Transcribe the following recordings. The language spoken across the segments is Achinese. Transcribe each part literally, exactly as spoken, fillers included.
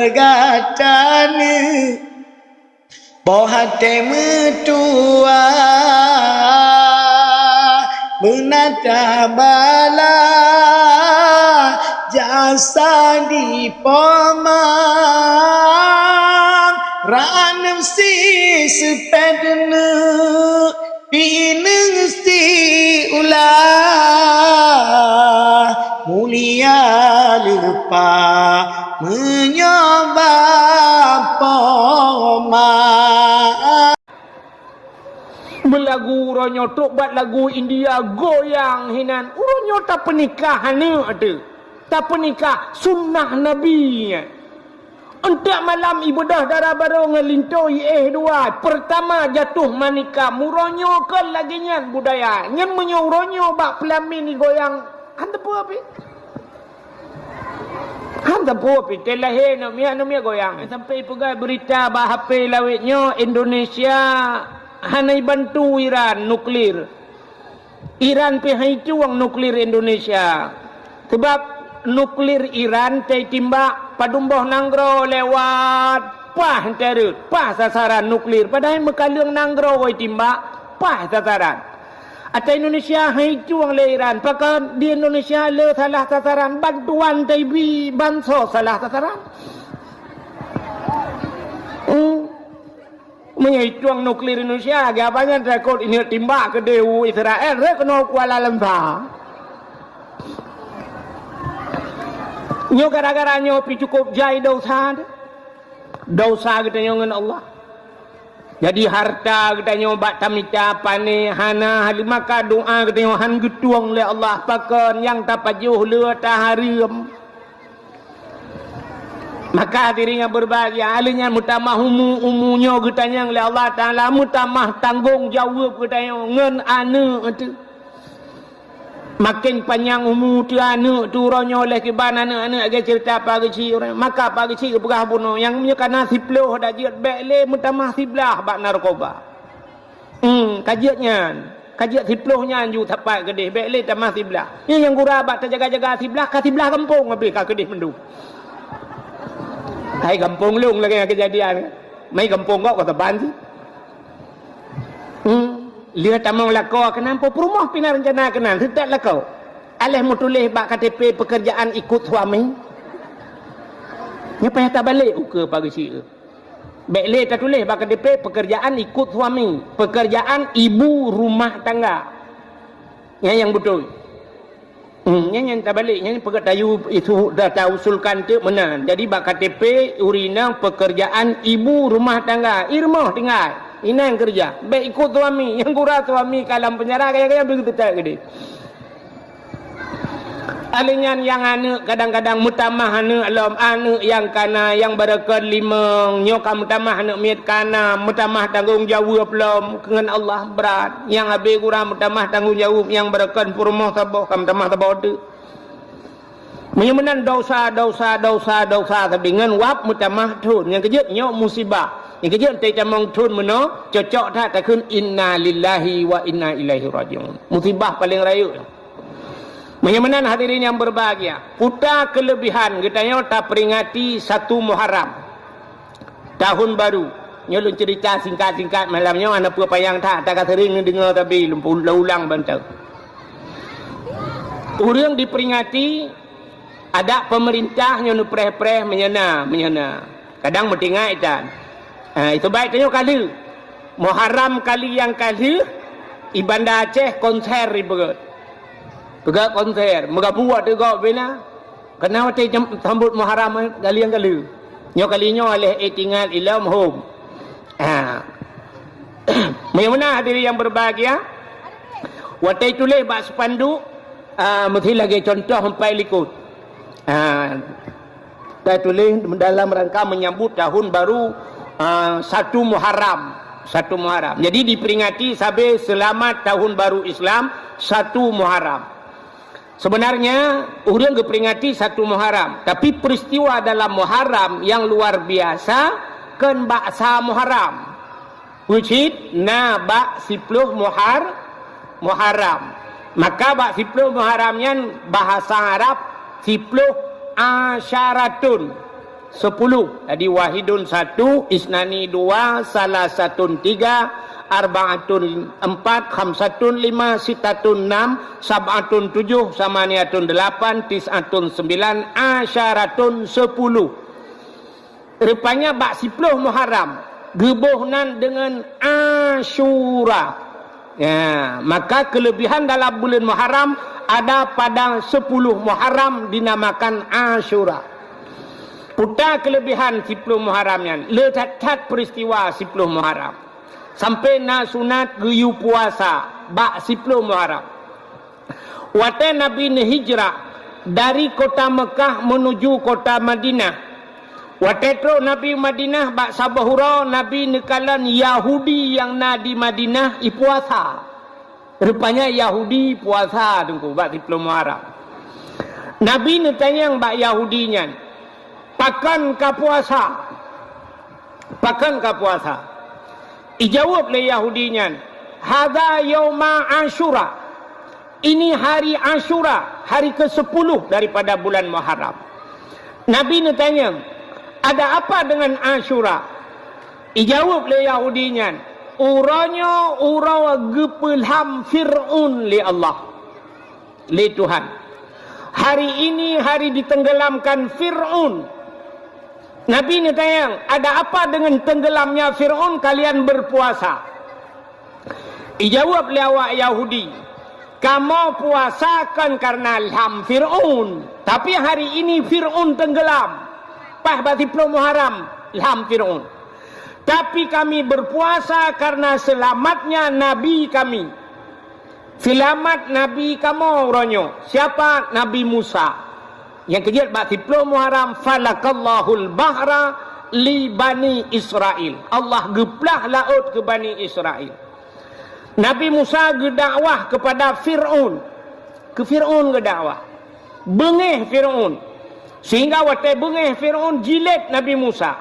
Gata neuh boh até meutuwah, meunan tabala jasa di pomang, ranem si seupet neuh. Pineung si ulah mulia leupah meunyoe bak poma. Meulagu uroe nyoe trok bak lagu India goyang hinan. Uroe nyoe tapeunikah aneuk teuh. Tapeunikah sunnah Nabi nyan. Eunteuk malam ibeudôh dara barô ngon linto iéh dua. Peurtama jatuh manikam. Uroe nyoe kon lagée nyan budaya. Nyan meunyoe uroe nyoe bak peulamin igoyang, han teupeu pih. Han teupeu pih. Teuh lahé aneuk miet, aneuk miet goyang. Sampai ipeugah beurita bak H P lawét nyoe Indonesia hana ibantu Iran nuklir. Iran pih han itueng nuklir Indonesia. Sebab nuklir Iran teuh itimbak padum boh nanggroe lewat, paih teuh rhot, paih sasaran nuklir. Padahai meukaleueng nanggroe itimbak, paih sasaran. Ata Indonesia han itueng lé Iran. Pakon di Indonesia le salah sasaran, bantuan teuh ibi bansos salah sasaran. Hmm. Meunyoe itueng nuklir Indonesia, lagée apa nyan takot ineuk timbak keudeh u Israel, rhot keunoe Kuala Lumpur. Nyoe gara-gara nyoe pih cukup jai desya teuh. Desya geutanyoe ngon Allah. Jadi hareuta geutanyoe bak tamita pané hana, haleue maka doá geutanyoe han geutueng lé Allah, pakon nyang tapajoh le tahareuem. Maka hadirin nyang beubahgia, lheueh nyan meutamah umu, umu nyoe geutanyong lé Allah Taala, meutamah tanggong jaweueb geutanyoe ngon aneuk teuh. Maken panyang umu teuh aneuk teuh uroe nyoe lheueh kiban aneuk-aneuk lagée ceurita Pak Geuchik uroe nyoe. Maka Pak Geuchik geupeugah bunoe, nyang meunyoe kana siplôh dak jeuet bék lé meutamah siblaih bak narkoba. Hmm, ka jeuet nyan. Ka jeuet siplôh nyan ju sapat keudeh, bék lé tamah siblaih. Nyan nyang gura bak tajaga-jaga siblaih, ka siblaih gampông habéh ka keudeh mandum. Hai gampông lôn lagée nyan keujadian. Mai gampông gob ka saban cit. Hmm, lheueh tamong lakoe keunan, peue peurumoh pih na reuncana keunan, seutôt lakoe. Aléh meutuléh bak K T P pekerjaan ikut suami. Nyan payah tabalek ukeue Pak Geuchik. Bék lé tatuléh bak K T P pekerjaan ikut suami, pekerjaan ibu rumah tangga. Nyan nyang beutôi. Hmm, nyan nyang tabalek, nyan peugah tayue isu da tausulkan teuk meunan. Jadi bak K T P ureueng inong pekerjaan ibu rumah tangga, i rumoh tinggai, inan keureuja. Bék ikut suami, nyang gura suami ka lam penjara, gaya-gaya beugeuteutek keudeh. Alèh nyan nyang aneuk kadang-kadang meutamah aneuk lom, aneuk nyang kana, nyang barokon limong, nyoe ka meutamah aneuk miet kana, meutamah tanggong jaweueb lom, ngon Allah brat. Nyang abéh gura meutamah tanggong jaweueb, nyang barokon peurumoh saboh ka meutamah saboh teuk. Meunyoe meunan dosa, dosa, dosa, dosa, tapi ngon wab meutamah thon. Nyang keujeuet nyoe musibah. Nyang keujeuet teutamong thon meunoe, cocok that takheun inna lillahi wa inna ilaihi raji'un. Musibah paleng rayeuk. Meunyoe meunan hadirin nyang berbahagia, peue keulebihan geutanyoe taperingati satu Muharram, tahun baru. Nyoe lôn cerita singkat-singkat malam nyoe, hana peue panyang that, ata ka sering neudeungoe tapi lôn pu-, lôn ulang bantai. Ureueng diperingati, adak pemerintah nyoe neupreh-preh meunyoe na, meunyoe na. Kadang meutinggai tan. Ha, itu baik tanyoe kali. Muharram kali nyang ka lheueh, i Banda Aceh konser ibeugét. Peugah konser, meugabu watèe gob bina. Keunan watèe jam-, sambot Muharram, eh, kali nyang ka lheueh. Nyoe kali nyoe lheueh eh tinggai ilom hom. Ha. Meunyoe meunan hadirin yang berbahagia, watèe tuléh bak spanduk, ah, meusti lagèe contoh empat likot. Ah, tatuléh dalam rangka menyambut tahun baru, ah, satu Muharram. Satu Muharram. Jadi diperingati sabe selamat tahun baru Islam, satu Muharram. Sebenarnya, ureueng geuperingati satu Muharram, tapi peristiwa dalam Muharram yang luar biasa kon bak sa Muharram. Peue cit na bak siploh Muhar-, Muharram. Maka bak siploh Muharram nyan bahasa Arab siploh asyaratun. Sepuluh. Jadi, wahidun satu, isnani dua, salasatun tiga, arbaatun empat, khamsatun lima, sittatun enam, sab'atun tujuh, samaniatun delapan, tis'atun sembilan, asyaratun sepuluh. Rupanya bak siploh Muharram, geuboh nan deungon Asyura. Ya, maka kelebihan dalam bulan Muharram ada pada sepuluh Muharram dinamakan Asyura. Peue kelebihan siploh Muharram nyan, le that-that peristiwa siploh Muharram. Sampai na sunat geuyue puasa bak siploh Muharram. Watée Nabi neuhijrah dari kota Meukah menuju kota Madinah, watée trok Nabi Madinah bak saboh uroe Nabi neukalon Yahudi nyang na di Madinah ipuasa. Rupanya Yahudi puasa teungku bak siploh Muharram. Nabi neutanyong bak Yahudi nyan, "Pakon ka puasa? Pakon ka puasa?" Ijaweueb lé Yahudi nyan, "Hadza yauma Asyura." Ini hari Asyura, hari kesepuluh daripada bulan Muharram. Nabi neutanyong, "Ada apa dengan Asyura?" Ijaweueb lé Yahudi nyan, "Uroe nyoe uroe geupeulham Fir'aun lé Allah, lé Tuhan. Hari ini hari ditenggelamkan Fir'aun." Nabi neutanyong, "Ada apa dengan tenggelamnya Fir'aun kalian berpuasa?" Ijaweueb lé awak Yahudi, "Kamoe puasa kon karena lham Fir'aun, tapi hari ini Fir'aun tenggelam. Paih bak siploh Muharram lham Fir'aun. Tapi kami berpuasa karena selamatnya Nabi kami. Selamat Nabi kamoe uroe nyoe. Siapa? Nabi Musa." Nyang keujeuet bak siploh Muharram, "Falakallahul bahra li Bani Israil." Allah geuplah laôt keu Bani Israil. Nabi Musa geudakwah kepada Fir'aun. Keu Fir'aun geudakwah. Beungéh Fir'aun. Sehingga watée beungéh Fir'aun jilét Nabi Musa.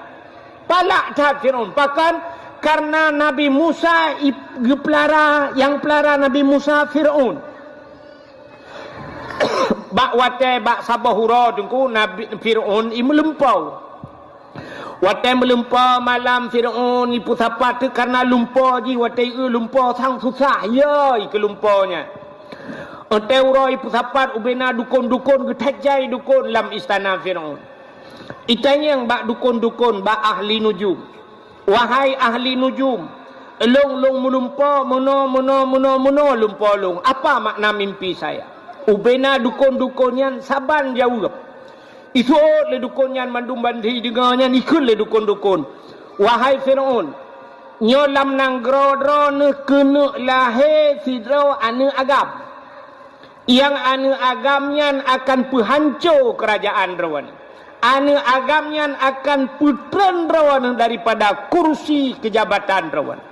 Palak that Fir'aun. Pakon? Karena Nabi Musa i-, geupeulara, nyang peulara Nabi Musa Fir'aun. Bak watée, bak saboh uroe teungku, Nabi Fir'aun i meulumpoe. Watée meulumpoe malam Fir'aun i peusapat teuh karena lumpoe jih, watée i lumpoe sang susah, yo, i keu lumpoe nyan. Watée uroe i peusapat ubena dukon-dukon geutajai dukon lam istana Fir'aun. Itanyong bak dukon-dukon, bak ahli nujum, "Wahai ahli nujum, lôn, lôn meulumpoe meunoe, meunoe, meunoe, meunoe lumpoe lôn. Apa makna mimpi saya?" Ubena dukon-dukon nyan saban jaweueb. Isuôt lé dukon nyan mandum ban jideungoe nyan, ikheun lé dukon-dukon, "Wahai Fir'aun, nyoe lam nanggroe droeneuh keuneuk lahé sidroe aneuëk agam. Nyang aneuëk agam nyan akan peuhanco keurajaan droeneuh. Aneuëk agam nyan akan peutreun droeneuh daripada kursi keujabatan droeneuh."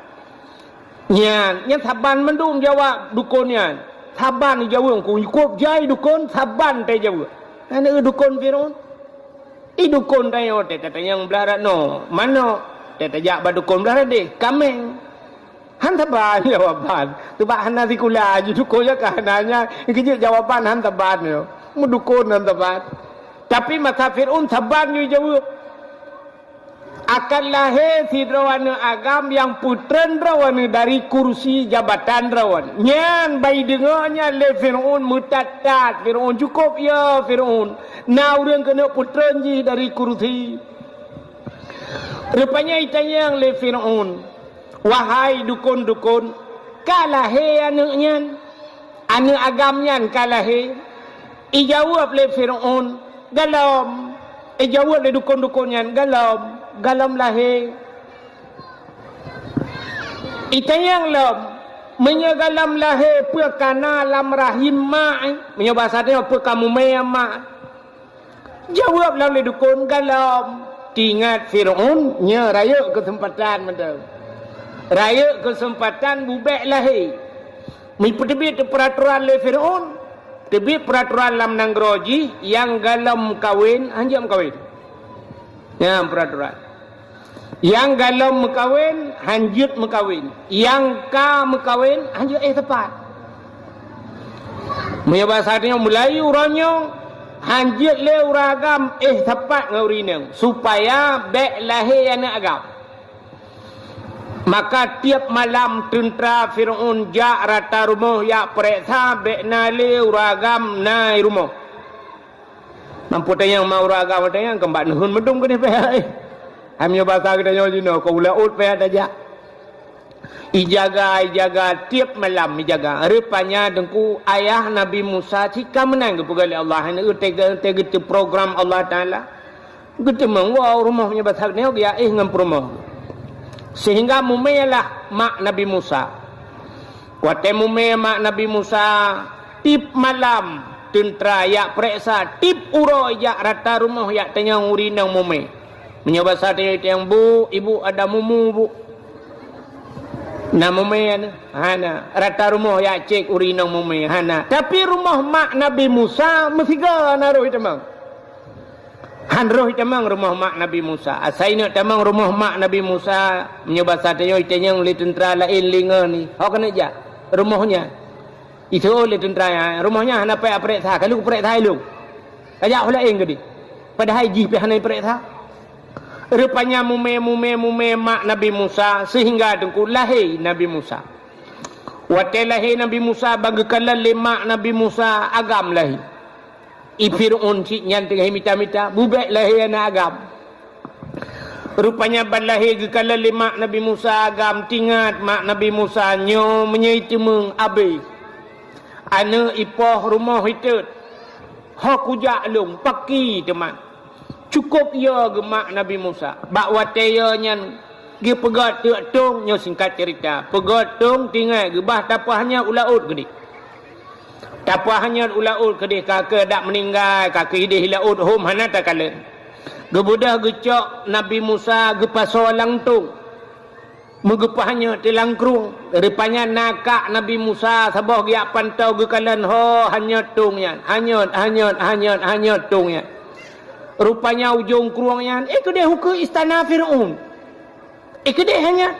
Nyan, nyan saban mandum jaweueb dukon nyan. Saban jaweueb, ku cukôp jai dukon, saban teuh jaweueb. Aneuëk dukon Fir'aun. I dukon tanyoe teuh tatanyong blah rat noe, manok, teuh tajak bak dukon blah rat deh, kaméng. Han saban jawaban. Teubak hana sikula jih dukon nyan ka hana nyan, keujeuet jawaban han saban nyoe. Meudukon han saban. Tapi masa Fir'aun saban jih jaweueb. Akan lahé sidroe aneuëk agam nyang peutreun droeneuh dari kursi jabatan droeneuh. Nyan ban jideungoe nyan lé Fir'aun meutat-tat. Fir'aun cukôp, ya Fir'aun. Na ureuëng keuneuk peutreun jih dari kursi. Rupanya itanyong lé Fir'aun, "Wahai dukon-dukon, ka lahé aneuëk nyan? Aneuëk agam nyan ka lahé?" Ijaweueb lé Fir'aun, "Gohlom." Ijaweueb lé dukon-dukon nyan, "Gohlom, gohlom lahé." Itanyong lom, "Meunyoe gohlom lahé, peue ka na lam rahim mak?" Meunyoe basa tanyoe, "Peue ka mumè mak?" Jaweueb lom lé dukon, "Gohlom." Teuingat Fir'aun, nyoe rayeuk keuseumpatan mantong. Rayeuk keuseumpatan bubèk lahé. Meupeuteubiet peuratoran lé Fir'aun, teubiet peuratoran lam nanggroe jih, nyang gohlom meukawen, hanjeuet meukawen. Nyan peuratoran. Nyang gohlom meukawen, hanjeuet meukawen. Nyang ka meukawen, hanjeuet éh teupat. Meunyoe basa tanyoe, mulai uroe nyoe, Han jeuet lé ureuëng agam éh sapat ngon ureuëng inong, supaya bék lahé aneuëk agam. Maka tieb malam teuntra Fir'aun jak rata rumoh jak peureksa bék na lé ureuëng agam na i rumoh. Mampu tanyong ma ureuëng agam tanyong keumbak neuhun meudong keuneuk pih. Hai meunyoe basa geutanyoe jinoe, keu laôt pih tajak. Ijaga, ijaga, tieb malam ijaga. Rupanya Teungku, ayah Nabi Musa cit ka meunan geupeugah lé Allah, hana teuga-, teuga-, teuprogram Allah Taala. Geuteumong woe rumoh meunyoe basa geutanyoe geujak éh ngon peurumoh. Sehingga mumé lah mak Nabi Musa. Watée mumé mak Nabi Musa, tieb malam teuntra jak peureksa, tieb uroe jak rata rumoh jak tanyong ureuëng inong mumé. Meunyoe basa tanyoe tanyong, "Bu, ibu ada mumu, Bu?" Na mumé na? Hana. Rata rumoh jak cek ureuëng inong mumé? Hana. Tapi rumoh mak Nabi Musa meusigoe na roh itamong. Han roh itamong rumoh mak Nabi Musa. Asai neuk tamong rumoh mak Nabi Musa, meunyoe basa tanyoe itanyong lé teuntra laén lingoe ni. Ho keuneuk jak? Rumoh nyan. Iseuôt lé teuntra nyan, rumoh nyan hana payah peureksa, ka lheueh peureksa ilong. Ka jak ho laén keudeh. Padahai jih pih hana peureksa. Rupanya mumé, mumé, mumé mak Nabi Musa sehingga Teungku lahé Nabi Musa. Watée lahé Nabi Musa, ban geukalon lé mak Nabi Musa agam lahé. I Fir'aun cit nyan teungoh mita-mita, bubek lahé aneuëk agam. Rupanya ban lahé geukalon lé mak Nabi Musa agam, tingat mak Nabi Musa nyoe meunyoe iteumeung abéh. Aneuëk ipoh rumoh iteuet. Ho kujak lôn, paki teuma. Cukôp yo geumak Nabi Musa. Bak watée yo nyan geupeugét teuk tông, nyoe singkat cerita. Peugét tông tinggai geubah tapoh hanyot u laôt keudeh. Tapoh hanyot u laôt keudeh ka keuh dak meuninggai, ka keuh ideh laôt hom hana takalon. Geubeudôh geucok Nabi Musa geupasoe lam tông. Meugeupah hanyot di lam krueng. Rupanya na kak Nabi Musa saboh geujak pantau geukalon ho hanyot tông nyan. Hanyot, hanyot, hanyot, hanyot tông nyan. Rupanya ujong krueng nyan, eh, keudeh ukeue istana Fir'aun. Eh, keudeh hanyot.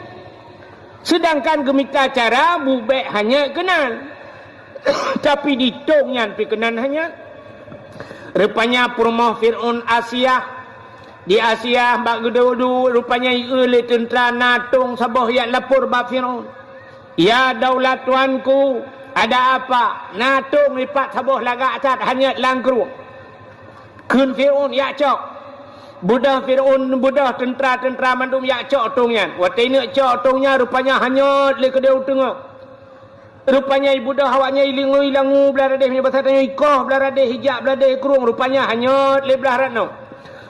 Sedangkan geumita cara bubek hanyot keunan. Tapi di tông nyan pih keunan hanyot. Rupanya peurumoh Fir'aun Asiah. Di Asiah bak geuduek-duek rupanya ieu lé teuntra na tông saboh jak lapor bak Fir'aun. "Ya daulat tuanku, ada apa? Na tông ipat saboh lagak that hanyot lam krueng." Kheun Fir'aun, "Jak cok." Beudôh Fir'aun, beudôh teuntra-teuntra mandum jak cok tông nyan. Watée neuk cok tông nyan, rupanya hanyot lé keudeh u teungoh. Rupanya ibeudôh awaknyan ilingoe ilangu blah radeh, meunyoe basa tanyoe ikoh blah radeh, ijak blah radeh krueng, rupanya hanyot lé blah rot nyoe.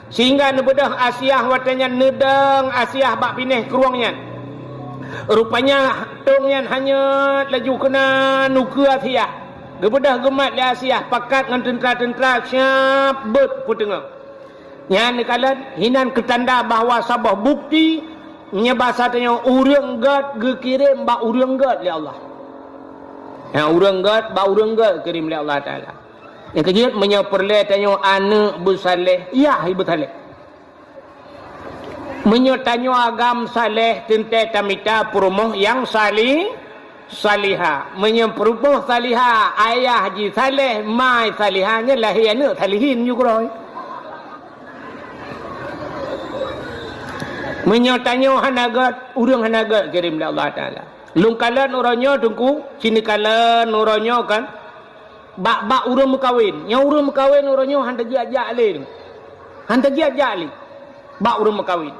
Sehingga neubeudôh Asiah watée nyan neudong Asiah bak binéh krueng nyan. Rupanya tông nyan hanyot laju keunan ukeue Asiah. Geubeudôh geumat lé Asiah pakat ngon teuntra-teuntra siab beuet peuteungoh. Nyan neukalon hinan keutanda bahwa saboh bukti meunyoe basa tanyoe ureuëng gét geukirém bak ureuëng gét lé Allah. Nyang ureuëng gét bak ureuëng gét geukirém lé Allah Taala. Nyang keujeuet meunyoe peureulée tanyoe aneuëk beusaléh, yah beusaléh. Meunyoe tanyoe agam saléh teuntée tamita peurumoh nyang sali-, salihah. Meunyoe peurumoh salihah, ayah jih saléh, ma salihah, nyan lahé aneuëk salihin ju keudroe. Meunyoe tanyoe hana gét, ureuëng hana gét kirém lé Allah Taala. Lôn kalon uroe nyoe Teungku, sinoe kalon uroe nyoe kan, bak-bak ureuëng meukawen. Nyang ureuëng meukawen uroe nyoe han tajak-jak lé. Han tajak-jak lé bak ureuëng meukawen.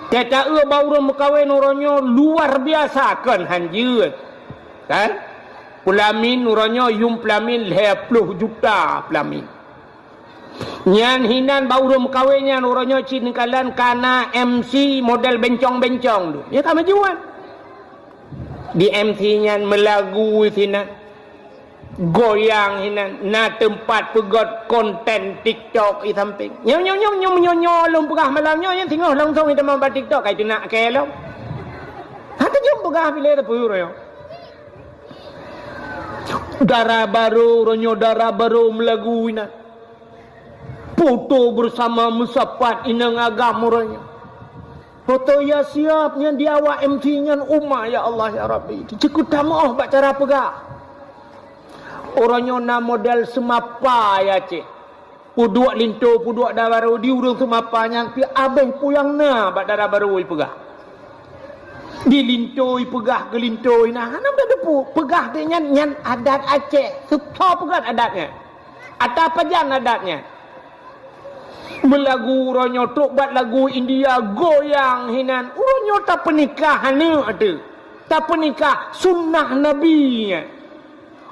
Teuta eu bak ureuëng meukawen uroe nyoe luar biasa kon han jeuet. Kan? Peulamin uroe nyoe yuem peulamin lhée ploh juta peulamin. Nyan hinan bak ureuëng meukawen nyan uroe nyoe cit neukalon kana M C model bencong-bencong tu. Ya ka meujuan. Di M C nyan meulagu sinan. Goyang hinan, na teumpat peugét konten TikTok di sampéng. Nyoe, nyoe, nyoe, nyoe, nyoe, nyoe lôn peugah malam nyoe, nyan singoh langsong itamong bak TikTok, kai teunak kée lom. Hana jeuem peugah bilée teupeu nyoe. Dara barô, uroe nyoe dara barô meulagu inan. Foto bersama meusapat inong agam uroe nyoe. Foto ya siab nyan di awak M C nyan, uma ya Allah ya Rabbi. Cikuk tameuoh bak cara peugah. Uroe nyoe na model seumapa ya ceh. Peuduek linto, peuduek dara barô di ureuëng seumapa nyang pih abéh peue nyang na bak dara barô ipeugah. Di linto ipeugah, keu linto inan, hana beuteupeu. Peugah di nyan, nyan adat Aceh. Seutôt peugah adat nyan. Ata pajan adat nyan. Meulagu uroe nyoe trok bak lagu India goyang hinan. Uroe nyoe tapeunikah aneuk teuh. Tapeunikah sunnah Nabi nyan.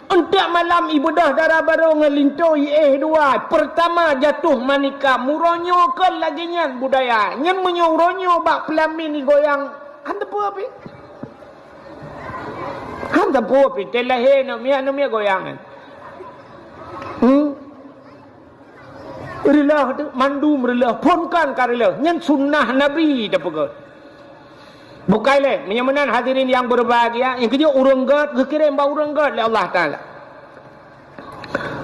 Eunteuk malam ibeudôh dara barô ngon linto iéh dua. Peurtama jatuh manikam. Uroe nyoe kon lagée nyan budaya. Nyan meunyoe uroe nyoe bak peulamin igoyang, han teupeu pih. Han teupeu pih. Teuh lahé aneuk miet, aneuk miet goyang nyan. Hmm? Reuloh teuh, mandum reuloh, phon kon ka reuloh. Nyan sunnah Nabi teupeugah. Bukai lé, meunyoe meunan hadirin nyang beureubahagia, nyang keujeuet ureuëng gét geukirém bak ureuëng gét lé Allah Taala.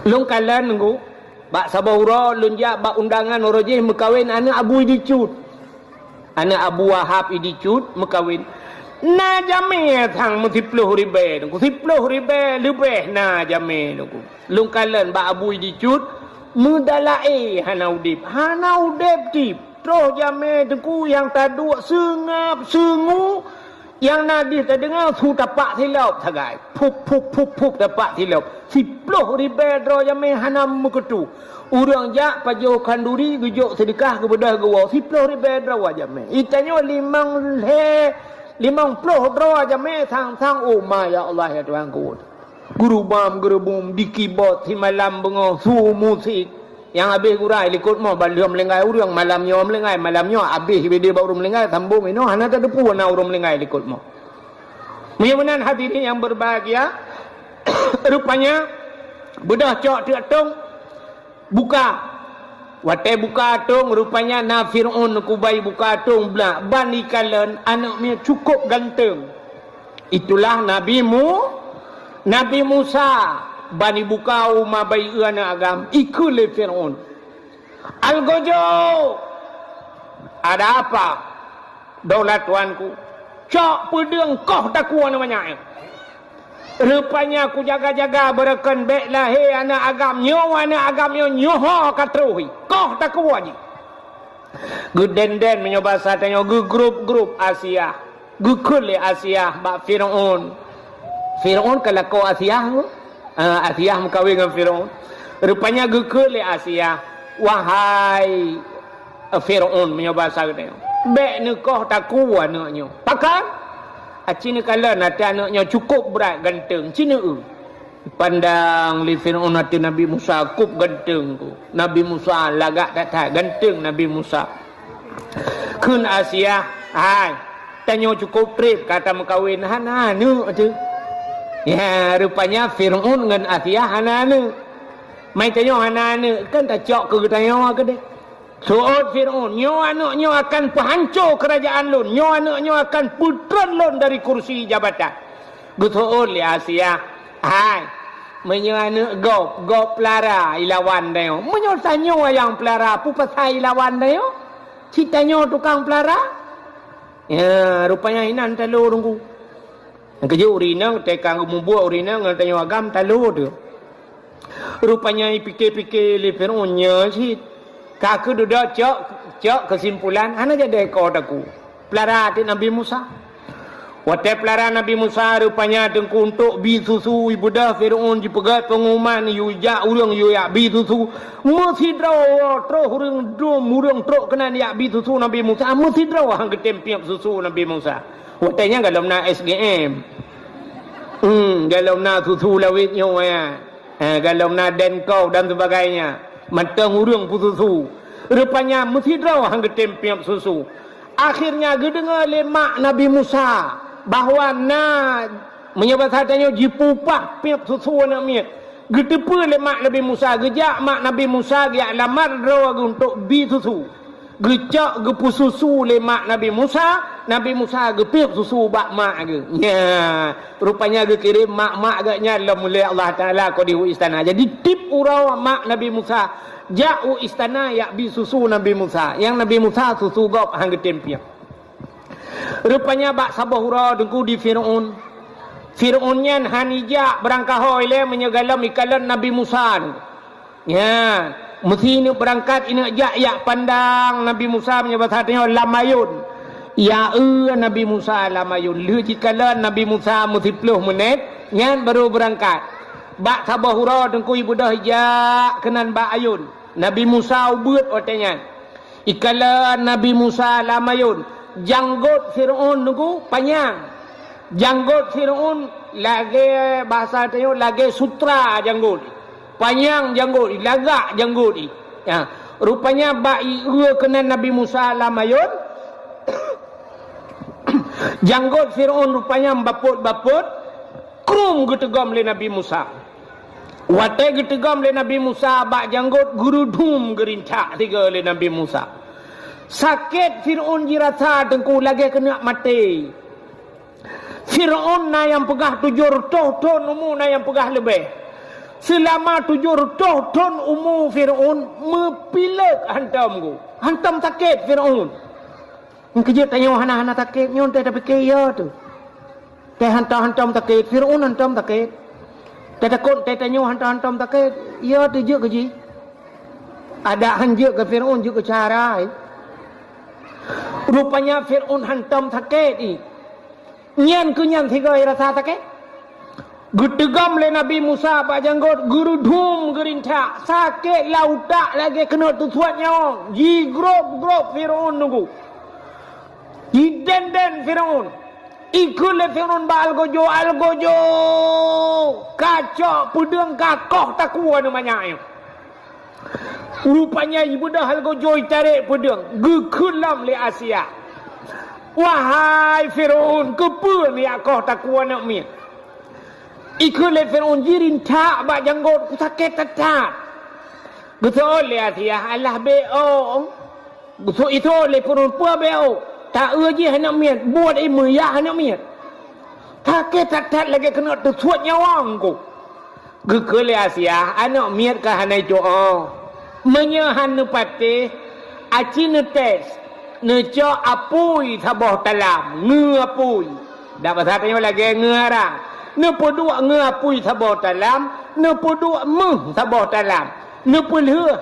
Lôn kalon nunggu, bak saboh uroe lôn jak bak undangan uroe jih meukawen aneuk Abu Idi Cut. Aneuk Abu Wahab Idi Cut meukawen. Na jamé sang meusiploh ribée teungku, siploh ribée leubeh na jamé teungku. Lôn kalon bak Abu Idi Cut, meudalaé hana udeb. Hana udeb tip. Troh jamé teungku nyang taduek seungab seungu, nyang na dih tadeungoe su tapak silop sagai. Pup, pup, pup, pup tapak silop. Siploh ribée droe jamé hana meukeutô. Ureuëng jak pajoh khanduri geujok seudeukah geubeudôh geuwoe siploh ribée droe jamé. Itanyoe limong lhée, limong ploh droe jamé sang-sang, oh ma ya Allah ya Tuhanku. Geurubam geurubum di kibot simalam beungoh su musik. Nyang habéh gura i likot moh ban lheueh meulinggai ureuëng malam nyoe meulinggai, malam nyoe habéh bede bak ureuëng meulinggai sambong inoe hana tateupeue na ureuëng meulinggai likot moh. Meunyoe meunan hadirin nyang beureubahagia, rupanya beudôh cok teuk tong buka. Watée buka tong, rupanya na Fir'aun kubai buka tong blak ban ikalon aneuk miet cukup ganteng. Itulah Nabi Mu-, Nabi Musa ban ibuka uma bai aneuk agam ikheun lé Fir'aun. Algojo, ada apa? Daulat tuanku, cok peudeueng koh takue aneuk manyak nyoe. Rupanya kujaga-jaga beureukan bék lahé aneuk agam nyoe, aneuk agam nyoe nyoe ho ka troh hi. Koh takue jih. Geudenden meunyoe basa tanyoe geugrup-grup Asia. Geukheun lé Asia bak Fir'aun. Fir'aun ka lakoe Asia nyoe. Ah, Asia meukawen ngon Fir'aun. Rupanya geukheun lé Asia, wahai Fir'aun meunyoe basa geutanyoe, bék neukoh takue aneuk nyoe. Pakon? Aci neukalon até aneuk nyoe cukup brat ganteng, ci neu-eu. Pandang lé Fir'aun até Nabi Musa kub ganteng ku. Nabi Musa lagak that-that ganteng Nabi Musa. Kheun Asia, hai, tanyoe cukup treb ka tameukawen hana aneuk teuh. Ya, rupanya Fir'aun ngon Asia hana aneuk. Mai tanyoe hana aneuk, kan tacok keu geutanyoe keudeh. Seuôt Fir'aun, nyoe aneuk nyoe akan peuhanco keurajaan lôn, nyoe aneuk nyoe akan peutreun lôn dari kursi jabatan. Geuseuôt lé Asia, hai, meunyoe aneuk gob, gob peulara ilawan tanyoe. Meunyoe tanyoe nyang peulara, peue pasai ilawan tanyoe? Cit tanyoe tukang peulara? Ya, rupanya inan talo teungku. Nyang keujeuet ureueng inong teuka geumubuet ureueng inong ngon tanyoe agam talo teuh. Rupanya ipike-pike lé Fir'aun nyoe cit. Ka keududoe cok, cok keusimpulan, hana jadi ko takue. Peulara até Nabi Musa. Watée peulara Nabi Musa rupanya teungku untuk bi susu ibeudôh Fir'aun jipeugét pengumuman yue jak ureueng yue jak bi susu. Meusidroe troh ureueng dum ureueng trok keunan jak bi susu Nabi Musa. Meusidroe han geutem piep susu Nabi Musa. Watée nyan galom na S G M. Hmm, galom na susu lawét nyoe ya. Ha, galom na Denko dan sebagainya. Mantong ureueng peususu. Rupanya meusidroe han geutem piep susu. Akhirnya geudeungoe lé mak Nabi Musa bahwa na meunyoe basa tanyoe jipeupah piep susu aneuk miet. Geuteupeue lé mak Nabi Musa, geujak mak Nabi Musa geujak lamar droe geuh untuk bi susu. Geucok geupeususu lé mak Nabi Musa, Nabi Musa geupiep susu bak mak geuh. Nya, rupanya geukirém mak-mak geuh nyan lom ulée Allah Taala keu di u istana. Jadi tiep uroe mak Nabi Musa jak u istana jak bi susu Nabi Musa. Nyang Nabi Musa susu gob han geutem piep. Rupanya bak saboh uroe teungku di Fir'aun, Fir'aun nyan han ijak beurangkaho ilée meunyoe galom ikalon Nabi Musa nyoe. Nyan, meusi ineuk beurangkat ineuk jak yak pandang Nabi Musa meunyoe basa tanyoe lam ayôn. Ya eu Nabi Musa lam ayôn. Lheueh jikalon Nabi Musa meusiplôh meunét, nyan barô beurangkat. Bak saboh uroe teungku ibeudôh ijak keunan bak ayôn. Nabi Musa ubeuet watée nyan. Ikalon Nabi Musa lam ayôn, janggot Fir'aun nunggu panyang. Janggot Fir'aun lagée basa tanyoe lagée sutra janggot. Panyang janggot, lagak janggot. Ya. Rupanya bak ieu keunan Nabi Musa lam ayôn, janggot Fir'aun rupanya bapot-bapot, krum geuteugom lé Nabi Musa. Watée geuteugom lé Nabi Musa bak janggot, geurudum geurintak tiga lé Nabi Musa. Sakét Fir'aun jirasa teungku lagée keuneuk maté. Fir'aun na nyang peugah tujoh reutôh thon umu, na nyang peugah leubeh. Seulama tujoh reutôh thon umu Fir'aun meupilék hantom gu. Hantom sakét Fir'aun. Nyan keujeuet tanyoe hana-hana sakét nyoe teuh tapike ya teuh. Teuh hantom-hantom sakét, Fir'aun hantom sakét. Teuh takot teuh tanyoe hantom-hantom sakét, ya teuh jeuet keu jih. Adak han jeuet keu Fir'aun, jeuet keu cara, eh. Rupanya Fir'aun hantom sakét, eh. Nyan keuh nyan sigoe rasa sakét. Geuteugom lé Nabi Musa bak janggot, geurudum geurintak, sakét lam utak lagée keuneuk teusuat nyawöng, jigrob-grob Fir'aun nunggu. Jiden-den Fir'aun. Ikheun lé Fir'aun bak algojo, "Algojo, kacok peudeueng kakoh takue aneuk manyak nyoe." Rupanya ibeudôh algojo itarek peudeueng, geukheun lom lé Asia. "Wahai Fir'aun, keupeue neujak koh takue aneuk miet?" Ikheun lé Fir'aun jirintak bak janggot, sakét that-that. Geuseuôt lé Asia, "Alah beu ôk." Geuseuôt lé Fir'aun, "Peue beu ôk? Taeu jih aneuk miet, buet ié meuyah aneuk miet." Sakét that-that lagée keuneuk teusuet nyawöng ku. Geukheun lé Asia, "Aneuk miet ka hana icok oh. Meunyoe han neupatéh, aci neutés, neucok apui saboh talam, ngeue apui." Dak basa tanyoe lagée ngeue arang. Neupeuduek ngeue apui saboh talam, neupeuduek méuh saboh talam. Neupeulheueh,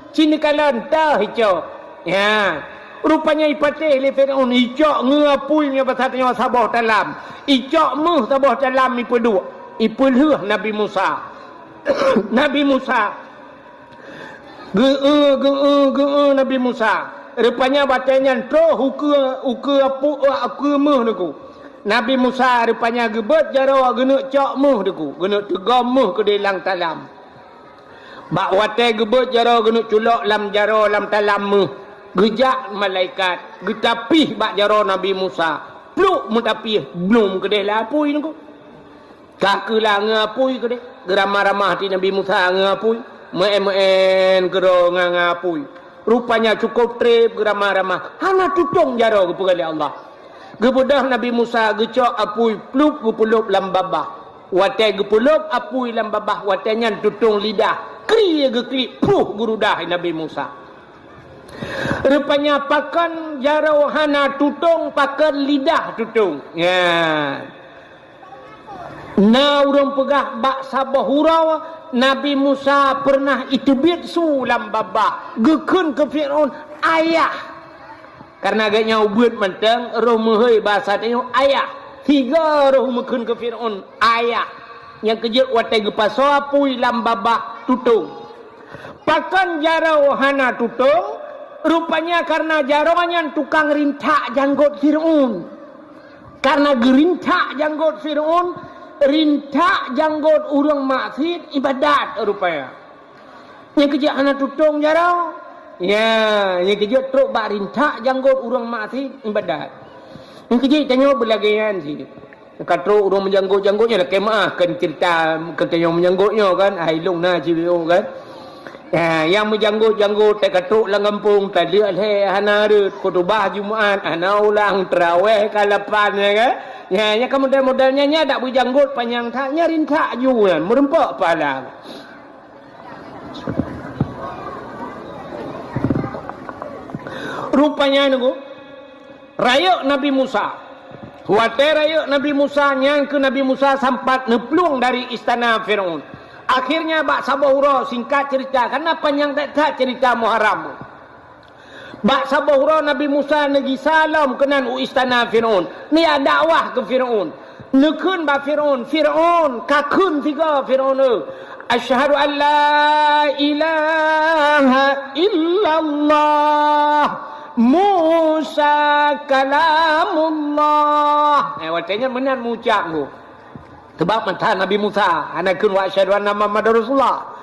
ci neukalon teuh icok. Ya. Rupanya ipatéh lé Fir'aun, icok ngeue apui meunyoe basa tanyoe saboh talam. Icok méuh saboh talam ipeuduek, ipeulheueh Nabi Musa. Nabi Musa geu-eu, geu-eu, geu-eu Nabi Musa. Rupanya watée nyan troh ukeue, ukeue apu-, ukeue méuh nunggu. Nabi Musa rupanya geubeuet jaroe geuneuk cok méuh nunggu, geuneuk teugom méuh keudeh lam talam. Bak watée geubeuet jaroe geuneuk culok lam jaroe lam talam méuh, geujak malaikat geutapih bak jaroe Nabi Musa. Pluk meutapih, blom keudeh lam apui nunggu. Ka keuh la ngeue apui keudeh, geuramah-ramah di Nabi Musa ngeue apui, meu'én-meu'én keudroe ngon apui. Rupanya cukôp treb geuramah-ramah, hana tutong jaroe geupeugah lé Allah. Geubeudôh Nabi Musa geucok apui plup geupeulôb lam babah. Watée geupeulôb apui lam babah, watée nyan tutong lidah, kri geuklik pruh geurudah Nabi Musa. Rupanya pakon jaroe hana tutong, pakon lidah tutong. Nyan. Na ureuëng peugah bak saboh uroe Nabi Musa peureunah iteubiet su lam babah, geukheun keu Fir'aun, "Ayah!" Kareuna geuhnyan ubeuet mantong roh meuhôi basa tanyoe ayah. Sigoe roh meukheun keu Fir'aun, "Ayah!" Nyang keujeuet watée geupasoe apui lam babah tutong. Pakon jaroe hana tutong? Rupanya kareuna jaroe nyan tukang rintak janggot Fir'aun. Kareuna geurintak janggot Fir'aun, rintak janggot ureuëng maksiet ibadat rupanya. Nyang keujeuet hana tutong jaroe. Ya, nyang keujeuet trok bak rintak janggot ureuëng maksiet ibadat. Nyang keujeuet tanyoe beulagée nyan cit. Ka trok ureuëng meujanggot-janggot nyan, lakée meuáh kan ceurita keu tanyoe meujanggot nyoe kan, hai lôn na cit kan. Ya, nyang meujanggot-janggot teuka trok lam gampông, taleuek lhée hana rhot, khutubah Jumat hana ulang, teurawéh ka lapan, ya kan? Ya, nyang ka model-model nyan, nyan dak beujanggot panyang that, nyan rintak ju nyan, meurumpok pahala. Rupanya nunggu, rayeuk Nabi Musa. Watée rayeuk Nabi Musa, nyan keuh Nabi Musa sampat neuplueng dari istana Firaun. Akhirnya bak saboh uroe, singkat cerita, karena panyang that-that cerita Muharram. Bak saboh uroe Nabi Musa neugisa lom keunan u istana Firaun, neujak dakwah keu Firaun. Neukheun bak Firaun, "Firaun, ka kheun sigoe Firaun, eh, 'Asyhadu an la ilaha illallah, Musa kalamullah.'" Eh, watée nyan meunan meuucap nggu. Teubak mata Nabi Musa, hana kheun, "Wa asyhadu anna Muhammadar Rasulullah."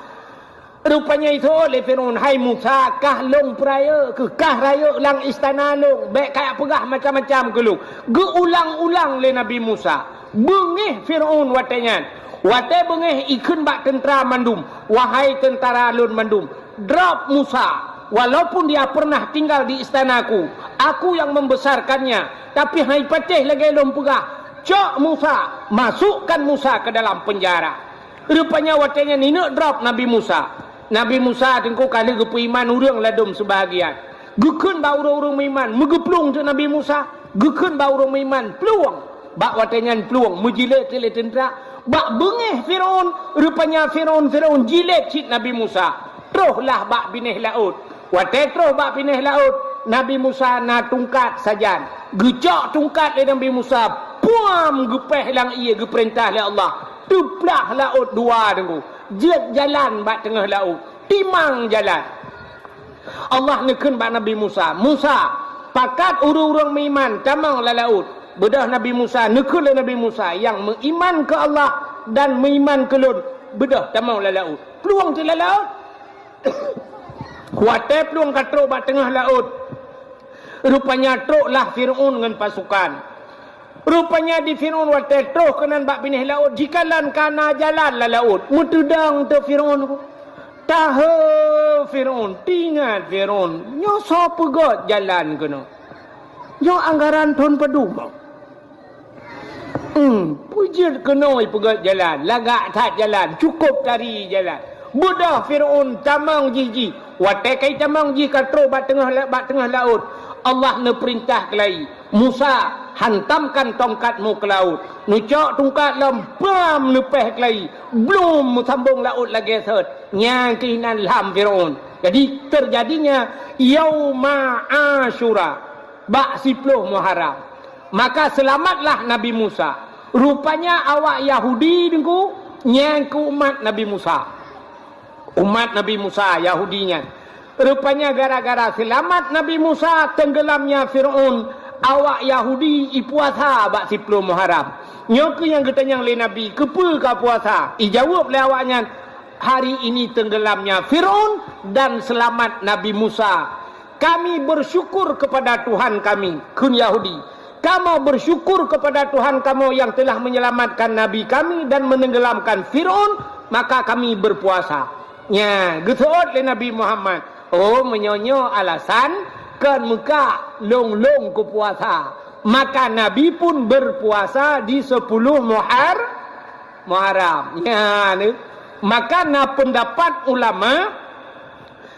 Rupanya iseuôt lé Firaun, "Hai Musa, kah lôn peurayeuk keuh, kah rayeuk lam istana lôn, bék kajak peugah macam-macam keu lôn." Geuulang-ulang lé Nabi Musa. Beungéh Firaun watée nyan. Watée beungéh, ikheun bak teuntra mandum, "Wahai teuntara lôn mandum, drop Musa. Walaupun dia pernah tinggal di istanaku, aku yang membesarkannya, tapi hai patéh lagée lôn peugah, cok Musa, masukkan Musa ke dalam penjara." Rupanya watée nyan ineuk drop Nabi Musa. Nabi Musa teungku ka lheueh geupeuiman ureuëng ladom seubahagian. Geukheun bak ureuëng-ureuëng meuiman, meugeuplueng teuk Nabi Musa. Geukheun bak ureuëng meuiman, plueng. Bak watée nyan plueng, meujilét teuk lé teuntra. Bak beungéh Firaun, rupanya Firaun, Firaun jilét cit Nabi Musa. Troh lah bak binéh laôt. Watée troh bak binéh laôt, Nabi Musa na tungkat sajan. Geucok tungkat lé Nabi Musa, puam, geupéh lam ié geupeurintah lé Allah. Teuplah laôt dua teungku. Jeuet jalan bak teungoh laôt. Timang jalan. Allah neukheun bak Nabi Musa, "Musa, pakat ureuëng-ureuëng meuiman tamong lam laôt." Beudôh Nabi Musa, neukheun lé Nabi Musa, "Nyang meuiman keu Allah dan meuiman keu lôn, beudôh tamong lam laôt." Plueng teuk lam laôt. Watée plueng ka trok bak teungoh laôt, rupanya trok lah Firaun ngon pasukan. Rupanya di Firaun watée troh keunan bak binéh laôt, jikalon ka na jalan lam laôt. Meuteudong teuk Firaun. Tahe Firaun, teuingat Firaun, nyoe soe peugét jalan keunoe? Nyoe anggaran thon padum? Hmm, peue jeuet keunoe peugét jalan, lagak that jalan, cukôp tari jalan. Beudôh Firaun tamong jih jih. Watée ka itamong jih ka trok bak teungoh la-, bak teungoh laôt, Allah neupeurintah keulai, "Musa, hantamkan tongkatmu ke laut." Neucok tungkat lom, bam, leupeh keulai, blum, meusambong laôt lagée sot. Nyan keuh inan lham Firaun. Jadi, teujadinya Yauma Asyura, bak siploh Muharram. Maka seulamatlah Nabi Musa. Rupanya awak Yahudi teungku, nyang keu umat Nabi Musa. Umat Nabi Musa, Yahudi nyan. Rupanya gara-gara seulamat Nabi Musa teunggeulamnya Firaun, awak Yahudi ipuasa bak siploh Muharram. Nyoe keuh nyang geutanyong lé Nabi, "Keupeue kapuasa?" Ijaweueb lé awaknyan, "Hari ini tenggelamnya Firaun dan selamat Nabi Musa. Kami bersyukur kepada Tuhan kami," kheun Yahudi. "Kamoe bersyukur kepada Tuhan kamoe yang telah menyelamatkan Nabi kami dan menenggelamkan Firaun, maka kami berpuasa." Nya, geuseuôt lé Nabi Muhammad, "Oh, meunyoe nyoe alasan, kon meuka lôn-lôn kupuasa." Maka Nabi pun berpuasa di sepuluh Muhar-, Muharram. Nya, ni. Maka na pendapat ulama,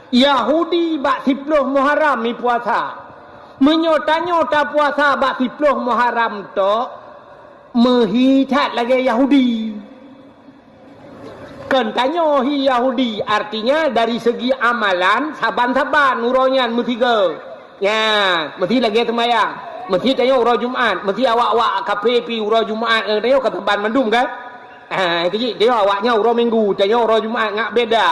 Yahudi bak siploh Muharram ipuasa. Meunyoe tanyoe tapuasa bak siploh Muharram tok, meuhi that lagée Yahudi. Kon tanyoe hi Yahudi, artinya dari segi amalan, saban-saban uroe nyan meusigoe. Nya, meusi lagée seumayang. Meusi tanyoe uroe Jumat, meusi awak-awak kafé pi uroe Jumat, eh, tanyoe ka saban mandum kan? Ah, keuji, tanyoe awaknyan uroe Minggu, tanyoe uroe Jumat, ngat beda.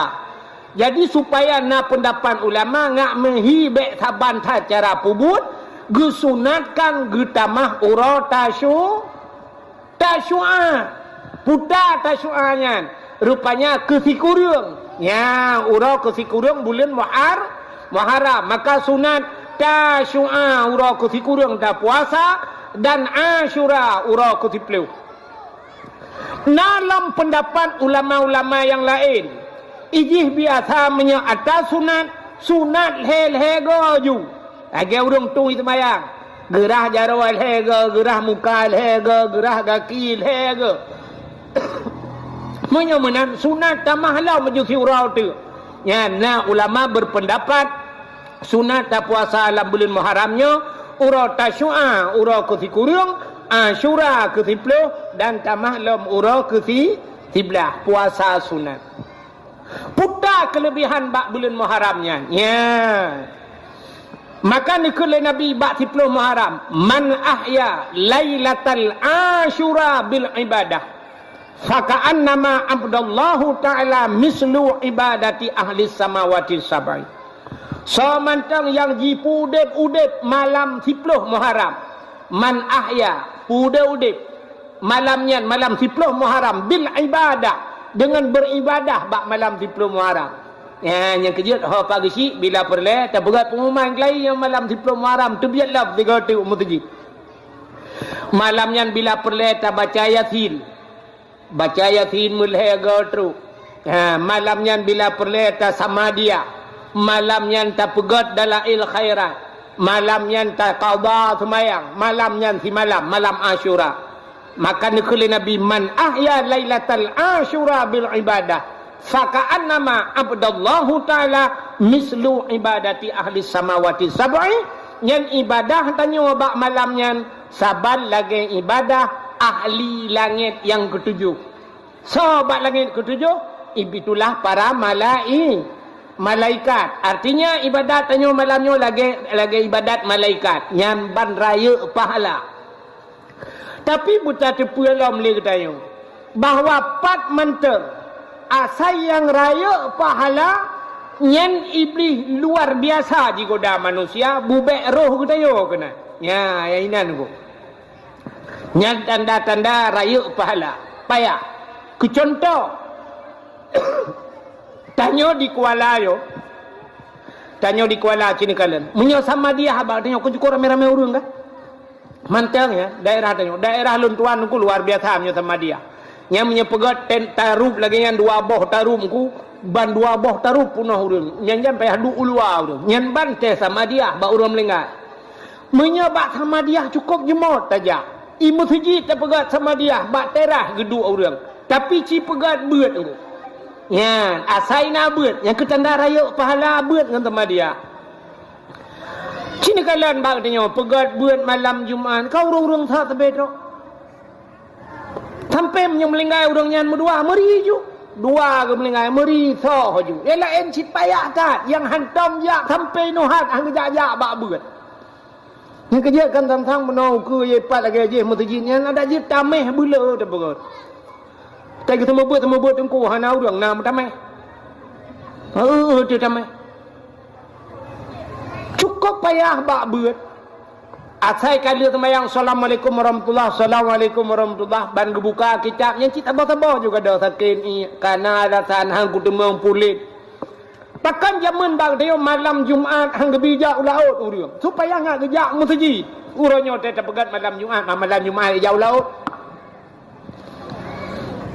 Jadi, supaya na pendapat ulama ngat meuhi bék saban that cara peubuet, geusunatkan geutamah uroe Tasyu-, Tasyu'a. Puta Tasyu'a nyan. Rupanya keu sikureueng. Nya, uroe keu sikureueng buleuen Muhar-, Muharram. Maka sunat Tasyu'a uroe keu sikureueng tapuasa dan Asyura uroe keu siploh. Na lom pendapat ulama-ulama nyang laén. Ijih biasa meunyoe atra sunat, sunat lhée-lhée goe ju. Lagée ureuëng tueng seumayang, geurah jaroe lhée goe, geurah muka lhée goe, geurah gaki lhée goe. Meunyoe meunan, sunat tamah lom ju siuroe teuk. Nyan na ulama berpendapat, sunat tapuasa lam buleuen Muharram nyoe, uroe Tasyu'a, uroe keu sikureueng, Asyura keu siploh dan tamah lom uroe keu si-, siblaih puasa sunat. Peue ta keuleubihan bak buleuen Muharram nyan. Nya. Maka neukheun lé Nabi bak siploh Muharram, "Man ahya lailatal Asyura bil ibadah, faka'annama abdallahu ta'ala mislu ibadati ahli samawati sab'i." Soe mantong nyang jipeudeb-udeb malam siploh Muharram, man ahya, peudeb-udeb, malam nyan, malam siploh Muharram, bil ibadah, deungon beribadah bak malam siploh Muharram. Nyan, nyang keujeuet ho pageusyik bila peureulée tapeugah pengumuman keulayi nyang malam siploh Muharram, teubiet lom sigoe teuk meuseujid. Malam nyan bila peureulée tabaca Yasin. Baca Yasin meulhée goe trok. Ha, malam nyan bila peureulée tasamadiah. Malam nyan tapeugét dalail khairat. Malam nyan taqadha seumayang. Malam nyan simalam, malam Asyura. Maka neukheun lé Nabi, "Man ahya lailatal Asyura bil ibadah, faka'annama abdallahu ta'ala mislu ibadati ahli samawati sab'i." Nyan ibadah tanyoe bak malam nyan saban lagée ibadah ahli langét nyang keutujoh. Soe bak langét keutujoh? Itulah para malai-, malaikat. Artinya, ibadat tanyoe malam nyoe lagée, lagée ibadat malaikat. Nyan ban rayeuk pahala. Tapi beutateupeue lom lé geutanyoe bahwa pat mantong asai nyang rayeuk pahala nyan Iblih luar biasa jigoda manusia, bubek roh geutanyoe keunan. Nya, nyang inan ku. Nyan tanda-tanda rayeuk pahala. Payah. Keu cuntoh, tanyoe di Kuala yo, tanyoe di Kuala sini kalon. Meunyoe samadiah bak tanyoe, kon cukôp ramé-ramé ureuëng kan? Mantong ya, daerah tanyoe. Daerah lôn tuan ku luar biasa meunyoe samadiah. Nyan meunyoe peugét ten tarup lagée nyan dua boh tarup ku, ban dua boh tarup peunoh ureuëng. Nyan jan payah duek u luwa ureuëng. Nyan ban teuh samadiah bak ureuëng meuninggai. Meunyoe bak samadiah cukôp jeumot tajak. I meuseujid tapeugét samadiah bak teras geuduek ureuëng. Tapi ci peugét beuet ureuëng. Nyan, asai na beuet. Nyang keu tanda rayeuk pahala beuet ngon samadiah. Ci neukalon bak tanyoe peugét beuet malam Jumat. Ka ureuëng-ureuëng sa teubiet trok. Sampai meunyoe meuninggai ureuëng nyan meudua, meuri ju. Dua geuh meuninggai, meuri soh ju. Nyang laén cit payah that, nyang hantom jak sampai nohat han geujak-jak bak beuet. Nyang keujeuet kan sang-sang meunoe ukeue ye pat lagée jih meuseujid nyan adak jih taméh beuleu teupeugét. Kai geuseumeubeuet-seumeubeuet teungku hana ureuëng na meutameh. Heueh teuh tameh. Cukôp payah bak beuet. Asai ka lheueh seumayang, "Assalamualaikum warahmatullah, assalamualaikum warahmatullah," ban geubuka kitab nyan cit saboh-saboh juga dah sakét ié, kana alasan han kuteumeung puléh. Pakon jameun bak tanyoe malam Jumat han geubri jak u laôt ureuëng, supaya ngat geujak meuseujid. Uroe nyoe teuh tapeugét malam Jumat, ma-, malam Jumat jak u laôt.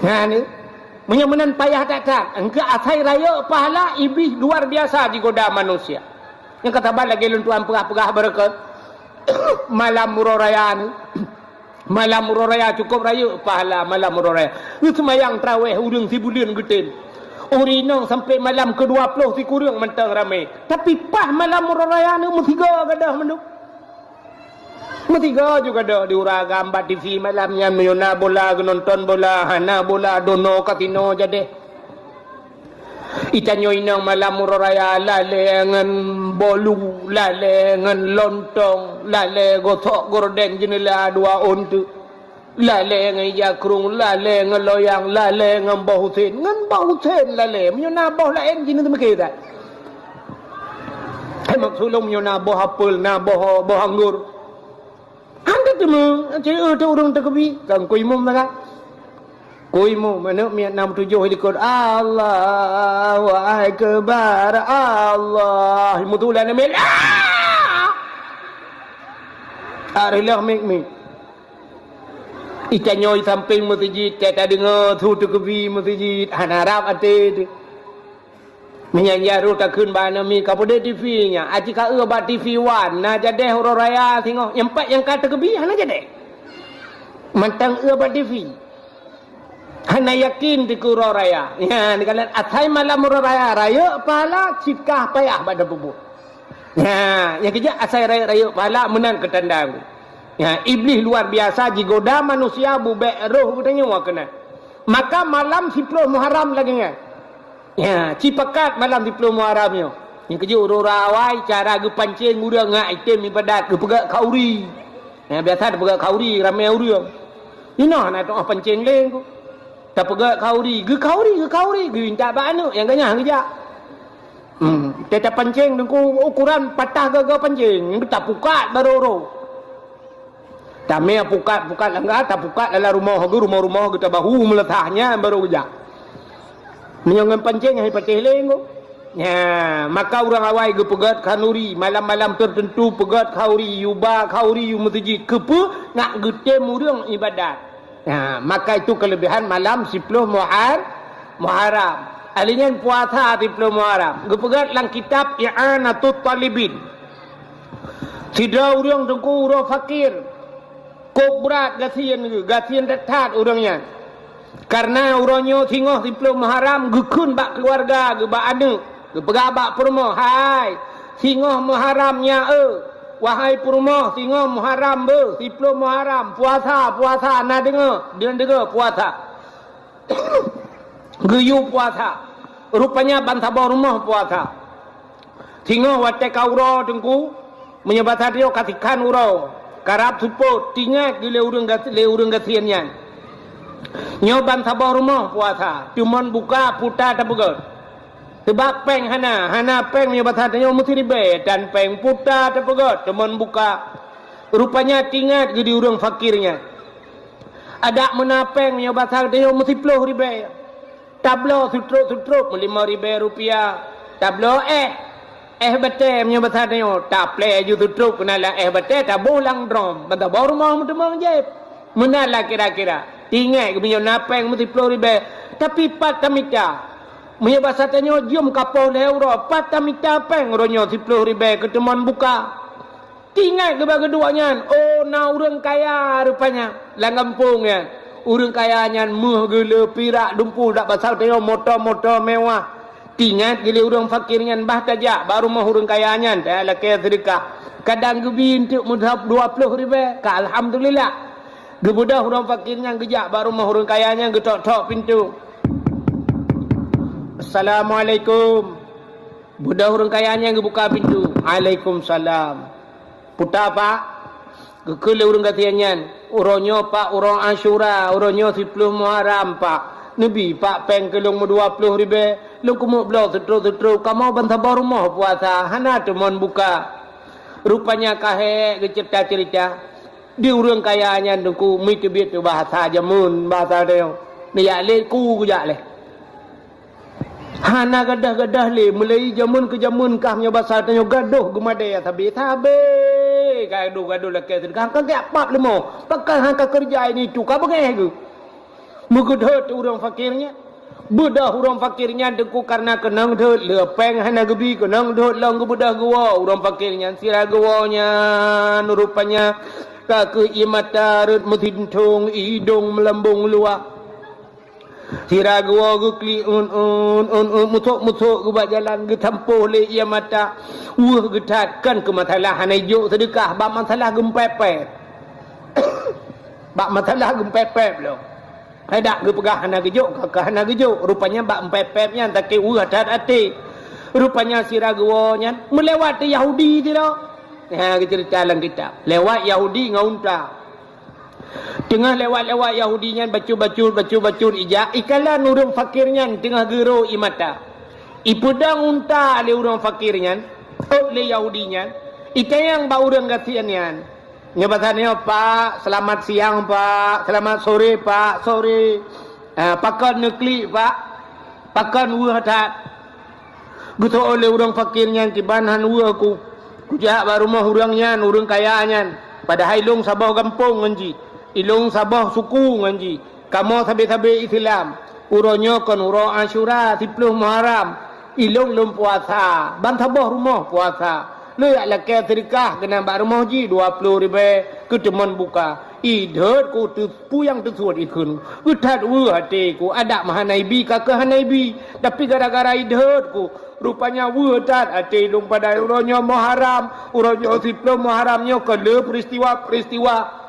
Nyan, meunyoe meunan payah that-that, engkeu asai rayeuk pahala Iblih luar biasa jigoda manusia. Nyang ka saban lagée lôn tuan peugah-peugah beureukat, malam uroe raya ni, malam uroe raya cukôp rayeuk pahala malam uroe raya. Geuseumayang traweh ureuëng sibuleuen geutem. Ureuëng inong sampai malam keudua ploh sikureueng mantong ramé. Tapi paih malam uroe raya ni meusigoe gadôh mandum. Meusigoe juga dok di ureuëng agam bak T V malam nyan, meunyoe na bola geunonton bola, hana bola dono kasino jadeh. Itanyoe inong malam uroe raya lalée ngon bolu, lalée ngon lontong, lalée gosok gorden jeuneula dua ôn teuk. Lalée ngon ija krung, lalée ngon loyang, lalée ngon boh usen, ngon boh usen lalée. Meunyoe na boh laén jih neuteumiké that. Hai maksud lôn meunyoe na boh apel, na boh, boh anggur. Hana teuma, ceu teu ureuëng teukeubi, kan kui mum na kan? Kui mum, aneuk miet nam tujoh likot, Allahu Akbar, Allah. Meutulan miet. Ah! Areulah mik-mik. Itanyoe sampéng meuseujid, teuka deungoe su teukeubi meuseujid, hana rab até teuh. Meunyan jaroe takheun bak aneuk miet, "Ka peudeh T V nyan, aci ka eu bak T V wan, na jadeh uroe raya singoh, nyang pat nyang ka teukeubi hana jadeh." Mantong eu bak T V. Hana yakin teuka uroe raya. Nyan, dikalon asai malam uroe raya, rayeuk pahala, cit kah payah bak dapeubuet. Nya, nyang keujak asai rayeuk-rayeuk pahala meunan keu tanda ku. Ya, Iblih luar biasa jigoda manusia bubek roh geutanyoe keunan. Maka malam siploh Muharram lagée nyan. Ya, cipakat malam siploh Muharram nyoe. Nyang keujeuet ureuëng awai cara geupancéng ureuëng ngat item ibadat geupeugét khauri. Ya, biasa geupeugét khauri ramé ureuëng. Inoe na teuh pancéng lé ku. Tapeugét khauri, geukhauri, geukhauri, geuintat bak aneuëk nyang ganyah geujak. Hmm, teuka pancéng teungku ukuran patah gaga pancéng, tapukat barô-rô. Tamé pukat-pukat langga, tapukat dalam rumoh geuh, rumoh-rumoh geuh tabahu meuleutah nyan barô geujak. Meunyoe ngon pancéng hai patéh lé ngku. Nya, maka ureuëng awai geupeugét khanuri, malam-malam teuteuntu peugét khauri, yuba khauri u meuseujid. Keupeue? Nak geutem ureuëng ibadat. Nah, maka itu kelebihan malam siploh Muhar-, Muharram. Ahli nyan puasa siploh Muharram. Geupeugét lam kitab I'anatut Talibin. Sidroe ureuëng teungku uroe fakir. Kôb brat gasien geuh, gasien that-that ureuëng nyan. Karena uroe nyoe singoh siploh Muharram geukheun bak keuluwarga geuh, bak aneuëk, geupeugah bak peurumoh, "Hai, singoh Muharram nyan eu, wahai peurumoh, singoh Muharram beuh, siploh Muharram, puasa, puasa, na deungoe, deungoe puasa." Geuyue puasa. Rupanya bansaboh rumoh puasa. Singoh watée ka uroe teungku, meunyoe basa tanyoe ka sikhan uroe, karab seupôt, tingat geuh lé ureuëng gas-, lé ureuëng gasien nyan. Nyoe bansaboh rumoh puasa, teumon buka puta tapeugét. Sabab péng hana, hana péng meunyoe basa tanyoe meusiribée, dan péng puta tapeugét, teumon buka. Rupanya tingat geuh di ureuëng fakir nyan. Adak meunan péng meunyoe basa tanyoe meusiploh ribée. Tabloe seutrop-seutrop meulimong ribée rupiah. Tabloe éh. Éh batée meunyoe basa tanyoe, taplée ju seutrop keunan lam éh batée, taboh lam drom, bansaboh rumoh meuteumong jép. Meunan lah kira-kira. Tingat geuh meunyoe na péng meusiploh ribée, tapi pat tamita. Meunyoe basa tanyoe jeuem ka poh lhée uroe, pat tamita péng uroe nyoe siploh ribée keu teumon buka. Tingat geuh bak geuduek nyan, oh, na ureuëng kaya rupanya lam gampông nyan. Ureuëng kaya nyan méuh geuleu, pirak, dumpul, dak basa tanyoe moto-moto mewah. Tingat geuh lé ureuëng fakir nyan, bah tajak bak rumoh ureuëng kaya nyan, talakée seudeukah. Kadang geubi eunteuk meudhab dua ploh ribée, ka alhamdulillah. Geubeudôh ureuëng fakir nyan geujak bak rumoh ureuëng kaya nyan, geutok-tok pintoe. "Assalamualaikum." Beudôh ureuëng kaya nyan geubuka pintoe. "Waalaikumsalam." "Peue ta, Pak?" Geukheun lé ureuëng gasien nyan, "Uroe nyoe, Pak, uroe Asyura, uroe nyoe siploh Muharram, Pak. Neubi, Pak, péng keu lôn meudua ploh ribée, lôn keumeuk bloe seutrop-seutrop, kamoe bansaboh rumoh puasa, hana teumon buka." Rupanya ka hék geuceurita-ceurita. Di ureuëng kaya nyan teungku, meuteubiet teuh bahasa jameun, bahasa tanyoe. Neujak lé ku geujak lé. Hana gadôh-gadôh lé, mulai jameun keu jameun kah meunyoe basa tanyoe gadôh geumadée sabe-sabe. Gadôh-gadôh lakée seudeukah, ka geujak pap leumo. Pakon han ka keureuja ini tu, ka beungéh geuh. Meugeudhôt ureuëng fakir nyan. Beudôh ureuëng fakir nyan teungku kareuna keunong dhôt, le péng hana geubi, keunong dhôt lom geubeudôh geuwoe. Ureuëng fakir nyan sira geuwoe nyan rupanya ka keu ié mata rhot meusintong, idong meulambong luwah. Sira geuwoe geuklik un-un, un-un, musok-musok geuh bak jalan, geusampôh lé ié mata. Weueh geuthat, kon keu masalah hana jok seudeukah, bak masalah geumpepet. Bak masalah geumpepet lom. Hai dak geupeugah hana geujok, ka, ka hana geujok. Rupanya bak mpepet nyan sakét weueh that até. Rupanya sira geuwoe nyan meulewat di Yahudi sidroe. Ha, geuceurita lam kitab. Lewat Yahudi ngon unta. Teungoh lewat-lewat Yahudi nyan bacut-bacut, bacut-bacut ijak, ikalon ureuëng fakir nyan teungoh geuro ié mata. Ipeudong unta lé ureuëng fakir nyan, ôt lé Yahudi nyan, itanyong bak ureuëng gasien nyan. Nyoe basa nyoe, "Pak, selamat siang, Pak. Selamat sore, Pak. Sore." "Ah, pakon neuklik, Pak? Pakon weueh that?" Geuseuôt lé ureuëng fakir nyan, "Kiban han weueh ku. Kujak bak rumoh ureuëng nyan, ureuëng kaya nyan. Padahai ilong saboh gampông ngon jih. Ilong saboh suku ngon jih. Kamoe sabe-sabe Islam. Uroe nyoe kon uroe Asyura, siploh Muharram. Ilong lôn puasa, ban saboh rumoh puasa. Lôn jak lakée seudeukah keunan bak rumoh jih dua ploh ribée. Keuteumon buka, idhôt ku teu-, peue nyang teusuet ikheun. Geuthat weueh até ku, adak meuhana ibi ka keuh hana ibi. Tapi gara-gara idhôt ku, rupanya weueh that até lôn padahai uroe nyoe Muharram, uroe nyoe siplôh Muharram nyoe ka le peristiwa-peristiwa.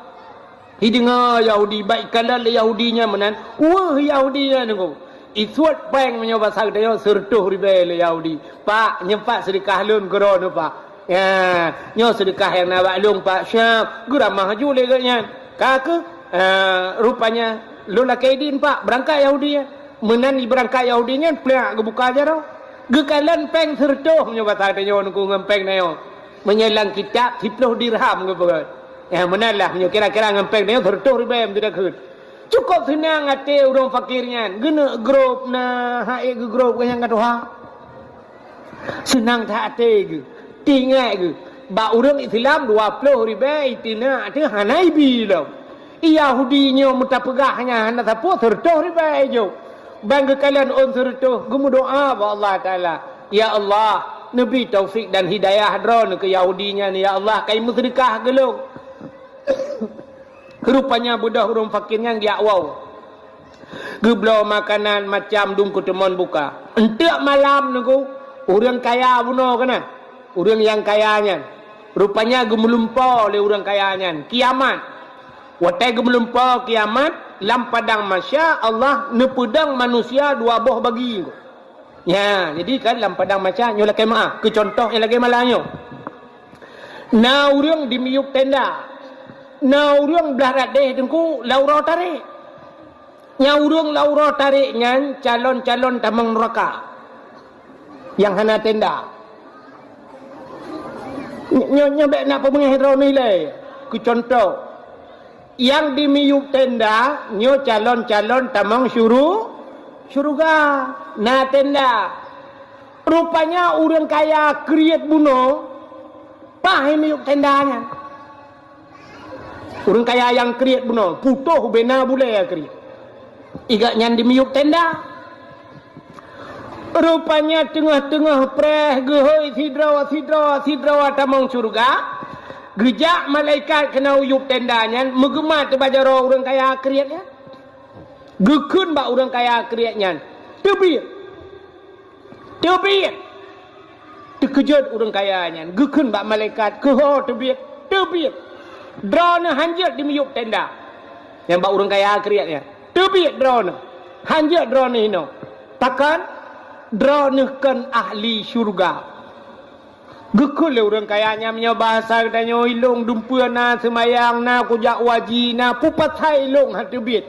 Hideungoe Yahudi, bak ikalon lé Yahudi nyan meunan, weueh Yahudi nyan ku. Isuet péng meunyoe basa geutanyoe sireutôh ribèe lé Yahudi. "Pak, nyoe Pak seudeukah lôn keu droeneuh, Pak." "Ya, nyoe seudeukah nyang na bak lôn, Pak." Siap, geuramah ju lé geuh nyan. Ka keuh, eh, rupanya, "Lôn lakèe idin, Pak, beurangkat Yahudi nyan." Meunan jibeurangkat Yahudi nyan, plak geubuka jaroe. Geukalon péng sireutôh meunyoe basa geutanyoe ngon péng tanyoe. Meunyoe lam kitab, siplôh dirham geupeugah. Ya, meunan lah, meunyoe kira-kira ngon péng tanyoe sireutôh ribèe meuteudak kheun. Cukôp seunang até ureueng fakir nyan. Geuneuk grôp na, han ék geugrôp geuh nyang ka tuha. Seunang that até geuh. Teuingat geuh, bak ureueng Islam dua ploh ribèe iteunak teuh hana ibi lom. Yahudi nyoe meutapeugah nyan hana sapeue, sireutôh ribèe jok. Ban geukalon ôn sireutôh, geumeudoa bak Allah Taala, "Ya Allah, neubi taufik dan hidayah droeneuh keu Yahudi nyan, ya Allah, ka imeuseudeukah keu lôn." Rupanya beudôh ureueng fakir nyan geujak woe. Geubloe makanan macam dum keuteumon buka. Enteuk malam nyoe, ureueng kaya bunoe keunan. Ureueng nyang kaya nyan. Rupanya geumeulumpoe lé ureueng kaya nyan. Kiamat. Watèe geumeulumpoe kiamat, lam padang mahsyar Allah neupeudong manusia dua boh bagi. Nya, jadi kan lam padang mahsyar nyoe lakèe meu'ah, keu cuntoh nyang lagèe malam nyoe. Na ureueng di miyueb tenda. Na ureueng blah rot deh teungku lam uroe tarek. Nyang ureueng lam uroe tarek nyan calon-calon tamong neuraka. Nyang hana tenda. Nyoe, nyoe bèk na peumeungéh droeneuh ilèe. Keu cuntoh, nyang di miyueb tenda nyoe calon-calon tamong syuru-, syeuruga. Na tenda. Rupanya ureueng kaya kriet bunoe, paih miyueb tenda nyan. Ureueng kaya nyang kriet bunoe, putôh bena bulèe kriet. Igeuh nyan di miyueb tenda. Rupanya teungoh-teungoh preh geuhôi sidroe, sidroe, sidroe tamong syeuruga, geujak malaikat keunoe yub tenda nyan, meugeuma teuh bak jaroe ureueng kaya kriet nyan. Geukheun bak ureueng kaya kriet nyan, "Teubiet! Teubiet!" Teukeujot ureueng kaya nyan, geukheun bak malaikat, "Keuho teubiet? Teubiet! Droeneuh hanjeuet di miyueb tenda." Nyan bak ureueng kaya kriet nyan, "Teubiet droeneuh! Hanjeuet droeneuh inoe! Pakon? Droeneuh kon ahli syeuruga." Geukheun lé ureueng kaya nyan, "Meunyoe bahasa geutanyoe, ilôn dumpeue na seumayang, na kujak u haji, na peue pasai ilôn han teubiet?"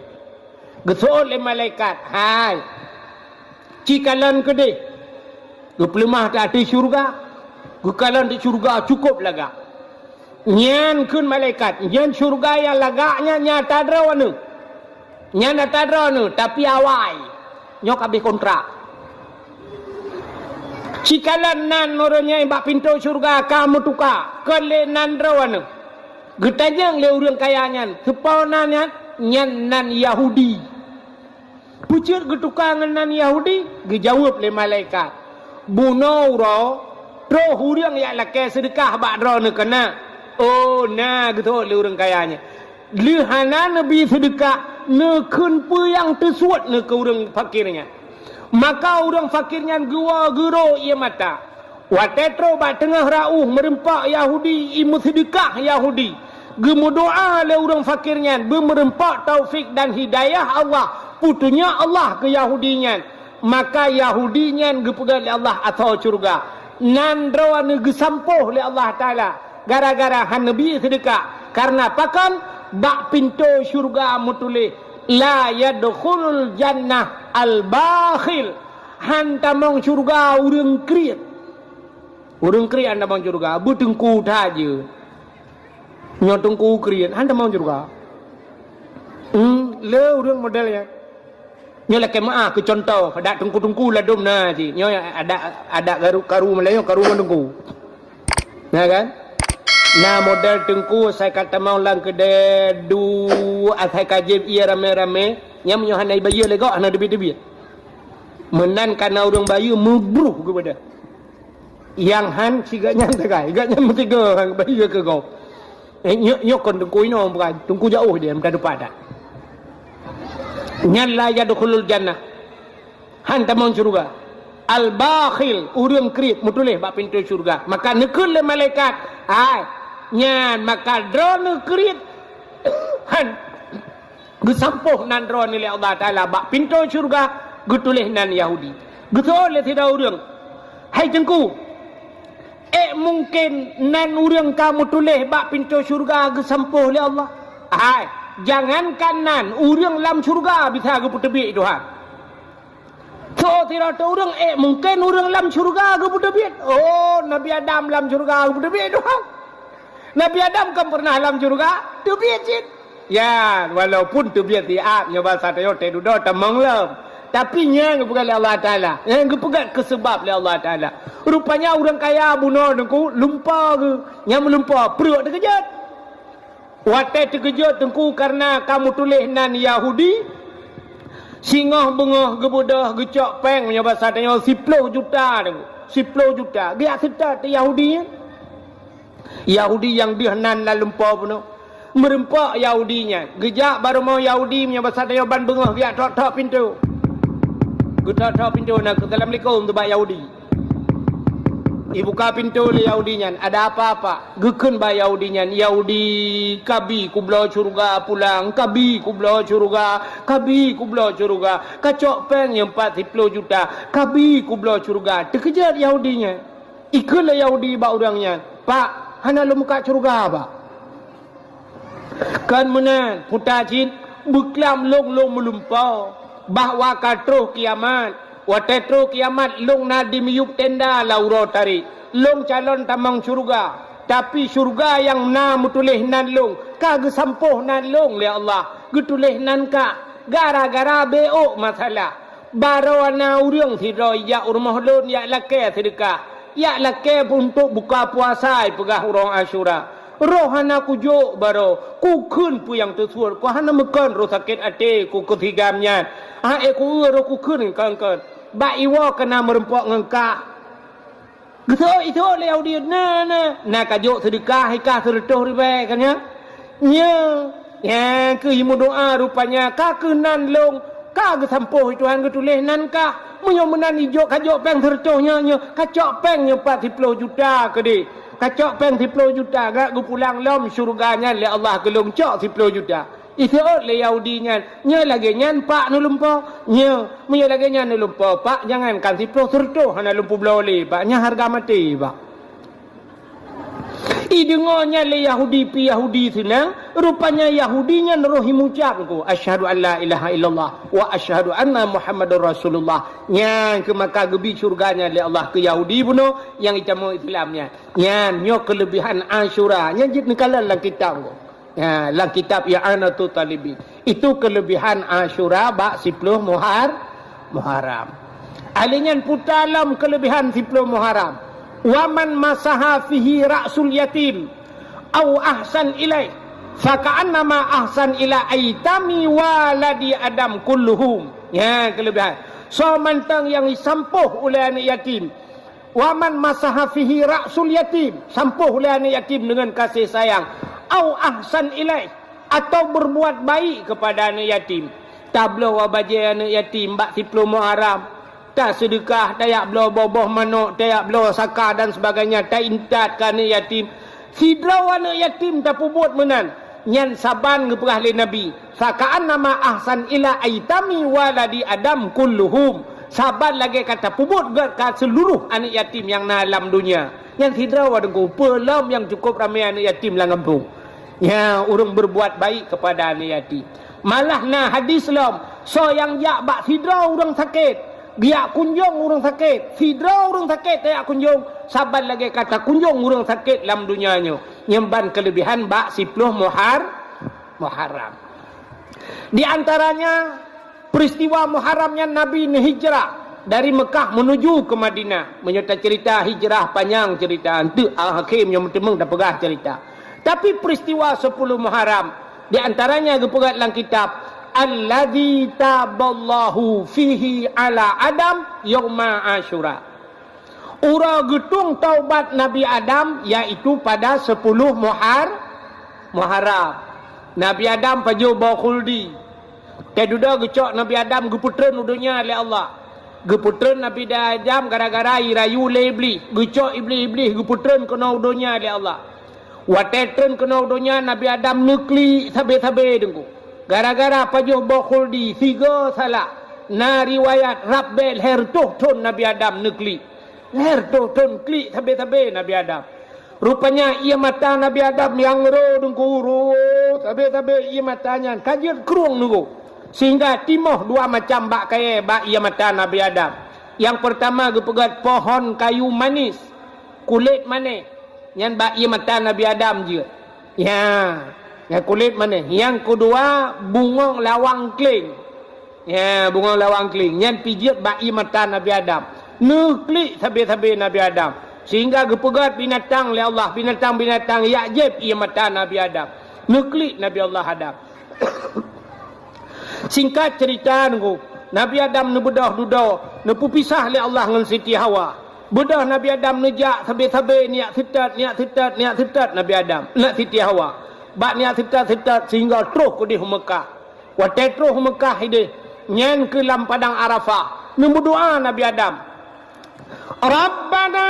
Geuseuôt lé malaikat, "Hai, ci kalon keudeh, geupeuleumah teuh ateueh syeuruga, geukalon teuh syeuruga cukôp lagak." Nyan kheun malaikat, "Nyan syeuruga nyang lagak nyan, nyan ata droeneuh. Nyan ata droeneuh, tapi awai, nyoe ka abéh kontrak." Ci kalon nan ureueng nyan bak pintoe syeuruga ka meutuka, kon lé nan droeneuh. Geutanyong lé ureueng kaya nyan, "Soe po nan nyan?" "Nyan nan Yahudi." "Peue jeuet geutuka ngon nan Yahudi?" Geujaweueb lé malaikat, "Bunoe uroe, troh ureueng jak lakèe seudeukah bak droeneuh keunan." "Oh, na," geuseuôt lé ureueng kaya nyan. Lheueh hana neubi seudeukah, neukheun peue nyang teusuet neuh keu ureueng fakir nyan. Maka ureueng fakir nyan geuwoe geurô ié mata. Watèe trôk bak teungoh rot meureumpok Yahudi, i meuseudeukah Yahudi, geumeudoa lé ureueng fakir nyan beumeureumpok taufik dan hidayah Allah, peutunyok Allah keu Yahudi nyan. Maka Yahudi nyan geupeugah lé Allah asoe syeuruga, nan droeneuh geusampôh lé Allah Taala gara-gara hana neubi seudeukah. Kareuna pakon? Bak pintoe syeuruga meutuléh, "La yadkhulul jannah al-bakhil." Han tamong syeuruga ureueng kriet. Ureueng kriet han tamong syeuruga, beuteungku that jeuet. Nyoe teungku kriet, han tamong syeuruga. Hmm, le ureueng model nyan. Nyoe lakèe meu'ah keu cuntoh, adak teungku-teungku ladôm na cit. Nyoe adak, adak karu, karu Meulayu, karu ngon teungku. Na kan? Na model teungku asai ka tamong lam keudè, du, asai ka jieb ié ramé-ramé, nyan meunyoe hana ibayeue lé gob, hana teubiet-teubiet. Meunan ka na ureueng bayeue meubruh geuh beudoh. Nyang han sigoe nyan sagai, gobnyan meusigoe han bayeue keu gob. Eh, nyoe, nyoe kon teungku inoe bukan, teungku jauh dia, minta depan dah. Nyan la yadkhulul jannah. Han tamong syurga. Al-bakhil, ureuëng kriet meutuléh bak pintoe syurga. Maka neukheun lé malaikat, "Hai, nyan maka droeneuh kriet." Han geusampôh nan droeneuh lé Allah Taala bak pintoe syurga, geutuléh nan Yahudi. Geuseuôt lé sidroe ureuëng, "Hai Teungku, ék mungken nan ureuëng ka meutuléh bak pintoe syurga geusampôh lé Allah?" Hai, jangankan nan, ureuëng lam syurga bisa geupeuteubiet Tuhan. Soe sidroe ureuëng, ék mungken ureuëng lam syurga geupeuteubiet? Oh, Nabi Adam lam syurga geupeuteubiet Tuhan. Nabi Adam kan pernah lam syurga, teubiet cit. Ya, walaupun teubiet siat, nyoe basa tanyoe teududoe tamong lom. Tapi nyan geupeugah lé Allah Taala, nyan geupeugah keu seubab lé Allah Taala. Rupanya ureuëng kaya bunoe Teungku, lumpa geuh, nyang meulumpa pruet teukeujot. Watée teukeujot Teungku kareuna ka meutuléh nan Yahudi, singoh beungoh geubeudôh geucok péng, meunyoe basa tanyoe siploh juta Teungku, siploh juta. Geujak seutôt Yahudi nyan. Yahudi nyang deuh nan lam lumpo bunoe. Meureumpok Yahudi nyan. Geujak bak rumoh Yahudi meunyoe basa tanyoe ban beungoh geujak tok-tok pintoe. Geutok-tok pintoe na keu assalamualaikum teuh bak Yahudi. Ibuka pintoe lé Yahudi nyan, "Ada apa, Pak?" Geukheun bak Yahudi nyan, "Yahudi, kabi kubloe syeuruga pulang, kabi kubloe syeuruga, kabi kubloe syeuruga. Kacok péng nyang pat siploh juta, kabi kubloe syeuruga." Teukeujot Yahudi nyan. Ikheun lé Yahudi bak ureuëng nyan, "Pak, hana lôn muka syeuruga, Pak." Kon meunan, puta cit, beuklam lôn lôn meulumpo, bahwa ka troh kiamat. Watée troh kiamat, lôn na di miyueb tenda lam uroe tarek. Lôn calon tamong syeuruga, tapi syeuruga nyang na meutuléh nan lôn ka geusampôh nan lôn lé Allah, geutuléh nan kah gara-gara beuôk masalah. Baroe na ureuëng sidroe jak u rumoh lôn jak lakée seudeukah, jak lakée untuk buka puasa, ipeugah uroe Asyura. Roh hana kujok baroe, kukheun peue nyang teusuet, ku hana meukon roh sakét até ku keusigam nyan. Aé ku eu roh kukheun kon-kon. Bak iwoe ka na meureumpok ngon kah. Geuseuôt-seuôt lé Yahudi, "Na, na, na kajok seudeukah, ikah seureutôh ribée," kan nyan? Nyoe, nyang keuh meudoá rupanya, ka keuh nan lôn, ka geusampôh Tuhan geutuléh nan kah. Meunyoe meunan ijok kajok péng seureutôh nyoe, nyoe kacok péng nyoe pat siploh juta keudeh. Kacok péng siploh juta, gak geupulang lom syeuruga nyan lé Allah keu lôn cok siploh juta. Iseuôt lé Yahudi nyan, "Nyoe lagée nyan, Pak, neulumpo?" "Nyoe, meunyoe lagée nyan neulumpo, Pak, jangankan siploh, seureutôh hana lôn peubloe lé, Pak. Nyan hareuga maté, Pak." Ideungoe nyan lé Yahudi pih Yahudi seunang, rupanya Yahudi nyan roh imucab keu, "Asyhadu an la ilaha illallah wa asyhadu anna Muhammadar Rasulullah." Nyan keuh maka geubi syeuruga nyan lé Allah keu Yahudi bunoe nyang itamong Islam nyan. Nyan nyoe keuleubehan Asyura, nyan jeuet neukalon lam kitab keuh. Ya, lam kitab I'anatut Talibin. Itu kelebihan Asyura bak siploh Muhar-, Muharram. Ahli nyan puta lom kelebihan siploh Muharram. "Wa man masaha fihi ra'sul yatim au ahsan ilaih, fa ka'annama ahsan ila aitami waladi Adam kulluhum." Ya, kelebihan. Soe mantong nyang jisampôh ulée aneuëk yatim, "Wa man masaha fihi ra'sul yatim," sampôh lé aneuëk yatim deungon kasih sayang, "au ahsan ilaih," atau berbuat baik kepada aneuëk yatim. Tabloe bajée aneuëk yatim bak siploh Muharram, taseudeukah, tajak bloe boh-boh manok, tajak bloe saka dan sebagainya, taintat keu aneuëk yatim. Sidroe aneuëk yatim tapeubuet meunan, nyan saban geupeugah lé Nabi, "Fa ka'annama ahsan ila aitami waladi Adam kulluhum." Saban lagée ka tapeubuet gét keu seuluruh aneuëk yatim nyang na lam donya. Nyan sidroe Teungku, peue lom nyang cukup ramé aneuëk yatim lam gampông. Nya, ureuëng berbuat baik kepada aneuëk yatim. Malah na hadis lom, soe nyang jak bak sidroe ureuëng sakét, geujak kunjong ureuëng sakét, sidroe ureuëng sakét tajak kunjong, saban lagée ka takunjong ureuëng sakét lam donya nyoe. Nyan ban kelebihan bak siploh Muhar-, Muharram. Di antaranya, peristiwa Muharram nyan Nabi neuhijrah dari Mekah menuju ke Madinah. Meunyoe tacerita hijrah, panyang cerita, enteuk akhé meunyoe meuteumèe tapeugah cerita. Tapi peristiwa sepuluh Muharram, di antaranya geupeugah lam kitab, "Alladzi taballahu fihi ala Adam yauma Asyura." Uroe geutung taubat Nabi Adam, yaitu pada sepuluh Muhar-, Muharram. Nabi Adam pajoh boh khuldi. Teududoe geucok Nabi Adam geupeutreun u donya lé Allah. Geupeutreun Nabi Adam gara-gara jirayu lé Iblih. Geucok Iblih, Iblih geupeutreun keunoe u donya lé Allah. Watée treun keunoe u donya, Nabi Adam neuklik sabe-sabe Teungku. Gara-gara pajoh boh khuldi, sigoe salah. Na riwayat rab bée lhée reutôh thon Nabi Adam neuklik. Lhée reutôh thon klik sabe-sabe Nabi Adam. Rupanya ié mata Nabi Adam nyang ro Teungku, ro sabe-sabe ié mata nyan ka jeuet krueng Teungku. Sehingga timoh dua macam bak kayée bak ié mata Nabi Adam. Nyang peurtama geupeugét pohon kayu manis, kulét manéh, nyan bak ié mata Nabi Adam jeuet. Ya, nyang kulét manéh. Nyang keudua bungöng lawang kleng. Ya, bungöng lawang kleng. Nyan pih jeuet bak ié mata Nabi Adam. Neuklik sabe-sabe Nabi Adam. Sehingga geupeugét binatang lé Allah, binatang-binatang jak jieb ié mata Nabi Adam. Neuklik Nabi Allah Adam. Singkat cerita Teungku, Nabi Adam neubeudôh dudoe, neupeupisah lé Allah ngon Siti Hawa. Beudôh Nabi Adam neujak sabe-sabe, neujak seutôt, neujak seutôt, neujak seutôt Nabi Adam, neujak Siti Hawa. Bak neujak seutôt-seutôt sehingga troh keudeh u Meukah. Watée troh u Meukah ideh, nyan keuh lam padang Arafah, neumeudoá Nabi Adam, "Rabbana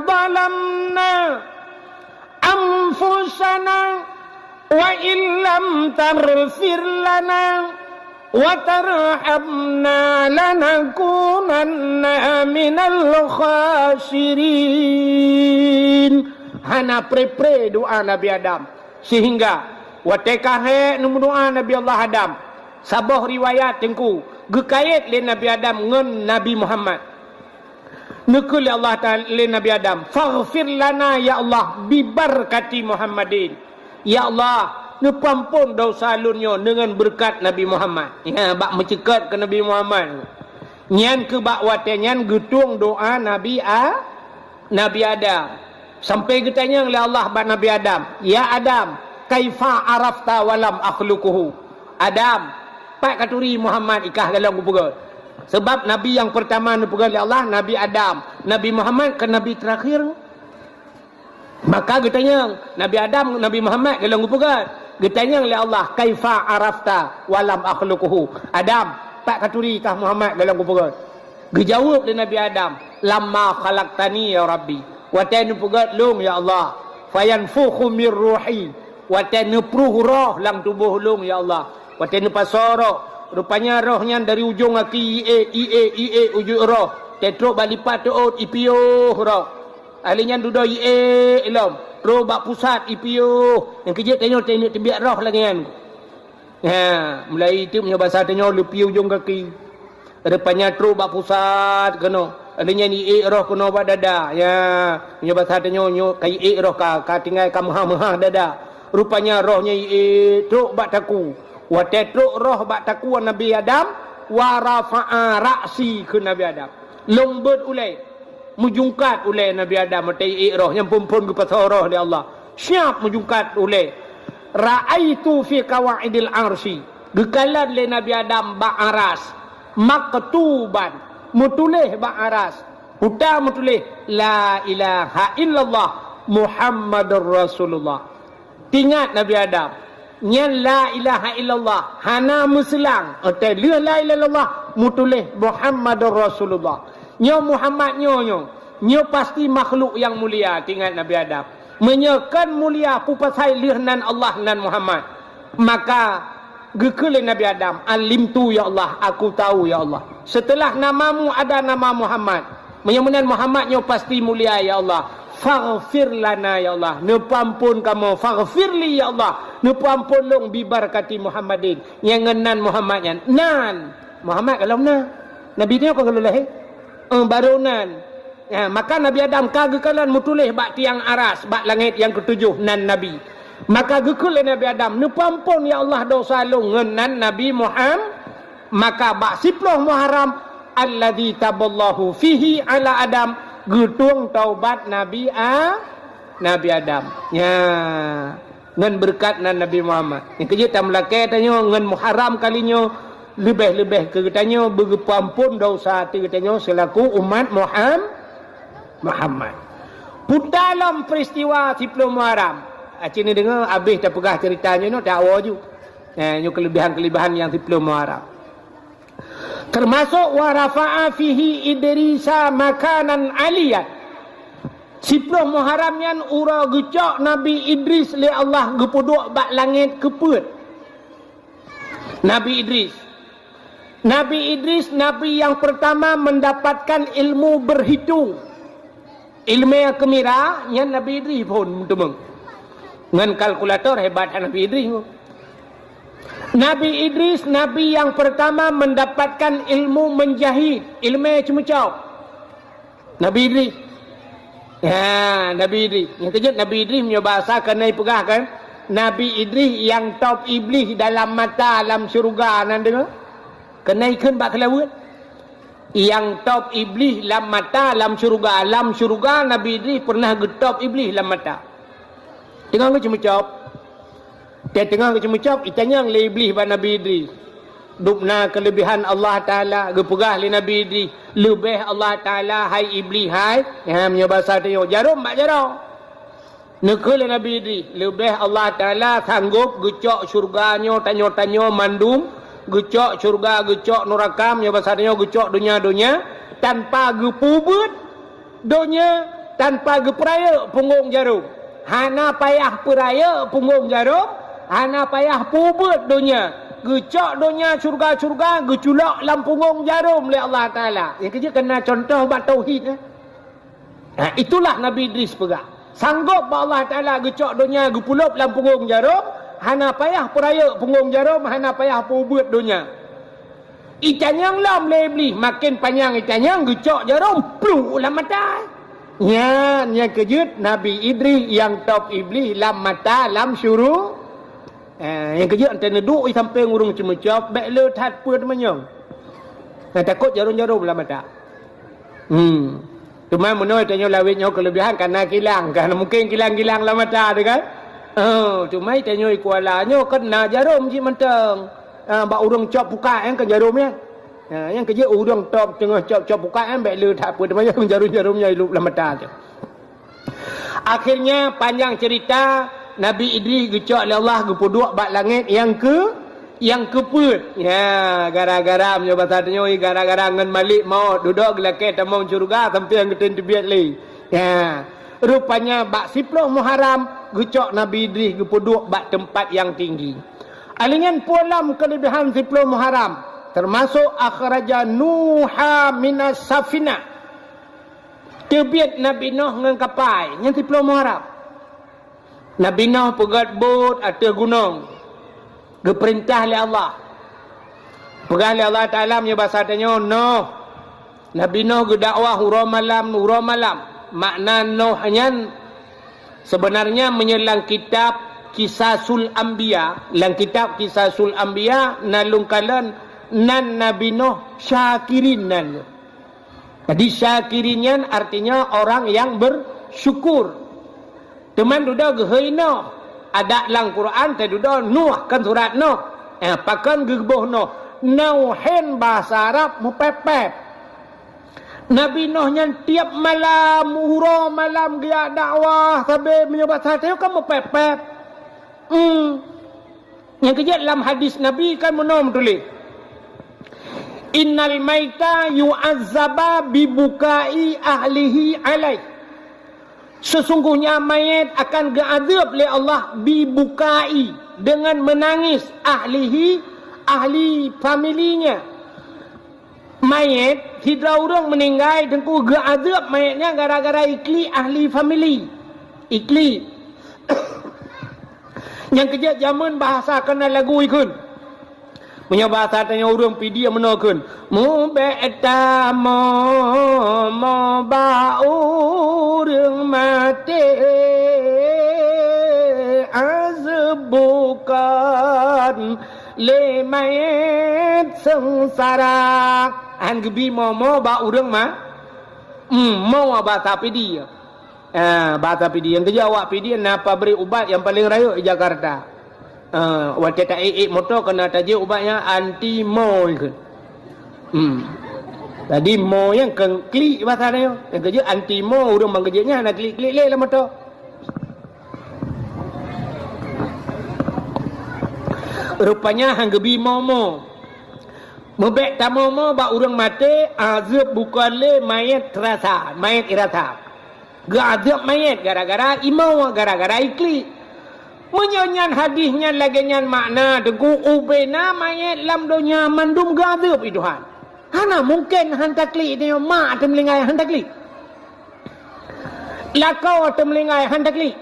zalamna anfusana wa illam taghfir lana wa tarhamna lanakunanna minal khasirin." Hana pre-pre doá Nabi Adam. Sehingga watée ka hék neumeudoá Nabi Allah Adam, saboh riwayat Teungku geukayét lé Nabi Adam ngon Nabi Muhammad. Neukheun lé Allah Taala lé Nabi Adam, "Faghfir lana ya Allah bibarkati Muhammadin." Ya Allah, neupeuamphon desya lôn nyoe deungon beureukat Nabi Muhammad. Ya, bak meuceukat keu Nabi Muhammad. Nyan keuh bak watée nyan geutueng doá Nabi A-, Nabi Adam. Sampai geutanyong lé Allah bak Nabi Adam, "Ya Adam, kaifa arafta wa lam akhluquhu?" Adam, pat katuri Muhammad i kah golom geupeugét? Sabab nabi nyang peurtama neupeugét lé Allah, Nabi Adam. Nabi Muhammad kan nabi teurakhir. Maka geutanyong, Nabi Adam, Nabi Muhammad golom geupeugét. Geutanyong lé Allah, "Kaifa arafta wa lam akhluquhu?" Adam, pat katuri kah Muhammad golom geupeugét? Geujaweueb lé Nabi Adam, "Lamma khalaqtani ya Rabbi." Watée neupeugét lôn ya Allah, "Fayanfukhu mir ruhi." Watée neupruh roh lam tuboh lôn ya Allah. Watée neupasoe roh, rupanya roh nyan dari ujong gaki ié, ié, ié ujong roh. Teutrok bak lipat teuôt ipiôh roh. Ahli nyan dudoe ié lom, trok bak pusat ipiôh. Nyang keujeuet tanyoe teubiet roh lagée nyan. Ha, mulai itu meunyoe basa tanyoe leupie ujong gaki. Rupanya trok bak pusat keunoe. Ada nyan ié roh keunoe bak dada. Ya, meunyoe basa tanyoe nyoe ka ié roh ka, ka tinggai ka meuhah-meuhah dada. Rupanya roh nyan ié trok bak taku. Watée trok roh bak taku Nabi Adam, wa rafa'a ra'si keu Nabi Adam. Lôn beuet ulée. Meujungkat ulée Nabi Adam watée ié roh nyang phon-phon geupasoe roh lé Allah. Siap meujungkat ulée. Ra'aitu fi qawaidil arsy. Geukalon lé Nabi Adam bak aras. Maktuban. Meutuléh bak aras. Peue meutuléh, "La ilaha illallah Muhammadur Rasulullah." Tingat Nabi Adam, nyan la ilaha illallah, hana meuseulang. Watée lheueh la ilaha illallah, meutuléh Muhammadur Rasulullah. Nyoe Muhammad nyoe, nyoe, nyoe pasti makhluk nyang mulia, tingat Nabi Adam. Meunyoe kon mulia, peue pasai lheueh nan Allah nan Muhammad? Maka geukheun lé Nabi Adam, "Alimtu ya Allah, aku tahu ya Allah." Setelah namamu ada nama Muhammad. Meunyoe meunan Muhammad nyoe pasti mulia ya Allah. Faghfir lana ya Allah. Neupeuamphon kamoe. Faghfirli ya Allah. Neupeuamphon lôn bibarkati Muhammadin. Nyang ngon nan Muhammad nyan. Nan. Muhammad golom na. Nabi nyoe kon golom lahé. Eh, barô nan. Ya, maka Nabi Adam ka geukalon meutuléh bak tiang aras, bak langét nyang keutujoh nan Nabi. Maka geukheun lé Nabi Adam, "Neupeuamphon ya Allah desya lôn," ngon nan Nabi Muham-, maka bak siploh Muharram, "Alladzi taballahu fihi ala Adam," geutueng taubat Nabi A-, Nabi Adam. Ya. Ngon beureukat nan Nabi Muhammad. Nyang keujeuet tameulakée tanyoe ngon Muharram kali nyoe, leubeh-leubeh keu geutanyoe beugeupeuamphon desya ateueh geutanyoe seulaku umat Muham-, Muhammad. Puta lom peristiwa siploh Muharram. Aci ni deungoe, abéh tapeugah ceurita nyoe, nyoe tawoe ju. Eh, nyoe keulebihan-keulebihan nyang siploh Muharram. Teumasok wa rafa'a fihi Idrisa makanan aliyan. Siploh Muharram nyan uroe geucok Nabi Idris lé Allah geupeuduek bak langét keu peuet. Nabi Idris. Nabi Idris, nabi yang pertama mendapatkan ilmu berhitung. Ilmu keumira, nyan Nabi Idris phon meuteumèe. Ngon kalkulator hebat Nabi Idris. Nabi Idris, nabi yang pertama mendapatkan ilmu menjahit, ilmu ceumeucok. Nabi Idris. Ya, Nabi Idris. Nyang keujeuet Nabi Idris meunyoe bahasa keuneuk peugah kan, Nabi Idris nyang top Iblis dalam mata lam syeuruga nan deungoe. Keuneuk ikheun bak keulaweuet. Nyang top Iblis lam mata lam syeuruga. Lam syeuruga Nabi Idris pernah geutop Iblis lam mata. Teungoh geuceumeucok. Teungoh geuceumeucok, itanyong lé Iblis bak Nabi Idris. Dubna keulebihan Allah Taala, geupeugah lé Nabi Idris, leubeh Allah Taala hai Iblis hai, ha, meunyoe basa tanyoe, jarom bak jaroe. Neukheun lé Nabi Idris, leubeh Allah Taala sanggop geucok syeuruga nyoe tanyoe-tanyoe mandum, geucok syeuruga, geucok nuraka, meunyoe basa tanyoe geucok donya-donya, tanpa geupeubuet donya tanpa geupeurayeuk punggong jarom. Hana payah peurayeuk punggong jarom, hana payah peubuet donya. Geucok donya syeuruga-syeuruga, geuculok lam punggong jarom lé Allah Taala. Nyang keujeuet keuneuk contoh bak tauhid, eh. Ha, itulah Nabi Idris peugah. Sanggop bak Allah Taala geucok donya geupulop lam punggong jarom, hana payah peurayeuk punggong jarom, hana payah peubuet donya. Itanyong lom lé Iblis, maken panyang itanyong, geucok jarom, pluk lam mata. Nyan, nyang keujeuet Nabi Idris nyang top Iblis lam mata lam syuru-, eh, nyang keujeuet ante neuduek i sampéng ureuëng ceumeucok, bék le that peue teumanyong. Nah, takot jarom-jarom lam mata. Hmm. Cuma meunoe tanyoe lawét nyoe keulebihan kana kilang, kan mungken kilang-kilang lam mata teuh kan. Oh, cuma tanyoe i Kuala nyoe kan na jarom cit mantong. Ah, bak ureuëng cop pukat nyan kan jarom nyan. Ha, nyang keujeuet ureuëng top teungoh cop-cop pukat nyan bék le that peue teumanyong jarom-jarom nyan i lub lam mata teuh. Akhirnya panjang cerita, Nabi Idris geucok lé Allah geupeuduek bak langét nyang keu-, nyang keupeuet. Ya, gara-gara meunyoe basa tanyoe, gara-gara ngon Malik Maut, dudoe geulakée tamong syeuruga sampoe nyang geutem teubiet lé. Ya, rupanya bak siploh Muharram geucok Nabi Idris geupeuduek bak teumpat nyang tinggi. Alinyan pulam keulebihan siploh Muharram, teumasok akhraja Nuha minas safinah. Teubiet Nabi Nuh ngon kapai, nyan siploh Muharram. Nabi Nuh peugét bot ateueh gunong, geupeurintah lé Allah. Peugah lé Allah Taala meunyoe basa tanyoe, Nuh. Nabi Nuh geudakwah uroe malam, uroe malam. Makna Nuh nyan seubeunarnya meunyoe lam kitab Qisasul Anbiya, lam kitab Qisasul Anbiya na lôn kalon nan Nabi Nuh syakirin nan. Jadi syakirin nyan artinya orang yang bersyukur. Teuma dudoe geuhôi Nuh. Adak lam Quran teududoe Nuh, kan surat Nuh. Eh, pakon geuboh Nuh? Nauhin bahasa Arab meupép-pép. Nabi Nuh nyan tiep malam, uroe malam geujak dakwah, sabe meunyoe basa teuh kan meupép-pép. Hmm. Nyang keujeuet lam hadis Nabi kan meunoe meutuléh, "Innal maita yu'azzaba bi bukai ahlihi alaih." Sesungguhnya mayat akan geuazeueb lé Allah bi bukai, dengan menangis, ahlihi, ahli familinya. Mayét, sidroe ureuëng meuninggai teungku geuazeueb mayét nyan gara-gara iklik ahli famili. Iklik. Nyang keujeuet jameun bahasa keunan lagu ikheun. Meunyoe bahasa tanyoe ureuëng Pidie meunoe kheun, "Mubék tamoe mo bak ureuëng maté, azeueb bukon lé mayét seungsara." Han geubi mo-mo bak ureuëng ma-, hmm, mo bahasa Pidie. Ah, bahasa Pidie. Nyang keujeuet awak Pidie na pabrik ubat nyang paleng rayeuk di Jakarta. Ah, watée ta-ék-ék moto keunan tajép ubat nyan anti mo ikheun. Hmm. Tadi mo nyang keu klik bahasa nyoe. Nyang keujeuet anti mo, ureuëng ban keujeuet nyan hana klik-klik lé lam moto. Rupanya han geubi mo-mo. Meubèk tamomo bak ureuëng maté, azeueb bukon lé manyét teurasa, manyét irasa. Geuazeueb manyét gara-gara imoe, gara-gara iklik. Meunyoe nyan hadih nyan lagée nyan makna, teungku, ubena manyét lam donya mandum geuazeueb i Tuhan. Hana mungken han taklik nyoe, mak teumeulinggai han taklik. Lakoe teumeulinggai han taklik.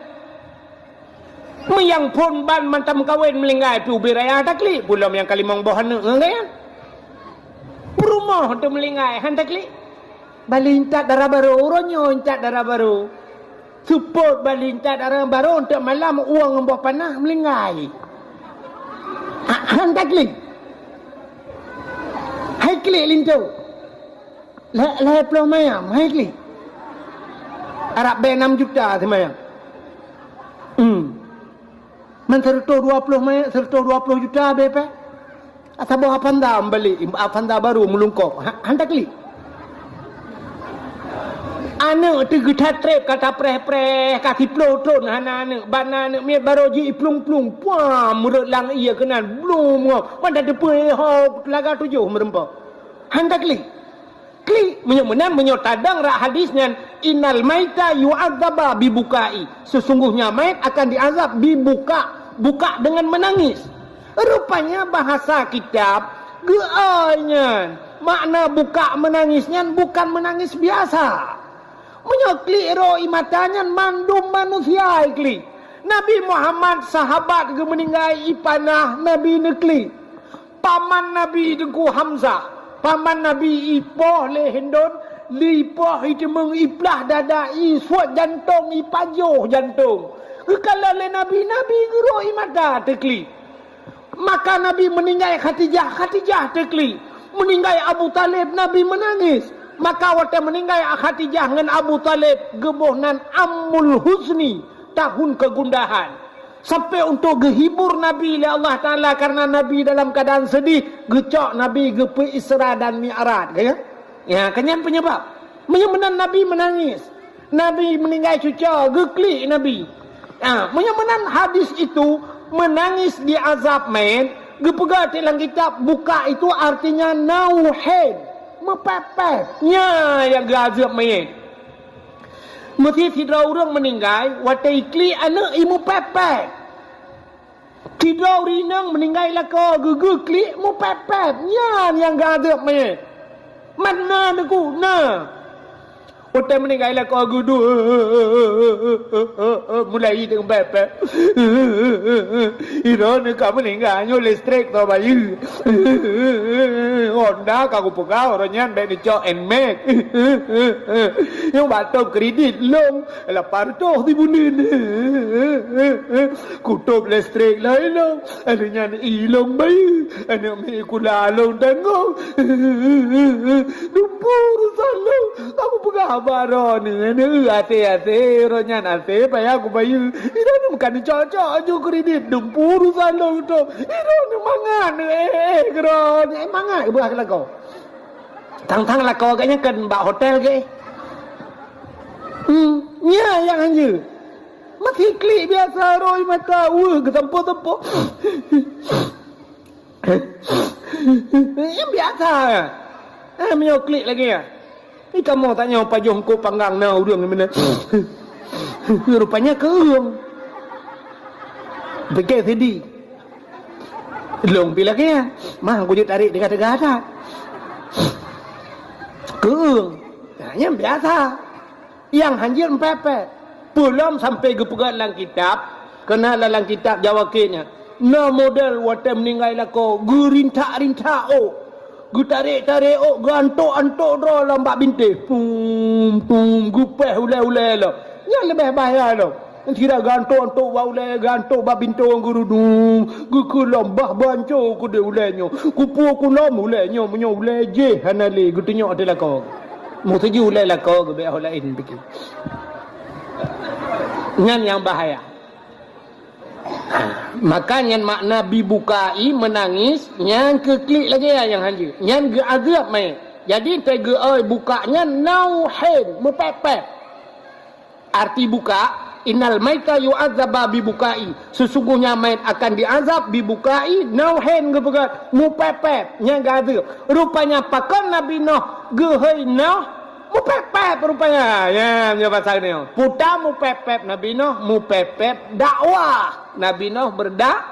Meuyang phon ban mantong meukawen meulinggai pih ubé raya taklik, peulom nyang ka limong boh aneuëk ngon gaya. Peurumoh teumeulinggai han taklik. Bali intat dara barô, uroe nyoe intat dara barô. Seupôt bali intat dara barô, eunteuk malam uang ngon boh panah meulinggai. Ha, han taklik. Hai klik linto. Lhée, lhée ploh mayam, hai klik. Arab bée enam juta simayam. Hmm. Man seratus dua puluh mayam, seratus dua puluh juta bée pée. Atawa Avanza meubalek, Avanza baru meulungkop. Ha, han taklik. Aneuëk teuh geutat treb ka tapreh-preh, ka siploh thon hana aneuëk, ban na aneuëk miet barô ji iplueng-plueng, puam, meureuet lam ié keunan, blum, ngon, mantong teupeu ho, teulaga tujoh meureumpok. Han taklik. Klik, meunyoe meunan, meunyoe tadong rak hadis nyan, "Innal maita yu'adzaba bibukai." Sesungguhnya mayat akan diazab bibuka, buka dengan menangis. Rupanya bahasa kitab geuai nyan. Makna buka menangis nyan bukan menangis biasa. Meunyoe klik ro i mata nyan mandum manusia klik. Nabi Muhammad sahabat geumeuninggai i panah Nabi neuklik. Paman Nabi Teungku Hamzah, paman Nabi ipoh lé Hindon, ipoh iteumeung iplah dada, isuet jantong, ipajoh jantong. Geukalon lé Nabi, Nabi geurok i mata teuklik. Maka Nabi meuninggai Khadijah, Khadijah teuklik. Meuninggai Abu Talib, Nabi meunangis. Maka watée meuninggai Khadijah ngon Abu Talib, geuboh nan Amul Huzni, tahun kegundahan. Sampai untuk geuhibur Nabi lé Allah Taala karena Nabi dalam keadaan sedih, geucok Nabi geupeu Isra dan Mi'raj, kan ya? Ya, kan nyan penyebab. Meunyoe meunan Nabi menangis. Nabi meninggai cuco, geuklik Nabi. Ha, meunyoe meunan hadis itu, menangis di azab mayit, geupeugah di dalam kitab, buka itu artinya nauhin, meupepet. Nya nyang geuazab mayit. Meusi sidroe ureuëng meuninggai, watée iklik aneuëk i meupepet. Sidroe ureuëng inong meuninggai lakoe geuh, geuklik meupepet. Nyan nyang geuazab manyét. Mana neukuna? Watée meuninggai lakoe geuh, duek, mulai deungon pepet. Droeneuh ka meuninggai nyoe listrik teuh bayeue. Honda ka kupeugah, uroe nyan bék neucok Nmax. Nyang bak tôb kredit lom lapan reutôh sibuleuen. Kutôb listrik laén lom, aneuk nyan ilong bayeue, aneuk miet sikula lom tanggong. Dumpeue urosan lom, kapeugah haba droeneuh, aneuk, até-até, uroe nyan até payah kubayeue. Droeneuh meukan cocok aju kredit, dumpeue urosan lom tôb. Droeneuh mangat, eh, eh, keudroe, eh, mangat geupeugah keu lakoe. Tang-tang lakoe geuh nyan kan bak hotel geuh. Hmm, nya nyang hanjeuet. Meusi klik biasa rhoi mata, weueh, geusampoe-sampoe. Nyan biasa. Eh, meunyoe klik lagée nyan. Ni kamoe tanyoe pajoh eungkôt panggang na ureuëng meunan. Rupanya keueung. Pike sidi. Lôn pi lagée nyan. Mah kujeuet tarék teuga-teuga that. Keueung. Nah, nyan biasa. Nyang hanjeuet meupepet. Peulom sampai geupeugah lam kitab, keunan lam kitab Jawa Kek nyan. Na model watée meuninggai lakoe, geurintak-rintak ôk. Geutarek-tarek ôk, geuantok-antok droe lom bak bintéh. Pum, pum, geupéh ulée-ulée lom. Nyan leubeh bahya lom. Sira geuantok-antok bak ulée, geuantok bak bintéh ngon geurudum, geukheun lom bah banco keudeh ulée nyoe. Kupeue kulom ulée nyoe, meunyoe ulée jéh hana lé geutunyok ateueh lakoe. Meuseujih ulée lakoe geubek ho laén pike. Nyan nyang bahaya. Ha, maka nyan makna bibukai, meunangis, nyan keu klik lagée nyang hanjeuet. Nyan geuazeueb manyét. Jadi, teugeue bukak nyan nau hen, meupép-pép. Arti bukak, "Innal maita yu'adzaba bi bukai." Sesungguhnya mayat akan diazab bi bukai, nau hen geupeugah, meupép-pép, nyan geuazeueb. Rupanya pakon Nabi Nuh geuhôi Nuh, meupép-pép rupanya. Ya, nyoe basa nyoe. Puta meupép-pép Nabi Nuh, meupép-pép dakwah. Nabi Nuh berda-,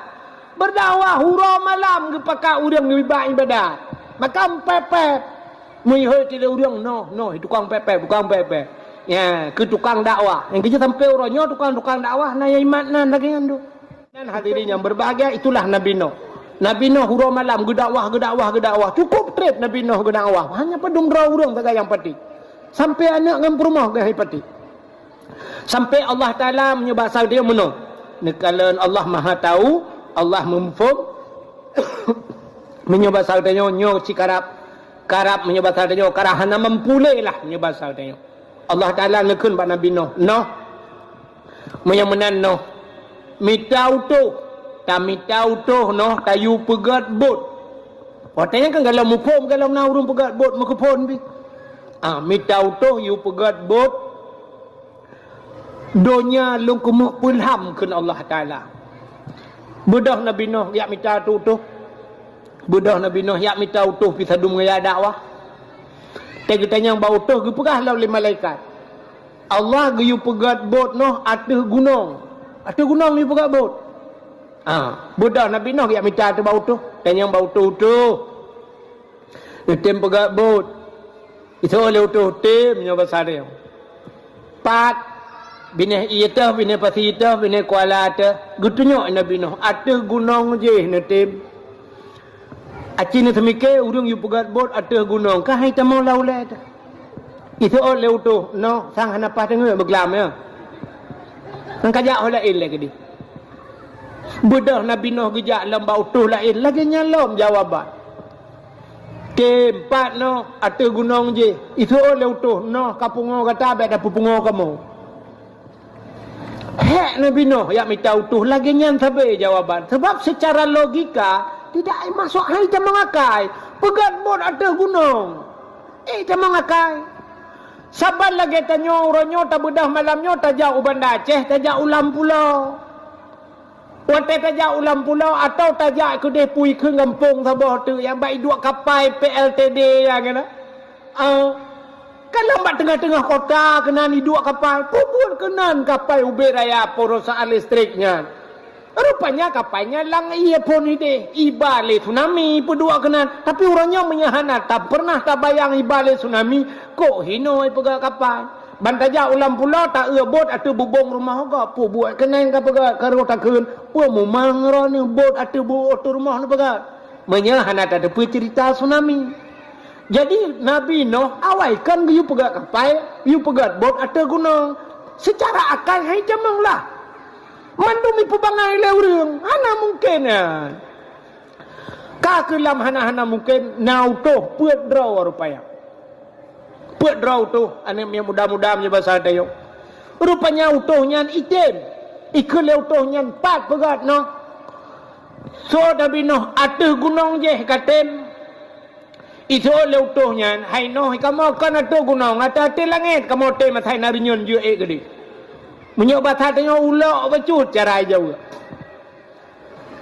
berdakwah uroe malam geupakat ureuëng nibak ibadat. Maka meupép-pép. Meuhôi ti lé ureuëng, noh, noh, tukang pép-pép, tukang pép-pép. Ya, keu tukang dakwah. Nyang keuh sampai uroe nyoe tukang-tukang dakwah na nyang imat nan lagée nyan tu. Dan hadirin yang berbahagia, itulah Nabi Nuh. Nabi Nuh uroe malam geudakwah, geudakwah, geudakwah. Cukup treb Nabi Nuh geudakwah. Hanya padum droe ureuëng sagai nyang patéh. Sampai aneuëk ngon peurumoh geuh patéh. Sampai Allah Taala meunyoe basa geutanyoe meunoe. Neukalon Allah Maha Tahu, Allah meumuphom. Meunyoe basa geutanyoe nyoe cit karab, karab meunyoe basa geutanyoe karab hana mampu lé lah meunyoe basa geutanyoe. Allah Taala neukheun bak Nabi Nuh, "Nuh, meunyoe meunan Nuh, mita utôh, tamita utôh Nuh tayue peugét bot." Watée nyan kan galom muphom, galom na ureuëng peugét bot meukeuphon pih. Ah, mita utôh yue peugét bot. Donya lôn keumeuk peulham kheun Allah Taala. Beudôh Nabi Nuh jak mita utôh. Beudôh Nabi Nuh jak mita utôh pih sadum ngon jak dakwah. Teugeutanyong bak utôh geupeugah lom lé malaikat, "Allah geuyue peugét bot Nuh ateueh gunong." Ateueh gunong yue peugét bot. Ha, beudôh Nabi Nuh jak mita ateueh bak utôh. Tanyong bak utôh-utôh. Neutem peugét bot. Iseuôt lé utôh tem nyoe basa nyoe. Pat, binéh ié teuh, binéh pasi teuh, binéh kuala teuh. Geutunyok Nabi Nuh ateueh gunong jih neutem. Aci neuseumiké ureuëng yue peugét bot ateueh gunong, ka hai tamong lam ulée teuh. Iseuôt lé utôh, noh sang hana paih teungeut beuglam ya. Nyang ka jak ho laén lé keudeh. Beudôh Nabi Nuh geujak lom bak utôh laén, lagée nyan lom jawaban. Tem pat noh ateueh gunong jih, iseuôt lé utôh noh ka pungoe gata bék tapeupungoe kamoe. Hék Nabi Nuh jak mita utôh lagée nyan sabe jawaban. Sebab secara logika tidak masuk hai tamong akai. Peugét bot ateueh gunong. Eh, tamong akai. Saban lagée tanyoe uroe nyoe tabeudôh malam nyoe tajak u Banda Aceh, tajak u Lam Pulo. Watée tajak u Lam Pulo atawa tajak keudeh pui kheun gampông saboh teuk nyang bak iduek kapai P L T D nyang keunan. Ah, ka lom bak teungoh-teungoh kota keunan iduek kapai, peubuet keunan kapai ubit raya perusahaan listrik nyan. Rupanya kapai nyan lam ié phon ideh, iba lé tsunami peuduek keunan. Tapi uroe nyoe meunyoe hana ta-, pernah tabayang iba lé tsunami, kok hinoe peugét kapai. Ban tajak u Lam Pulo taeu bot ateueh bubông rumoh gob, peubuet keunan ka peugét, ka roh takheun, peue mumang droeneuh bot ateueh bu-, ateueh rumoh neupeugét. Meunyoe hana tateupeue ceurita tsunami. Jadi, Nabi Nuh awai kan geuyue peugét kapai, geuyue peugét bot ateueh gunong. Seucara akai hai tamong lah. Mandum ipeubangai lé ureuëng, hana mungken nyan. Ka keulam hana-hana mungken, na utôh peuet droe rupanya. Peuet droe utôh, aneuëk miet muda-muda meunyoe basa tanyoe. Rupanya utôh nyan item. Ikheun lé utôh nyan pat peugét noh. Sot Nabi Nuh ateueh gunong jih ka tem. Iseuôt lé utôh nyan, hai noh kamoe kon ateueh gunong, ateueh-ateueh langét kamoe tem asai na reunyeun jeuet ék keudeh. Meunyoe basa tanyoe ulok bacut cara jaweueb.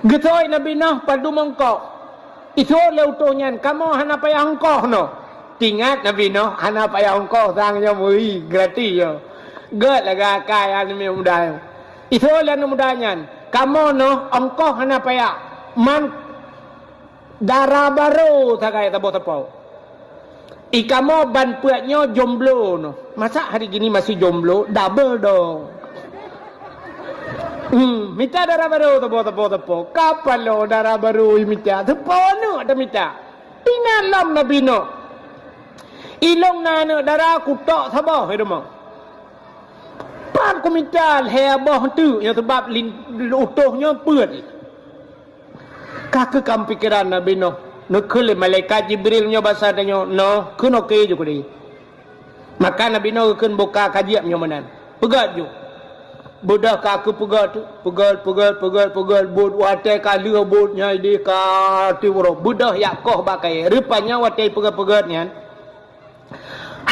Geuseuôt Nabi Nuh padum ongkoh. Iseuôt lé utôh nyan, kamoe hana payah ongkoh noh. Tingat Nabi Nuh hana payah ongkoh sang nyoe meuri gratis nyoe. Gét lagée akai aneuëk muda nyoe. Iseuôt lé aneuëk muda nyan, kamoe noh ongkoh hana payah. Man dara barô sagai saboh teupeu. I kamoe ban peuet nyoe jomblo noh. Masa hari gini masih jomblo, double dong. Hmm, mita dara barô teupeu, teupeu, teupeu. Kapalo dara barô i mita, teupeu aneuëk dah mita. Ingat lom Nabi Nuh. Ilong na aneuëk dara kutok saboh i rumoh. Pat kumita lhée boh teuk nyoe sabab lin-, utôh nyoe peuet. Ka keuh kam pikeran Nabi Nuh, neukheun lé malaikat Jibril nyoe basa tanyoe, "Noh, keunoe keu ju keudeh." Maka Nabi Nuh geukheun boka ka jieb nyoe meunan. Peugét ju. Beudôh ka keuh peugét, peugét, peugét, peugét, peugét, bot watée ka lheueh bot nyan ideh ka tiep uroe. Beudôh jak koh bak kayée. Rupanya watée peugét-peugét nyan,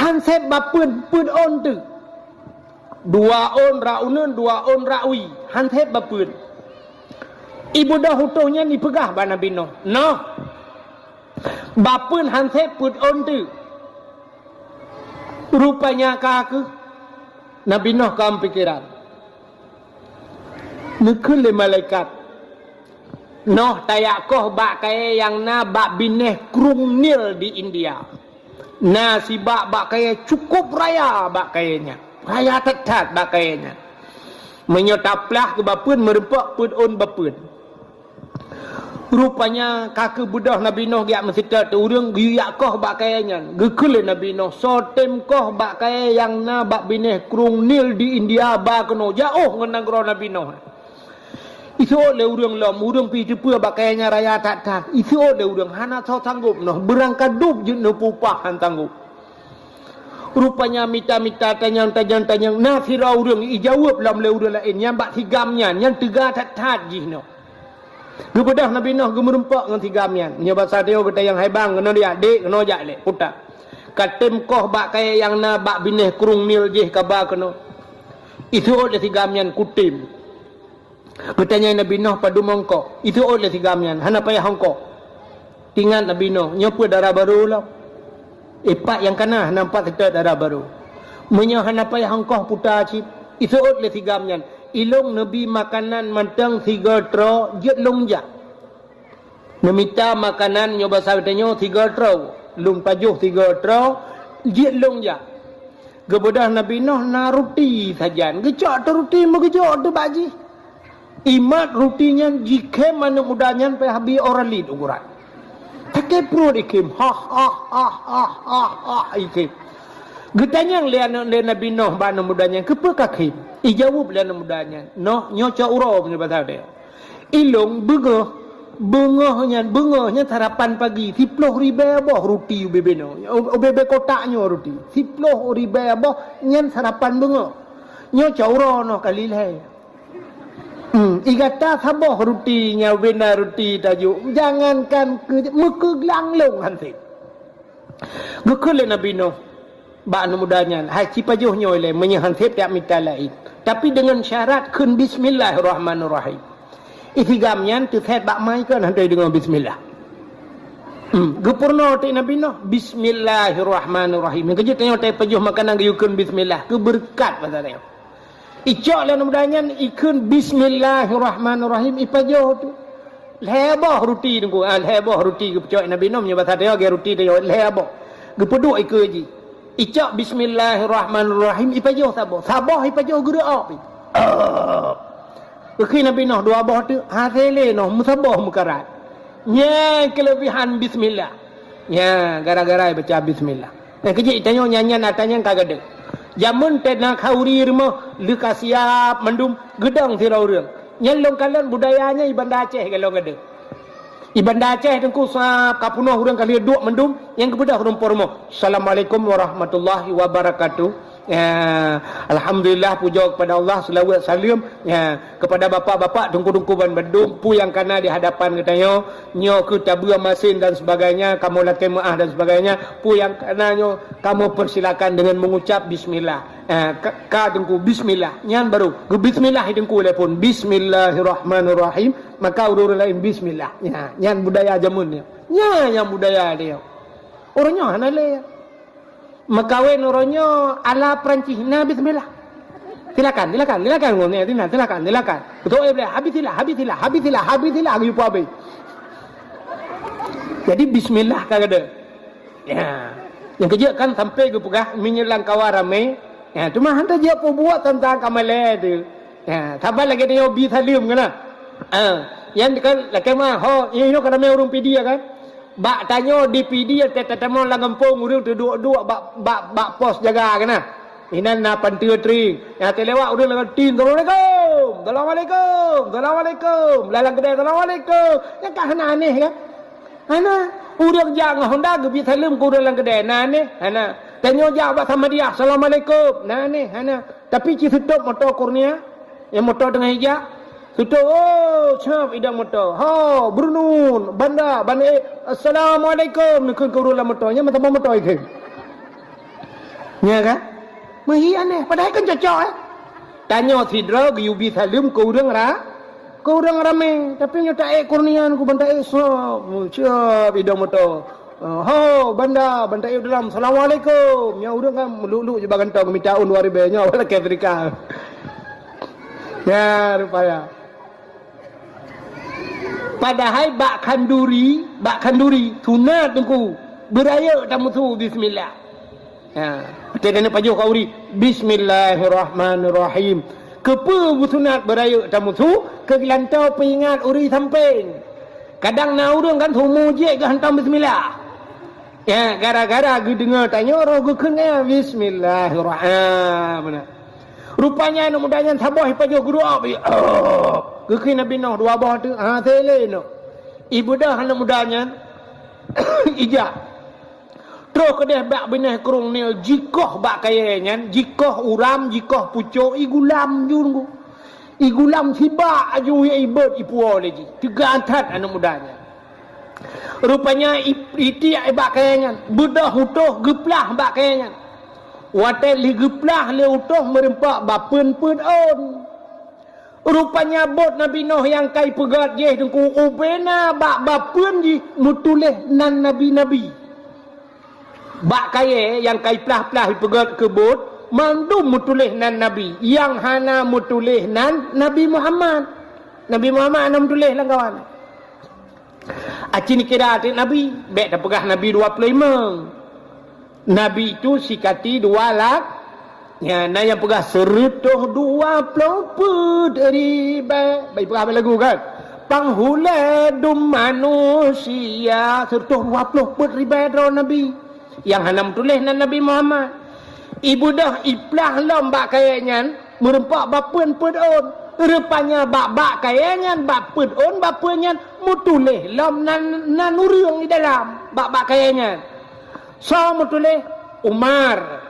Han sép bapeuet, peuet ôn teuk. Dua ôn rot uneuen, dua ôn rot wie. Han sép bapeuet. Ibeudôh utôh nyan ipeugah bak Nabi Noh, "Noh, bapeuet han sép peuet ôn teuk." Rupanya ka kheueh Nabi Noh ka meupikéran. Neukheun lé malaikat, "Noh, tajak koh bak kayèe nyang na bak binéh Krueng Nil di India. Na sibak bak kayèe cukôp raya bak kayèe nyan. Raya that-that bak kayèe nyan. Meunyoe taplah keu bapeuet, meurumpok peuet ôn bapeuet." Rupanya ka kheueh beudôh Nabi Noh geujak meuseutôt ureueng geuyue jak koh bak kayèe nyan. Geukheun lé Nabi Noh, "Soe tem koh bak kayèe nyang na bak binéh Krueng Nil di India ba keunoe, jiôh ngon nanggroe Nabi Noh." Iseuôt lé ureueng lom, ureueng pih teupeue bak kayèe nyan raya that-that. Iseuôt lé ureueng, hana soe sanggôp noh, beurangkat dub jeuet neupeu upah han sanggôp. Rupanya mita-mita, tanyong-tanyong, tanyong, na sidroe ureueng ijaweueb lom lé ureueng laén, nyan bak sigam nyan, nyan teuga that-that jih nyoe. Geubeudôh Nabi Noh geumeurumpok ngon sigam nyan. Nyoe basa tanyoe geutanyong, "Hai bang, keunoe jak, dek, keunoe jak lé, puta. Ka tem koh bak kayèe nyang na bak binéh Krueng Nil jih kaba keunoe?" Iseuôt lé sigam nyan, "Kutem." Geutanyong Nabi Noh, "Padum ongkot?" Iseuôt lé sigam nyan, "Hana payah ongkot." Teuingat Nabi Noh, "Nyoe peue dara barô lom? Ipat nyang ka na, hana meupat seutôt dara barô. Meunyoe hana payah ongkot puta cit." Iseuôt lé sigam nyan, "Ilôn neubi makanan mantong sigoe troe, jeuet lôn jak." Neumita makanan nyoe basa geutanyoe sigoe troe, lôn pajoh sigoe troe, jeuet lôn jak. Geubeudôh Nabi Noh na ruti sajan, geucok teuh ruti meugeujok teuh bak jih. Imat ruti nyan jikhém aneuk muda nyan payah bi ora lit uguran. Sakét pruet ikhém, hah, hah, hah, hah, hah, hah, ikhém. Geutanyong lé aneuk, lé Nabi Noh bak aneuk muda nyan, "Keupeue ka khém?" Ijaweueb lé aneuk muda nyan, "Noh, nyoe cot uroe," meunyoe basa geutanyoe. "Ilôn beungoh, beungoh nyan, beungoh nyan sarapan pagi, siploh ribèe boh ruti ubé-bé nyoe, ubé-bé kotak nyoe ruti, siploh ribèe boh nyan sarapan beungoh. Nyoe cot uroe noh kali lhèe. Hmm, i gata saboh ruti nyan ubé na ruti tajok, jangankan keu meukeuglang lôn han sép." Geukheun lé Nabi Noh bak aneuk muda nyan, "Hai, ci pajoh nyoe lé, meunyoe han sép tajak mita laén. Tapi deungon syarat kheun bismillahirrahmanirrahim." Isigam nyan teusét bak ma ikon han deungoe bismillah. Hmm, geupeurunoe teuk Nabi Noh, "Bismillahirrahmanirrahim." Nyang keujeuet tanyoe tapajoh makanan geuyue kheun bismillah, keu beureukat basa tanyoe. Icok lé aneuk muda nyan, ikheun bismillahirrahmanirrahim, ipajoh teuh. Lhèe boh ruti teungku, ah, lhèe boh ruti geupeucok Nabi Nuh, meunyoe basa tanyoe lagèe ruti tanyoe, lhèe boh. Geupeuduek ikeue jih. Icok bismillahirrahmanirrahim, ipajoh saboh. Saboh ipajoh geureuok pih. Geukheun Nabi Nuh dua boh teuk, hase lé noh, meusaboh meukarat. Nyan keuleubehan bismillah. Nyan gara-gara baca bismillah. Nyang keujeuet tanyoe nyan, nyan ata nyan ka gadôh. Jameun teuh na khauri rumoh, lheueh ka siap mandum, geudong sidroe ureueng. Nyan lôn kalon budaya nyan i Banda Aceh golom gadôh. I Banda Aceh teungku sab ka peunoh ureueng ka lheueh duek mandum, nyang geubeudôh rumpok rumoh. Assalamualaikum warahmatullahi wabarakatuh. Ya, alhamdulillah, puja kepada Allah, selawat salam, ya, kepada bapak-bapak, teungku-teungku ban bandum, peue nyang kana di hadapan geutanyoe, nyoe keuh tabeue masin dan sebagainya, kamoe lakèe meu'ah dan sebagainya, peue nyang kana nyoe, kamoe persilakan dengan mengucap bismillah. Ya, ka, ka teungku, bismillah. Nyan baru, geubismillah teungku lé phon. Bismillahirrahmanirrahim. Maka ureueng laén bismillah. Ya, nyan budaya jameun nyoe. Nyan nyang budaya dia. Ureueng nyoe hana lé. Meukawen uroe nyoe ala Perancis, na bismillah. Silakan, silakan, silakan, ngoe nyoe, silakan, silakan. Beutôi, eh, boleh. Habis silah, habis silah, habis silah, habis silah, geuyue peuhabéh. Jadi, bismillah ka gadôh. Ya. Nyang keujeuet kan sampai geupeugah, meunyoe lam kawan ramé. Ya, cuma hana jeuet peubuet teuntang ka malèe teuh. Ya, saban lagèe tanyoe bi saleuem kan, nah. Ha, nyan kan lakèe meu'ah, ho, nyoe, nyoe ka ramé ureueng Pidie kan. Bak tanyoe di Pidie, ta-, tatamong lam gampông, ureueng teuduek-duek bak, bak, bak pos jaga keunan. Inan na panteue tring. Nyang teulewat ureueng lam tin, "Assalamualaikum! Assalamualaikum! Assalamualaikum!" Lam, lam keudè, "Assalamualaikum!" Nyan ka hana aneh kan? Hana. Ureueng jak ngon Honda geubi saleuem keu ureueng lam keudè. Na aneh? Hana. Tanyoe jak bak Samadiyah, "Assalamualaikum!" Na aneh? Hana. Tapi ci seutôt moto Kurnia, nyang moto teungoh ijak, seutôt, oh, cab idong moto. Ho, Brunun, Banda, Banda, eh, "Assalamualaikum," neukheun keu ureueng lam moto. Nyan meutamong moto ikheun. Nya kan? Meuhi aneh, padahai kan cocok, eh. Tanyoe sidroe geuyue bi saleuem keu ureuëng ra-, keu ureuëng ramé, tapi nyoe taék kurnia nyan, ku ban taék sop, sop idong moto. Ho, banda, ban taék dalam, "Assalamualaikum." Nyoe ureuëng kan meuluk-luk jubah gantong mita ôn dua ribèe, nyoe awak lakèe seudekah. Nya, rupanya. Padahai bak khanduri, bak khanduri, sunat teungku, beurayeuk tameusu bismillah. Ha, watèe keuneuk pajoh khanduri, "Bismillahirrahmanirrahim." Keupeue beusunat beurayeuk tameusu? Keu geulantoe peuingat uri sampéng. Kadang na ureuëng kan seumu jih geuhantom bismillah. Ya, gara-gara geudeungoe tanyoe roh geukheun nyan, "Bismillahirrahmanirrahim." Rupanya aneuk muda nyan saboh jipajoh geuruek api. Geukheun Nabi Nuh dua boh teuk, ha, teuh lé nyoe. Ibeudôh aneuk muda nyan, ijak. Troh keudeh bak binéh krueng nyoe jikoh bak kayèe nyan, jikoh uram, jikoh pucok, igulam ju nunggu. Igulam sibak aju, ya ibot ipuwoe lé jih. Teuga that aneuk muda nyan. Rupanya i-, itiek bak kayèe nyan, beudôh utôh geuplah bak kayèe nyan. Watèe lheueh geuplah lé utôh meurumpok bak peuen peuet ôn. Rupanya bot Nabi Nuh nyang ka ipeugèt jih teungku ubena bak bapeuen jih meutuléh nan nabi-nabi. Bak kayèe nyang ka iplah-plah ipeugèt keu bot, mandum meutuléh nan nabi, nyang hana meutuléh nan Nabi Muhammad. Nabi Muhammad hana meutuléh lam kawan. Aci neukira teuk nabi, bèk tapeugah nabi dua ploh limong. Nabi itu sikati dua lak, ya, na nyang peugah seureutôh dua ploh peuet ribèe. Bèk peugah bak lagu kan? Panghulèe dum manusia, seureutôh dua ploh peuet ribèe droe nabi. Nyang hana meutuléh nan Nabi Muhammad. Ibeudôh iplah lom bak kayèe nyan, meurumpok bapeuen peuet ôn. Rupanya bak, bak kayèe nyan, bak peuet ôn, bapeuen nyan meutuléh lom nan, nan ureuëng di dalam, bak, bak kayèe nyan. Soe meutuléh? Umar.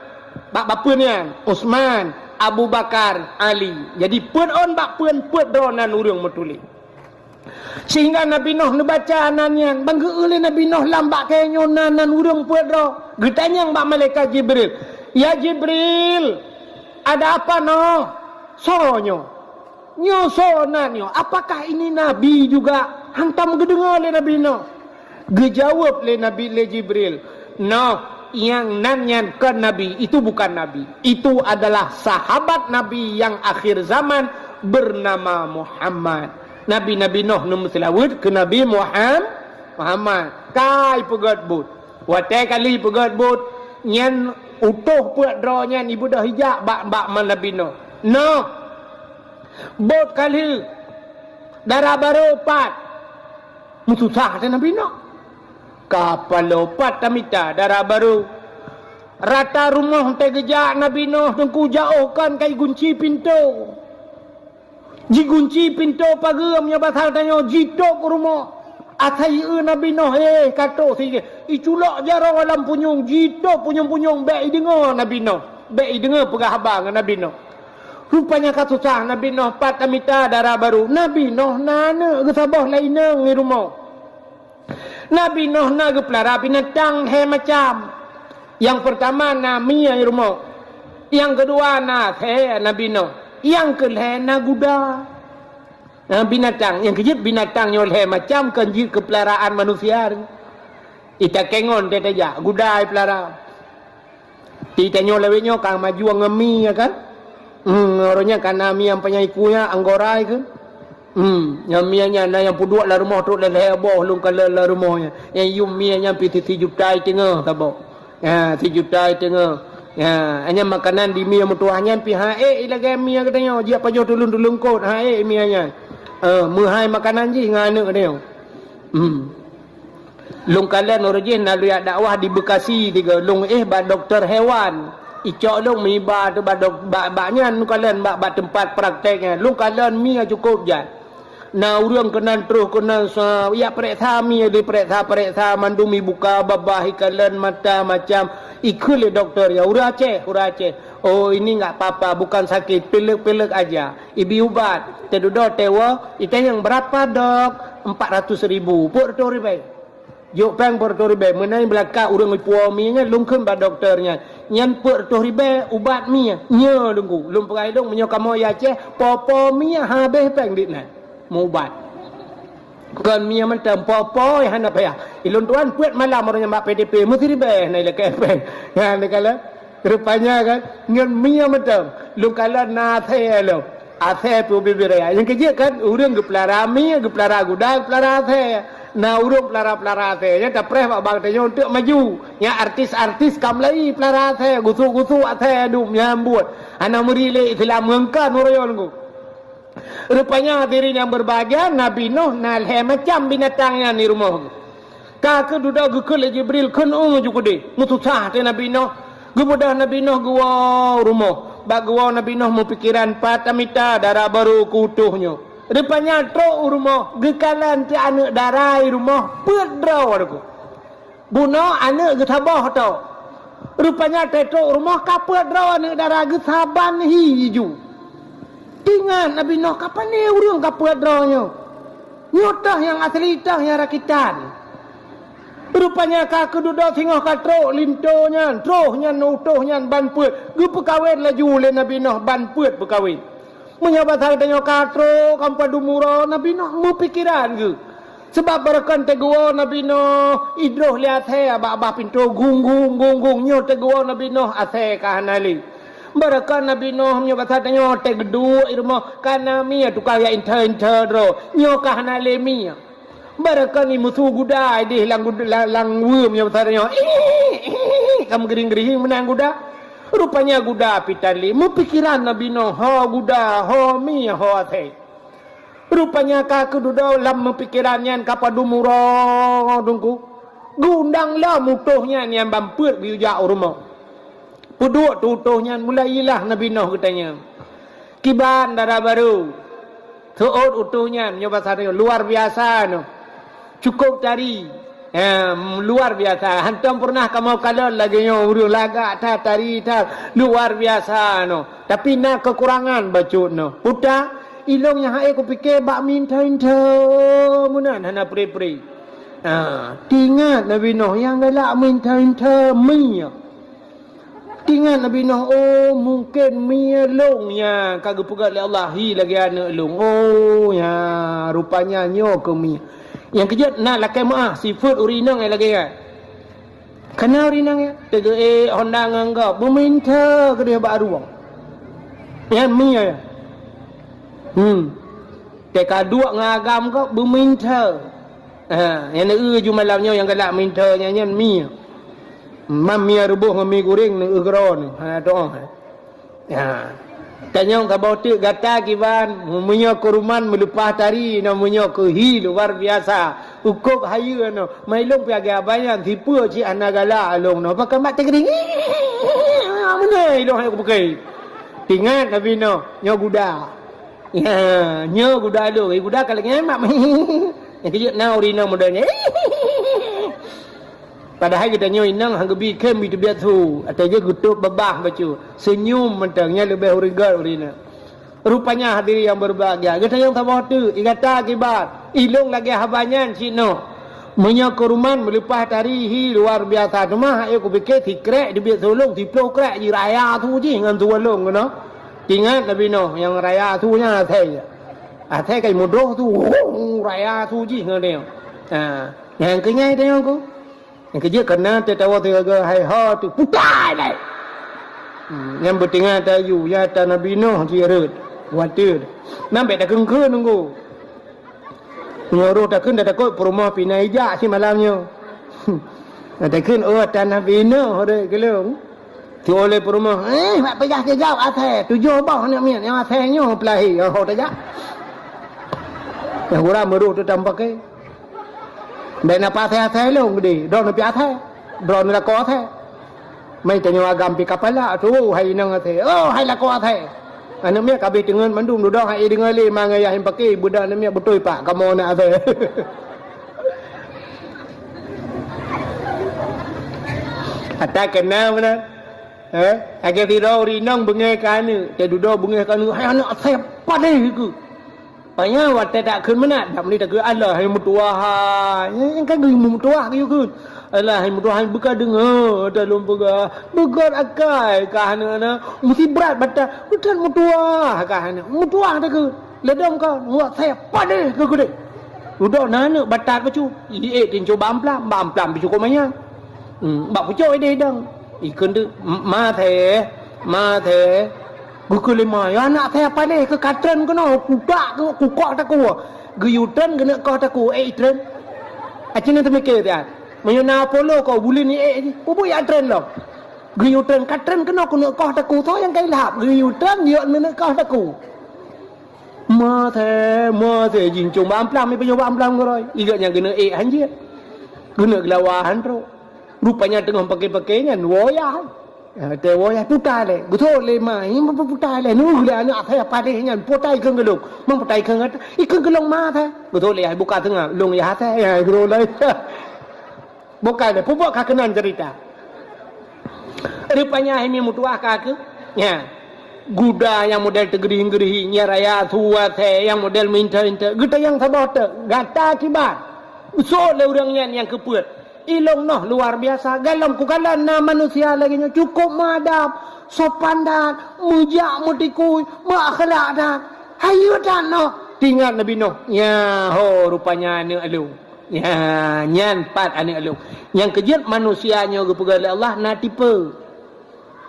Bak bapeuen nyan, Utsman, Abu Bakar, Ali. Jadi peuet ôn bak peuen peuet droe nan ureuëng meutuléh. Sehingga Nabi Nuh neubaca nan nyan, ban geu-eu lé Nabi Nuh lam bak kayèe nyoe na nan ureuëng peuet droe. Geutanyong bak malaikat Jibril, "Ya Jibril, ada apa Nuh? Soe nyoe? Nyoe soe nan nyoe? Apakah ini nabi juga?" Hantom geudeungoe lé Nabi Nuh. Geujaweueb lé Nabi, lé Jibril, "Noh, nyang nan nyan kon nabi, itu bukan nabi. Itu adalah sahabat Nabi yang akhir zaman bernama Muhammad." Nabi-nabi Nuh neumeuseulaweuet keu Nabi Muham-, Muhammad. Ka ipeugèt bot. Watèe ka lheueh ipeugèt bot, nyan utôh peuet droe nyan ibeudôh ijak bak, bak Nabi Nuh. Noh, bot ka lheueh, dara barô pat. Meususah até Nabi Nuh. Ka paloe pat tamita dara barô. Rata rumoh teugeujak Nabi Nuh teungku jaoh kon ka igunci pintoe. Jigunci pintoe pageue meunyoe basa tanyoe jitôb rumoh. Asai eu Nabi Nuh, eh, ka toh si iculok jaroe lam punyueng, jitôb punyueng-punyueng bèk ideungoe Nabi Nuh. Bèk ideungoe peugah haba ngon Nabi Nuh. Rupanya ka susah Nabi Nuh pat tamita dara barô. Nabi Nuh na aneuk geusaboh lam inong di rumoh. Nabi Nuh na geupeulara binatang lhèe macam. Nyang peurtama na mie di rumoh. Nyang keudua na asèe Nabi Nuh. Nyang keulhèe na guda. Na binatang, nyang keujeuet binatang nyoe lhèe macam kon jeuet keu peularaan manusia. Itakèe ngon teuh tajak, guda ipeulara. Di tanyoe lawét nyoe ka maju ngon mi, ya kan? Hmm, uroe nyan ka na mi nyang panyang iku nyan, anggora ikeu. Hmm, nyang mi nyan na nyang peuduek lam rumoh trok lhèe boh lôn kalon lam rumoh nyan. Nyang yum mi nyan pih sijuta iteungoh saboh. Ha, sijuta iteungoh. Ha, nyan makanan di mi meutuwah nyan pih han ék lagèe mi geutanyoe, jiak pajoh tuleueng-tuleueng kot, han ék mi nyan. Eh, meuhai makanan jih ngon aneuk geutanyoe. Hmm. Lôn kalon uroe jih na lôn jak dakwah di Bekasi tiga. Lôn éh bak dokto hewan. Icok lôn meuiba teuh bak dok-, bak, bak nyan lôn kalon bak, bak teumpat praktek nyan. Lôn kalon mi nyang cukôp jai. Na ureueng keunan troh keunan sa-, jak pareksa mi, dipareksa-pareksa mandum, ibuka babah, ikalon mata macam. Ikheun lé dokto, "Ya, ureueng Aceh, ureueng Aceh." "Oh, ini nggak apa-apa, bukan sakit, pilek-pilek aja." Ibi ubat, teududoe tewa, itanyong, "Berapa, Dok?" "Empat ratus ribu." Peuet reutôh ribèe. Jok péng peuet reutôh ribèe, meunan beulakak ureueng ipuwoe mie nyan, lôn kheun bak dokto nyan. Nyan peuet reutôh ribèe ubat mie. Nyoe Teungku, lôn peugah lôn, meunyoe kamoe i Aceh, po-po mie habéh péng dit nyan. Meuubat. Kon mie mantong, po-po nyang hana payah. Ilôn tuan peuet malam ureueng nyan bak P D P, meusiribèe na ilakèe péng. Nyan dikalon. Rupanya kan, ngon mie mantong. Lôn kalon na asèe lom. Asèe pih ubit-ubit raya. Nyang keujeuet kan, ureueng geupeulara mie, geupeulara guda, geupeulara asèe. Na ureueng peulara-peulara asèe. Nyan tapreh bak bank tanyoe untuk maju. Nyan artis-artis ka mulai peulara asèe, gusuk-gusuk asèe dum nyang buet. Hana meuri lé Islam ngon kan ureueng nyan. Rupanya hadirin nyang berbahagia, Nabi Nuh na lhèe macam binatang nyan di rumoh geuh. Ka keuh dudoe geukheun lé Jibril, kheun u ju keudeh. Meususah até Nabi Nuh. Geubeudôh Nabi Nuh geuwoe u rumoh. Bak geuwoe Nabi Nuh meupikeran, pat tamita dara barô keu utôh nyoe. Rupanya trok u rumoh, geukalon teuk aneuk dara di rumoh, peuet droe Teungku. Bunoe aneuk geusaboh tok. Rupanya teuk trok rumoh ka peuet droe aneuk dara geuh saban hi jijôk. Teuingat Nabi Nuh, ka pané ureueng ka peuet droe nyoe. Nyoe toh nyang asli, toh nyang rakitan. Rupanya ka keududoe singoh ka trok linto nyan, troh nyan utôh nyan ban peuet. Geupeukawen laju lé Nabi Nuh ban peuet peukawen. Meunyoe basa geutanyoe ka trok, ka padum uroe, Nabi Nuh meupikeran geuh. Sabab barokon teuk geuwoe Nabi Nuh idroh lé asèe bak babah pintoe, gung, gung, gung, gung. Nyoe teuk geuwoe Nabi Nuh asèe ka hana lé. Barokon Nabi Nuh meunyoe basa tanyoe teuk geuduek i rumoh, ka na mie tukang jak inta-inta droe. Nyoe ka hana lé mie. Barokon i musu guda idéh lam gud-, lam, lam weuem nyoe basa tanyoe. Ka meugeuring-geuring meunan guda. Rupanya guda pih tan lé. Meupikeran Nabi Nuh, ho guda, ho mie, ho asèe. Rupanya ka keududoe lam meupikeran nyan ka padum uroe Teungku. Geuundang lom utôh nyan nyang ban peuet geuyue jak u rumoh. Peuduek teuk utôh nyan, mulai ilah Nabi Nuh geutanyong. Kiban dara barô. Seuôt utôh nyan, nyoe basa tanyoe, luar biasa noh. Cukôp tari. Ha, luar biasa. Hantom peureunah kamoe kalon lagèe nyoe, ureueng lagak that, tari that. Luar biasa noh. Tapi na keukurangan bacut noh. Peue ta, ilôn nyang hana kupike bak mie inta-inta meunan hana pre-pre. Ha, teuingat Nabi Nuh nyang galak mie inta-inta mie. Teuingat Nabi Nuh, oh, mungken mie lôn nyang ka geupeugöt lé Allah hi lagèe aneuk lôn. Oh, nya, rupanya nyoe keuh mie. Nyang keujeuet na lakèe meu'ah, sifeuet ureueng inong nyang lagèe nyan. Kana ureueng inong nyan, teugeuék honda ngon gob, beumie inta keudeh bak rueng. Nyan mie nyan. Hmm. Teuka duek ngon agam gob, beumie inta. Ha, nyang neueu ju malam nyoe nyang galak mie inta nyan, nyan mie. Mam mie reuboh ngon mie goreng neueu keudroe nyoe. Ha, doa. Ha. Tanyong saboh teuk gata kiban, meunyoe keu ruman meuleupah tari, nyoe meunyoe keu hi luar biasa. Ukôb hayeue nyoe. Mai lôn pih lagèe abang nyan, sipeue cit hana galak lôn nyoe. Pakon bak teugiring. Meunan lôn hana kupeuke. Teuingat Nabi Nuh, nyoe guda. Ya, nyoe guda lôn, eh, guda ka lagèe nyan mak. Nyang keujeuet na ureueng inong muda nyan. Padahai geutanyoe inong han geubi khem, bi teubiet su, ateueh jih geutôb babah bacut. Seunyum mantong, nyan leubeh ureueng göt ureueng inong. Rupanya hadirin yang berbahagia, geutanyoe saboh teuk, i gata akibat, ilôn lagèe haba nyan cit nyoe. Meunyoe keu ruman meuleupah tari hi luar biasa, teuma hana kupike sikrek teubiet su lôn, siplôh krek jih raya su jih ngon su lôn keunoe. Teuingat Nabi Nuh nyang raya su nyan asèe. Asèe ka mudroh su, raya su jih ngon dia. Ha, nyang keu nyan tanyong ku. Nyang keujeuet kana teuh tawoe sigaga hai ho teuh putai dai. Hmm, nyang beuteungoh tayue, ya ta Nabi Nuh jih rhot. Watèe. Nyan bèk takheun-kheun Teungku. Nyoe roh takheun dak takot peurumoh pih na ijak simalam nyoe. Takheun, oh, ata Nabi Nuh rhot keu lôn. Tuwoe lé peurumoh, eh, bak peugah keu gob asèe, tujoh boh aneuk miet nyang asèe nyoe peulahé, oh, tajak. Nyang gura meuruh tu tam paké. Bèk na asèe-asèe lôn geude, droeneuh pih asèe. Droeneuh lakoe asèe. Mai tanyoe agam pih kapala tu, hai inong asèe. Oh, hai lakoe asèe. Aneuk miet ka abéh teungeut mandum dudoe hai deungoe lé ma ngon yah nyang paké, budak aneuk miet beutôi pak kamoe aneuk asèe. Ata keunan meunan. Eh, lagèe sidroe ureueng inong beungèh keu aneuk, teududoe beungèh keu aneuk, hai aneuk asèe padéh keuh. Panya watèe takheun meunan, dak meuli takheun, "Allah hai meutuah hai." Nyan kan geuyue meutuah geuyue kheun. "Allah hai meutuah hai, beuka deungö talôn peugah. Beugöt akai kah aneuk na. Meusti brat batat. Beuthat meutuah kah aneuk. Meutuah takheun. Ladôm ka, muat saya padeh keu keudeh." Udah na aneuk batat bacut. Ié tinco bak amplam, bak amplam bicukôp manyang. Hmm, bak pucôk ideh idong. Ikheun deuk, "Ma thèe, ma thèe." Geukheun lé ma, "Ya aneuk thèe padeh keu ka treun keunoe, kutak keu kukok takue." Geuyue treun keuneuk koh takue, ék treun. Aci na teumike tiat. Meunyoe na Apollo ko buleuen ék jih, peue buet jak treun lom. Geuyue treun, ka treun keunoe keuneuk koh takue, soe nyang ka ilhab. Geuyue treun, jiyok keuneuk koh takue. Ma thèe, ma thèe, jincong bak amplam, ipeunyoe bak amplam keurôi. Igeuet nyang keuneuk ék hanjeuet. Keuneuk geulawa han trok. Rupanya teungoh paké-paké nyan, woe yah. Ha, teuwoe yah puta lé. Geutôk lé ma, "Nyoe puta lé. Nyoe lé aneuk asai padeh nyan, puta ikheun keu lôn." "Mang puta ikheun keu, ikheun keu lôn ma thèe." Geutôk lé yah buka teungoh, "Lôn yah thèe." Ya, geutôk lé. Bukan lé, peubuet ka keunan cerita. Rupanya hai mi meutuah ka keu. Ya. Guda nyang model teugeurih-geurih, nyang raya suwa thèe nyang model meuinta-inta. Geutanyong saboh teuk, gata kiban. Sot lé ureueng nyan nyang keupeuet. Ilôn noh luar biasa. Galom kukalon na manusia lagèe nyoe cukôp meuadab, sopan that, meujak meutikui, meuakhlak that. Hayeue that noh. Teuingat Nabi Nuh. Nyan ho rupanya aneuk lôn. Nyan, nyan pat aneuk lôn. Nyang keujeuet manusia nyoe geupeugah lé Allah na tipe.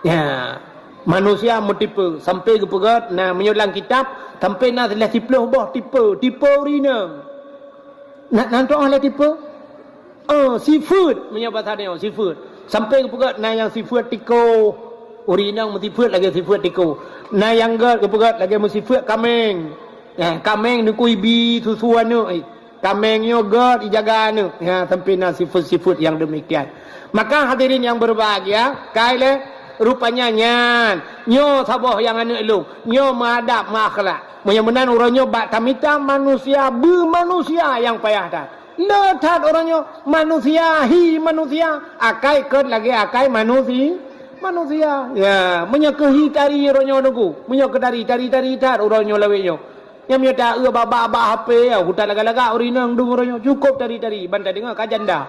Nyan, manusia meutipe sampai geupeugah na meunyoe lam kitab sampai na lhèe siplôh boh tipe, tipe ureueng inong. Na, na tu'oh lé tipe? Oh, sifeuet. Meunyoe basa tanyoe, sifeuet. Sampai geupeugah na nyang sifeuet tiko. Ureueng inong meusifeuet lagèe sifeuet tiko. Na nyang gèt geupeugah lagèe meusifeuet kaméng. Ya, kaméng neukui bi susu aneuk, eh. Kaméng nyoe gèt ijaga aneuk. Ya, sampai na sifeuet-sifeuet nyang demikian. Maka hadirin yang berbahagia, kai lé rupanya nyan. Nyoe saboh nyang aneuk lôn. Nyoe meuadab, meuakhlak. Meunyoe meunan uroe nyoe bak tamita manusia beumanusia nyang payah that. Le that uroe nyoe manusia hi manusia, akai keu lagèe akai manusi-, manusia. Ya, meunyoe keu hi tari uroe nyoe nunggu. Meunyoe keu tari, tari-tari that uroe nyoe lawét nyoe. Nyang meunyoe ta-eu babah-babah H P, ya, utak lagak-lagak ureueng inong dong uroe nyoe. Cukôp tari-tari, ban tadeungoe ka janda.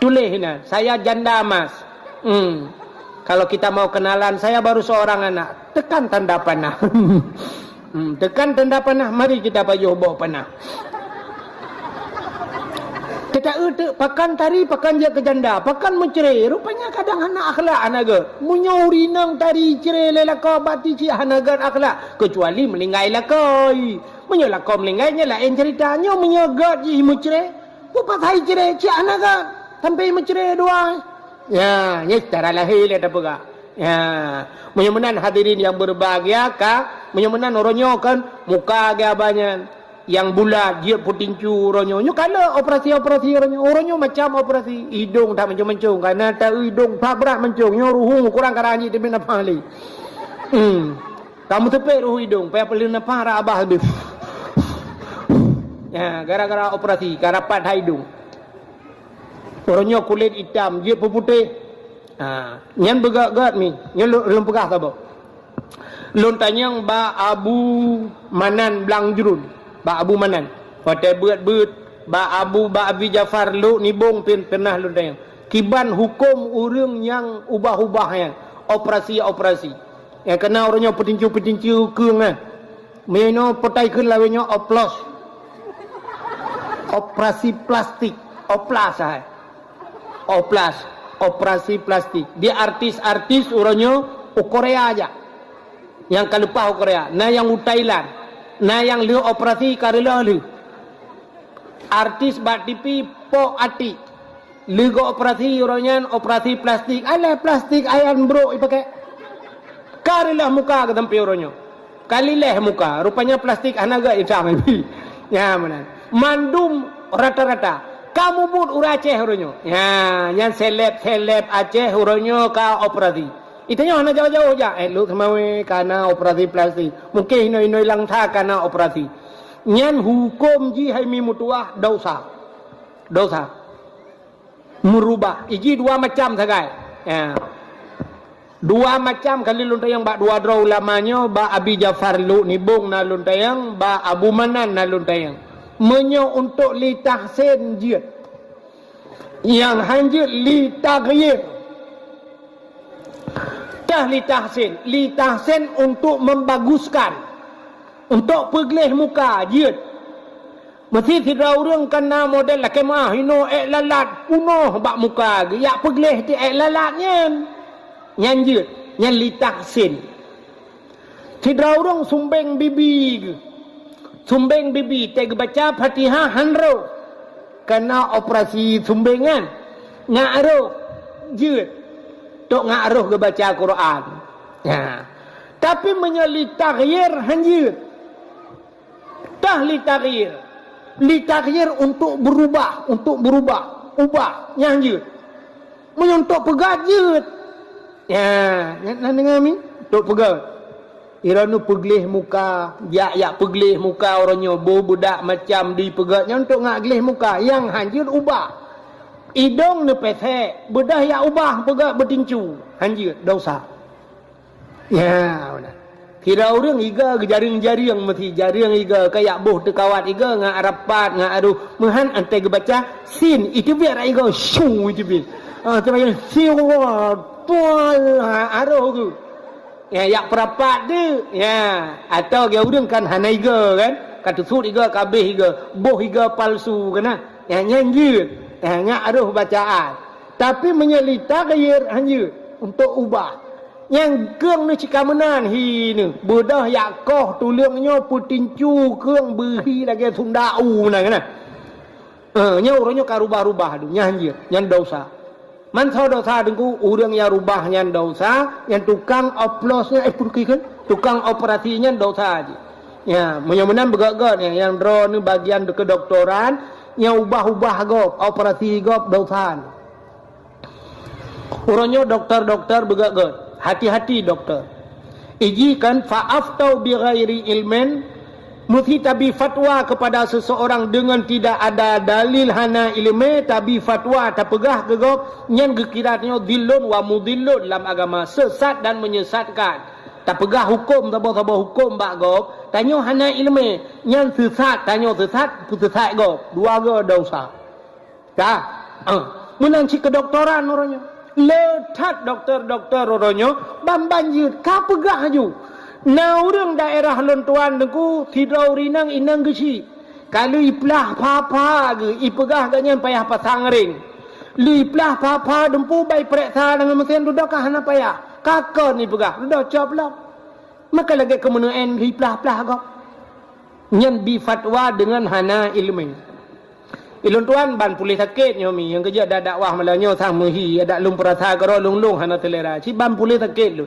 Tuléh inan, "Saya janda, Mas." Hmm. Kalau kita mau kenalan, "Saya baru seorang anak." Tekan tanda panah. Hmm, tekan tanda panah, mari kita pajoh boh panah. Teuta-eu teuk, pakan tari, pakan jeuet keu janda, pakan meucre. Rupanya kadang hana akhlak, hana gèt. Meunyoe ureueng inong tari cre lé lakoe bak teuh cit hana gèt akhlak, keucuali meuninggai lakoe. Meunyoe lakoe meuninggai, nyan laén cerita. Nyoe meunyoe gèt jih meucre, peue pasai cre, cit hana gèt, sampai meucre dua. Ya, nyan secara lahé lé tapeugah. Ya, meunyoe meunan hadirin yang berbahagia ka, meunyoe meunan uroe nyoe kan muka geuh abah nyan. Nyang bulat, jeuet peutincu uroe nyoe. Nyoe ka lheueh operasi-operasi uroe nyoe. Uroe nyoe macam operasi. Idong that mancong-mancong. Kareuna ta-eu idong that brat mancong. Nyoe ruhueng kurang karang jih teubiet nafah lé. Hmm. Ka meuteupék ruhueng idong. Payah peuleueh nafah rab abah leubeh. Ya, gara-gara operasi. Ka rapat that idong. Uroe nyoe kulét itam, jeuet peuputéh. Ha, nyan beugèt-gèt mi. Nyan lôn, lôn peugah saboh. Lôn tanyong bak Abu Manan Blang Jruen, bak Abu Manan. Watèe beuet-beuet bak Abu, bak Abi Jafar Lhokseumawe pih peunah lôn tanyong. Kiban hukôm ureueng nyang ubah-ubah nyan, operasi-operasi. Nyang keuna ureueng nyoe peutincu-peutincu keueng nyan. Meunyoe inoe peutai kheun lawét nyoe oplos. Operasi plastik, oplas hai. Oplas, operasi plastik. Di artis-artis uroe nyoe u Korea jak. Nyang ka leupah u Korea, na nyang u Thailand, na nyang lheueh operasi ka reuloh lheueh. Artis bak T V pok atik. Lheueh geuoperasi uroe nyan operasi plastik. Alah plastik ayan brok ipaké. Ka reuloh muka geutampi uroe nyoe. Ka lileh muka, rupanya plastik hana geuitam. Nya meunan. Mandum rata-rata. Ka mubuet ureueng Aceh uroe nyoe. Nya, nyan seleb-seleb Aceh uroe nyoe ka operasi. Itanyoe hana jauh-jauh jak. Eh, Lhokseumawe kana operasi plastik. Mungken inoe-inoe Langsa kana operasi. Nyan huköm jih hai mi meutuwah dosa. Dosa. Meurubah. Iji dua macam sagai. Ya. Dua macam kali lôn tanyong bak dua droe ulama nyoe, bak Abi Jafar Luk Nibong na lôn tanyong, bak Abu Manan na lôn tanyong. Meunyoe untuk li tahsin jeuet. Nyang han jeuet li taghyir. Tah li tahsin, li tahsin untuk membaguskan, untuk peugleh muka jeuet. Meusi sidroe ureuëng ka na model lakée meuah inoe ék lalat punoh bak muka geuh, yak peugleh ti ék lalat nyan. Nyan jeuet, nyan li tahsin. Sidroe ureuëng sumbeng bibi geuh. Sumbeng bibi, teuh geubaca Fatihah han roh. Kana operasi sumbeng nyan. Ngak roh jeuet. Tok ngak roh geubaca Quran. Ya. Tapi meunyoe li taghyir han jeuet. Tah li taghyir. Li taghyir untuk berubah, untuk berubah. Ubah, nyan jeuet. Meunyoe untuk peugét jeuet. Ya, nyan na deungoe mi? Untuk peugét. Iroe nyoe peugleh muka, jak-jak peugleh muka uroe nyoe, boh beudak macam di peugét nyan untuk ngak gleh muka. Nyang han jeuet ubah. Idong neupesek, beudoh yak ubah peugét beutincu. Han jeuet, dosa. Ya, beuna. Kira ureuëng iga geujaring-jaring meusi, jaring iga kayak boh teukawat iga ngak rapat, ngak aduh. Meuhan antai geubaca sin, itu biar iga syung itu bin. Ah, teuma siwa, tual, ha, aroh tu. Ya, yak perapat tu. Ya, atau dia ureuëng kan hana iga kan? Ka teusut iga, kabeh iga, boh iga palsu kan? Ya, nyan jeuet. Ya, ngak aroh bacaan. Tapi meunyoe li taghyir han jeuet untuk ubah. Nyang keueng neu cika meunan hi neu. Beudoh yak koh tuleueng nyoe peutincu keueng beuhi lagée sunda u meunan kan. Eh, nyoe uroe nyoe ka rubah-rubah tu, nyan jeuet, nyan dosa. Manso dosa teungku, ureuëng nyang rubah nyan dosa, nyang tukang oplos nyan, eh, pun kikeu, tukang operasi nyan dosa jih. Ya, meunyoe meunan beugét-gét nyan, nyang droe neu bagian kedokteran, nyang ubah-ubah gob, operasi gob dosa. Uroe nyoe doktor-doktor beugét-gét. Hati-hati doktor. Iji kan fa'aftau bi ghairi ilmin, meusi tabi fatwa kepada seseorang dengan tidak ada dalil, hana ileumé, tabi fatwa tapeugah keu gob, nyan geukira nyoe dhillun wa mudhillun lam agama, sesat dan menyesatkan. Tapeugah huköm saboh-saboh huköm bak gob, tanyoe hana ileumé, nyan sesat, tanyoe sesat, peusesat gob. Dua go dosa. Ka? Ah, meunan cit keudoktoran uroe nyoe. Le that doktor-doktor uroe nyoe ban-ban jeuet ka peugah laju. Na ureuëng daerah lôn tuan teungku sidroe ureuëng inong, inong geuchik. Ka lheueh iplah pha-pha geuh, ipeugah gobnyan payah pasang ring. Lheueh iplah pha-pha dumpeue bai pereksa deungon meusén dudoe ka hana payah. Ka kon ipeugah, dudoe cop lom. Maka lagée keumeuneuén iplah-plah gob. Nyan bi fatwa deungon hana ileumé. Ilôn tuan ban puléh sakét nyoe mi, nyang keujeuet dak dakwah malam nyoe sang meuhi, dak lôn peurasa keudroe lôn-lôn hana seulera. Cit ban puléh sakét lôn.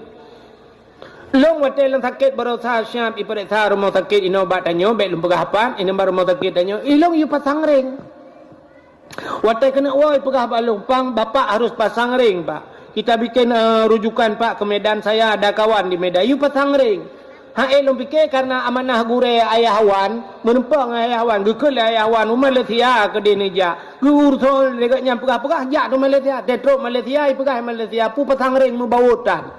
Lôn watée lôn sakét baroesa siab ipeuriksa rumoh sakét inoe bak tanyoe, bék lôn peugah pat, inoe bak rumoh sakét tanyoe, ilôn yue pasang ring. Watée keuneuk woe ipeugah bak lôn, "Pang, bapak harus pasang ring, Pak. Kita bikin, eh, rujukan, Pak, ke Medan, saya ada kawan di Medan." Yue pasang ring. Hai lôn pike karena amanah gurée ayah wan, meureumpok ngon ayah wan, geukheun lé ayah wan u Malaysia keudeh neujak. Geu-uroe lé gobnyan peugah-peugah jak u Malaysia, teutrok Malaysia, ipeugah Malaysia, peue pasang ring meubawot tan.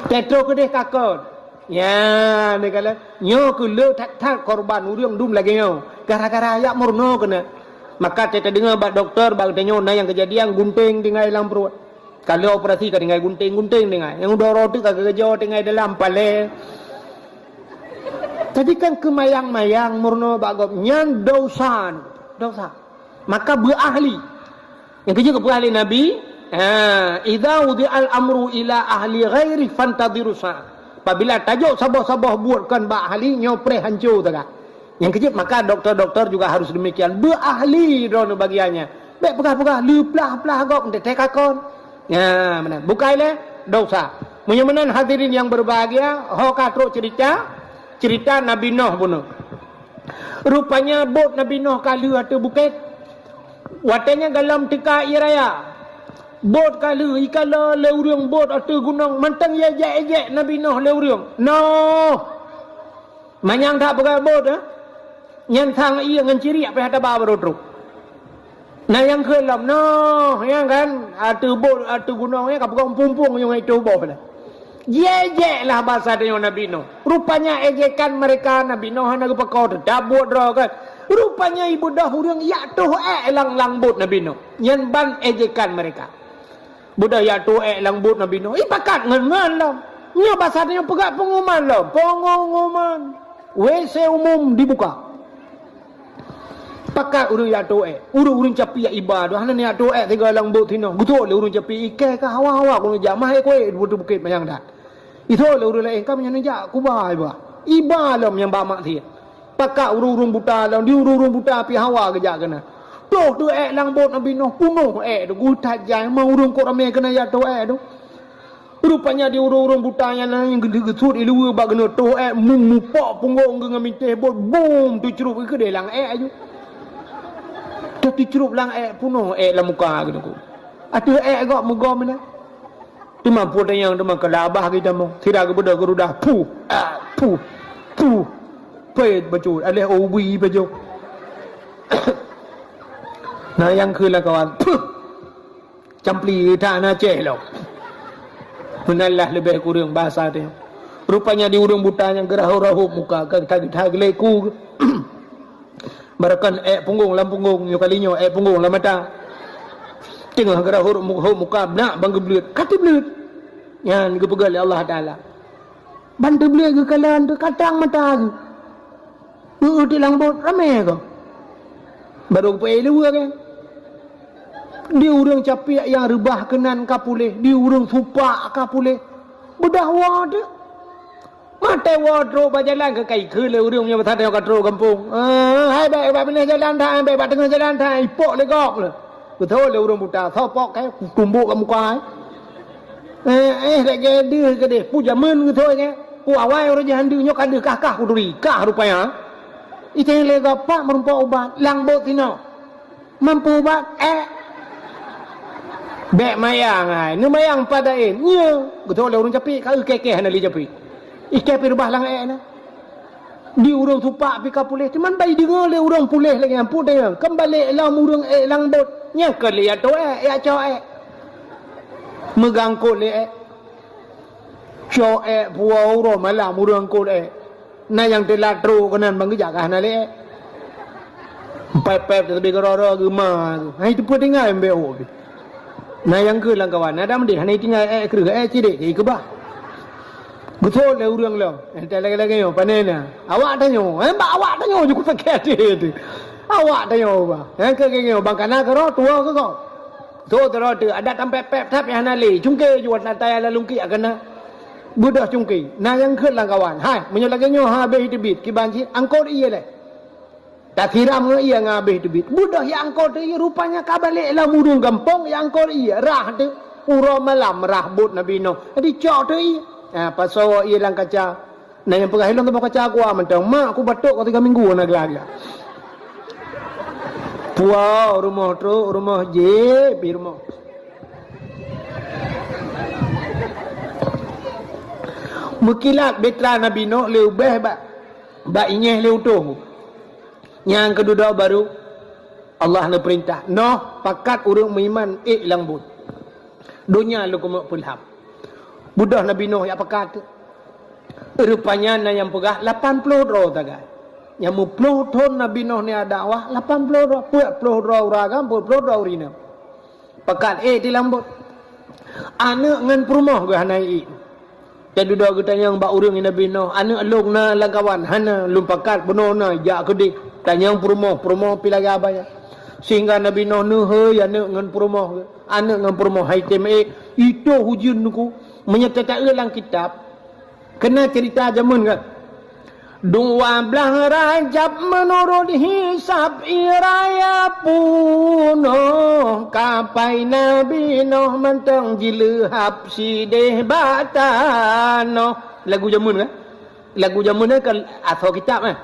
Teutrok keudeh ka kon. Nyan, neukalon. Nyoe keuh le that-that korban ureuëng dum lagée nyoe. Gara-gara jak meurunoe keuneuk. Maka teudeungoe bak dokto, bak tanyoe na nyang keujadian gunténg tinggai lam pruet. Ka lheueh operasi ka tinggai gunténg-gunténg tinggai. Nyang udah roti ka geugeujok tinggai dalam palée. Jadi kan keumayang-mayang meurunoe bak gob nyan dosa, dosa. Maka beuahli. Nyang keujeuet geupeugah lé Nabi, ha, "Idza wudi'al amru ila ahli ghairi fantadhiru sa'ah." Apabila tajok saboh-saboh buet kon bak ahli, nyoe preh hanco taga. Nyang keujeuet maka doktor-doktor juga harus demikian. Beuahli droeneuh bagiannya. Bék peugah-peugah leuplah-plah gob teuntée ka kon. Nya, meunan. Bukai lé dosa. Meunyoe meunan hadirin yang berbahagia, ho ka trok cerita, cerita Nabi Nuh bunoe. Rupanya bot Nabi Nuh ka lheueh ateueh bukét. Watée nyan gohlom teuka ié raya. Bot ka lheueh, ikalon lé ureuëng bot ateueh gunong, mantong ijak-ijak Nabi Nuh lé ureuëng. Noh! Manyang that peugah bot, eh? Nyan sang ié ngon ciriek pih haba baru trok. Nah, nyang keu lom noh, nyang kan, ateueh bot, ateueh gunong, nyang ka peugah pumpung nyang itu boh lah. Jijak lah basa tanyoe Nabi Nuh. Rupanya ejekan mereka Nabi Nuh hana geupeuko, teutab buet droe kan. Rupanya ibeudôh ureuëng jak toh ék lam, lam bot Nabi Nuh. Nyan ban ejekan mereka. Beudôh jak toh ék lam bot Nabi Nuh. Ipakat ngon, ngon lom. Nyoe basa tanyoe peugah pengumuman lom. Pengumuman. W C umum dibuka. Pakat ureuëng jak toh ék. Ureuëng-ureuëng capiek iba tu hana jak toh ék tinggai lam bot sinoe. Geutrok lé ureuëng capiek ikai ka hawa-hawa keuneuk jak mah ék kuék di bukét manyang that. Ithok lé ureuëng laén ka meunyan jak kuba iba. Iba lom nyang bak maksiat. Pakat ureuëng-ureuëng buta lom, di ureuëng-ureuëng buta pih hawa geujak keunan. Toh tu ék lam bot Nabi Nuh, punoh ék tu, geuh that jai, ma ureuëng kok ramé keunan jak toh ék tu. Rupanya di ureuëng-ureuëng buta nyan na nyang geudeue geusut iluweue bak geuneuk toh ék, mu-, mupok punggong geuh ngon minteh bot, bum, teucrup geuh keudeh lam ék aju. Toh teucrup lam ék, punoh ék lam muka geuh tu. Ateueh ék gok meugom inan. Teuma peue tanyong teuma keu labah geutamong. Sira geubeudôh geurudah, puh, ah, puh, puh. Pet bacut, aleh ubui bacut. Nah, nyang keu lam kawan, puh. Campli that na ceh lom. Meunan lah leubeh kureueng basa teuh. Rupanya di ureuëng buta nyang geurahop-rahop muka, ka, ka, ka geuleku. Baroekon ék punggong lam punggong, nyoe kali nyoe ék punggong lam mata. Teungoh geurahop mu-, hop muka, beunak ban geubleuet, ka teubleuet. Nyan geupeugah lé Allah Taala. Ban teubleuet geukalon teuh katang mata geuh. Geuh di lam bot ramé gob. Barô geupeuék luweue kan. Di ureuëng capiek nyang reubah keunan ka puléh, di ureuëng supak ka puléh. Beudôh woe teuh. Watée woe trok bak jalan keu ka ikheun lé ureuëng meunyoe basa tanyoe ka trok gampông. Eh, hai bék bak binéh jalan that, hai bék bak teungoh jalan that, ipok lé gob lé. Geuthôn lé ureuëng buta, soe pok kèe, kutumbok lam muka, eh. Eh, eh, lagée deuh keudeh, peue jameun geuthôn kèe. Peue awai uroe jih han deuh nyoe ka deuh kah-kah kuturi, kah rupanya. Iteng lé gob pat meurumpok ubat, lam bot sinoe. Mampu ubat, eh. Bék mayang hai, neumayang padaen. Nyoe, geuthôn lé ureuëng capiek, ka eu kèe-kèe hana lé capiek. Ikèe pih reubah lam ék na. Di ureuëng supak pih ka puléh, teuma bai deungoe lé ureuëng puléh lagée nyan, peue teuh, kan balek lom ureuëng ék lam bot, nyang keu lé jak toh ék, jak cok ék. Meugangkot lé ék. Cok ék puwoe uroe malam ureuëng angkot ék. Na nyang teulat trok keunan ban geujak ka hana lé ék. Pép-pép teubi keudroe-droe geuma. Hai teupeu tinggai mbek ho pih. Na nyang keu lam kawan, na dam deh hana tinggai ék kreueh ék cidek keubah. Geuthôn lé ureuëng lom, eh, lagée-lagée nyoe, pane na. Awak tanyoe, eh, bak awak tanyoe ju kupike deh tu. Awak tanyoe, bah. Eh, keu geuh nyoe, bang kana keudroe, tuwoe keu gob. Thôn keudroe tu, adat tampék-pék that nyang hana lé. Cungke ju wat natai ala lungkiek keunan. Beudôh cungke. Na nyang kheun lam kawan. Hai, meunyoe lagée nyoe habéh teubiet, kiban cit, angkot ié lé. Tasiram ngon ié ngon habéh teubiet. Beudôh nyang angkot ié, rupanya ka balek lam ureuëng gampông nyang angkot ié. Rhah teuh, uroe malam rhah bot Nabi Nuh. Jadi cok teuh ié. Ha, pasoe ié lam kaca. Na nyang peugah ilong teuboh kaca kuah mantong. Mak ku batuk ka tiga minggu na geulaga. Puwoe rumoh trok, rumoh jép, pi rumoh. Meukilat bahtera Nabi Nuh leubeh bak, bak inyéh lé utôh. Nyang keududoe baru Allah neupeurintah, "Noh, pakat ureuëng meuiman ék lam buet. Donya lôn keumeuk peulham." Beudôh Nabi Nuh jak pakat. Rupanya na nyang peugah lapan ploh droe sagai. Nyang meuploh thon Nabi Nuh nyan dakwah, lapan ploh droe, peuet ploh droe ureuëng agam, peuet ploh droe ureuëng inong. Pakat ék di lam buet. Aneuëk ngon peurumoh geuh hana ék. Jadi dudoe geutanyong bak ureuëng Nabi Nuh, "Aneuëk lôn na lam kawan?" "Hana, lôn pakat bunoe na jak keudeh." Tanyong peurumoh, peurumoh pih lagée abaya. Sehingga Nabi Nuh neuhôi aneuëk ngon peurumoh geuh. Aneuëk ngon peurumoh hai tem ék, itôh ujeuen nuku. Meunyoe tataeu lam kitab, keunan ceurita jameun geuh. Dua blaih Rajab meunurot hisab ie raya punoh, kapai Nabi Nuh mantong jileuhab sideh bak tanoh. Lagu jameun kan? Lagu jameun kan asoe kitab kan?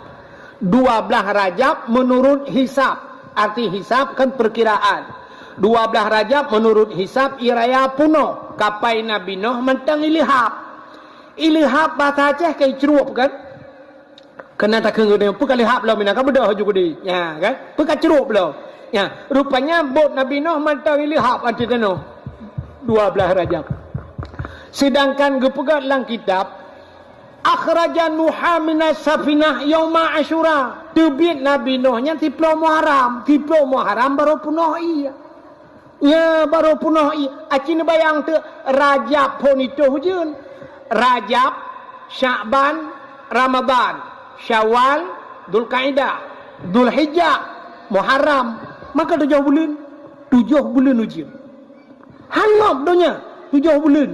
Dua blaih Rajab meunurot hisab. Arti hisab kan peurkiraan. Dua blaih Rajab meunurot hisab ie raya punoh, kapai Nabi Nuh mantong ileuhab. Ileuhab basa Aceh ka icrueb kan? Keunan takheun geutanyoe, peu ka leuhab lom inan ka beudôh ju keudeh. Nya kan? Peu ka crueb lom. Ya, rupanya bot Nabi Nuh mantong ileuhab ateueh tanoh. Dua blaih Rajab. Sedangkan geupeugah lam kitab, "Akhraja Nuha minas safinah yauma Asyura." Teubiet Nabi Nuh nyan siploh Muharram. Siploh Muharram barô peunoh ié. Ya, barô peunoh ié. Aci neubayang teuk, Rajab phon itôh ujeuen. Rajab, Syakban, Ramadan, Syawal, Dzulkaidah, Dzulhijjah, Muharram. Maka tujoh buleuen. Tujoh buleuen ujeuen. Hangob donya, tujoh buleuen.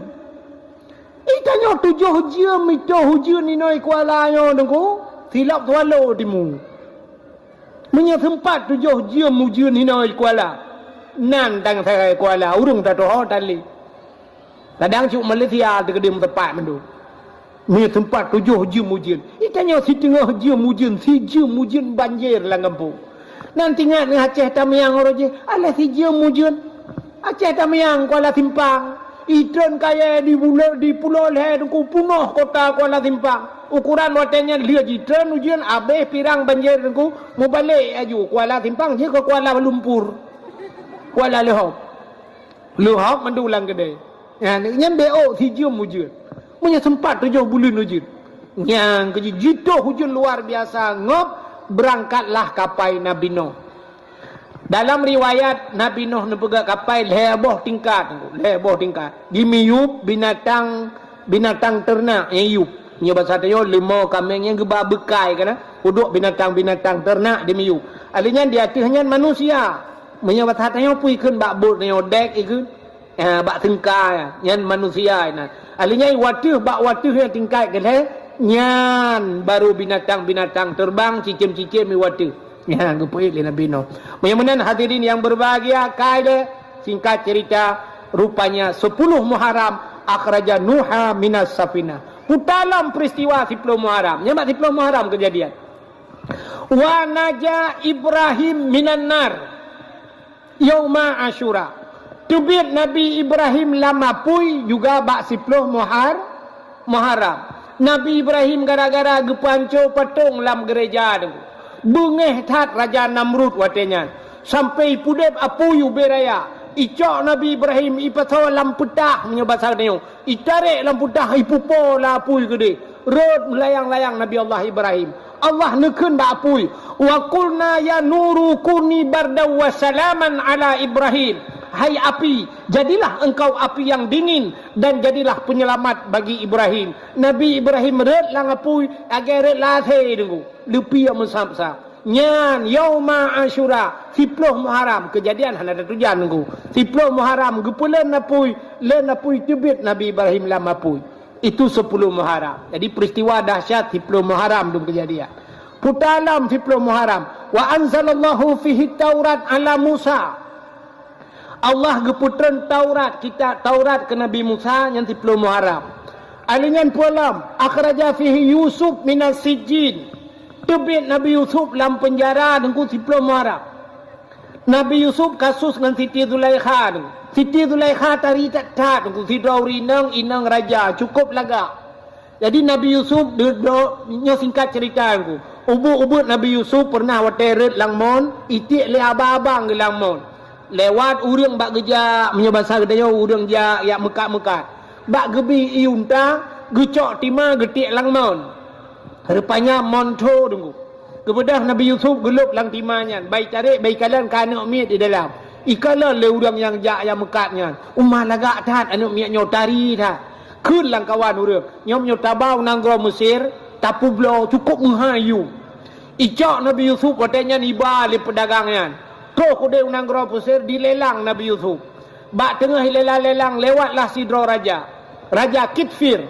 Itanyoe tujoh jeuem itôh ujeuen inoe Kuala nyoe Teungku, silop Swallow timu. Meunyoe seumpat tujoh jeuem ujeuen inoe Kuala, nan dang sagai Kuala, ureuëng tatoho tali. Kadang cuk Malaysia teukeudeueng teumpat mandum. Meunyoe seumpat tujoh jeuem ujeuen, itanyoe siteungoh jeuem ujeuen, sijeuem ujeuen banjir lam gampông. Nan tingat ngon Aceh Tamiang uroe jih, alah sijeuem ujeuen. Aceh Tamiang, Kuala Simpang. Itreun kayèe di bulo-, di Pulo Lhèe Teungku, peunoh kota Kuala Simpang. Ukuran watèe nyan lheueh jitreun ujeuen, abéh pirang banjir Teungku, mubalek aju Kuala Simpang jih keu Kuala Lumpur. Kuala Leuhop. Leuhop mandum lam keudè. Nyan, nyan bèk ôk sijeuem ujeuen. Meunyoe seumpat tujoh buleuen ujeuen. Nyang keujih jitoh ujeuen luar biasa, ngob, beurangkatlah kapai Nabi Nuh. Dalam riwayat, Nabi Nuh neupeugöt kapai lhèe boh tingkat, lhèe boh tingkat. Dimiyueb binatang, binatang teurenak nyang yub. Nyoe basa tanyoe, leumô, kaméng nyang geuba beukai kana, udok binatang-binatang teurenak dimiyueb. Alèh nyan di ateueh nyan manusia. Meunyoe basa tanyoe peue ikheun bak bot nyoe, dek ikheun. Ya, bak teungka nyan manusia nyan. Alèh nyan wateuh bak wateuh nyang tingkat keulhèe, nyan baru binatang-binatang teubang, cicém-cicém di wateuh. Nyan geupeuék lé Nabi Nuh. Meunyoe meunan hadirin yang berbahagia, kai lé, singkat cerita, rupanya sepuluh Muharram akhraja Nuha minas safinah. Puta lom peristiwa siploh Muharram. Nyan bak siploh Muharram keujadian. Wa naja Ibrahim minan nar. Yauma Asyura. Teubiet Nabi Ibrahim lam apui juga bak siploh Muhar-, Muharram. Nabi Ibrahim gara-gara geupeuhanco patong lam geureja tu. Beungéh that Raja Namrud watèe nyan. Sampai ipudép apui ubé raya. Icok Nabi Ibrahim ipasoe lam peutah meunyoe basa tanyoe. Itarek lam peutah, ipupo lam apui keudéh. Rhot meulayang-layang Nabi Allah Ibrahim. Allah neukheun bak apui, "Wa qulna ya nuru kuni bardaw wa salaman ala Ibrahim." Hai api, jadilah engkau api yang dingin dan jadilah penyelamat bagi Ibrahim. Nabi Ibrahim rhot lam apui, lagèe rhot lam asèe Teungku. Leupie meusab-sab. Nyan, yauma Asyura, siploh Muharram, keujadian hana tatujan Teungku. Siploh Muharram, geupeuleuen apui, leuen apui teubiet Nabi Ibrahim lam apui. Itu sepuluh Muharram. Jadi, peristiwa dahsyat siploh Muharram dum keujadian. Puta lom siploh Muharram. Wa anzalallahu fihi Taurat ala Musa. Allah geupeutreun Taurat, kitab Taurat keu Nabi Musa nyan siploh Muharram. Alèh nyan peue lom, akhraja fihi Yusuf minas sijjin. Teubiet Nabi Yusuf lam peunjara Teungku siploh Muharram. Nabi Yusuf kasus ngon Siti Zulaikha tu. Siti Zulaikha tari that-that Teungku, sidroe ureueng inong, inong raja, cukup lagak. Jadi Nabi Yusuf, de-, do-, nyoe singkat cerita Teungku. Ubeut-ubeut Nabi Yusuf pernah watèe rhot lam mon, itiek lé abang-abang geuh lam mon. Lewat ureueng bak geujak, meunyoe basa geutanyoe ureueng jak, jak meukat-meukat. Bak geubi ié unta, geucok tima geutiek lam mon. Rupanya mon tho Teungku. Geubeudôh Nabi Yusuf geulôb lam tima nyan, bai tarek, bai kalon ka aneuk miet di dalam. Ikalon lé ureueng nyang jak nyang meukat nyan. Uma lagak that aneuk miet nyoe tari that. Kheun lam kawan ureueng, nyoe meunyoe taba u nanggroe Mesir, tapeubloe cukup meuhai yue. Icok Nabi Yusuf watèe nyan iba lé peudagang nyan. Troh keudéh u nanggroe Mesir dilelang Nabi Yusuf. Bak teungoh ilelang-lelang lewatlah sidroe raja. Raja Kitfir.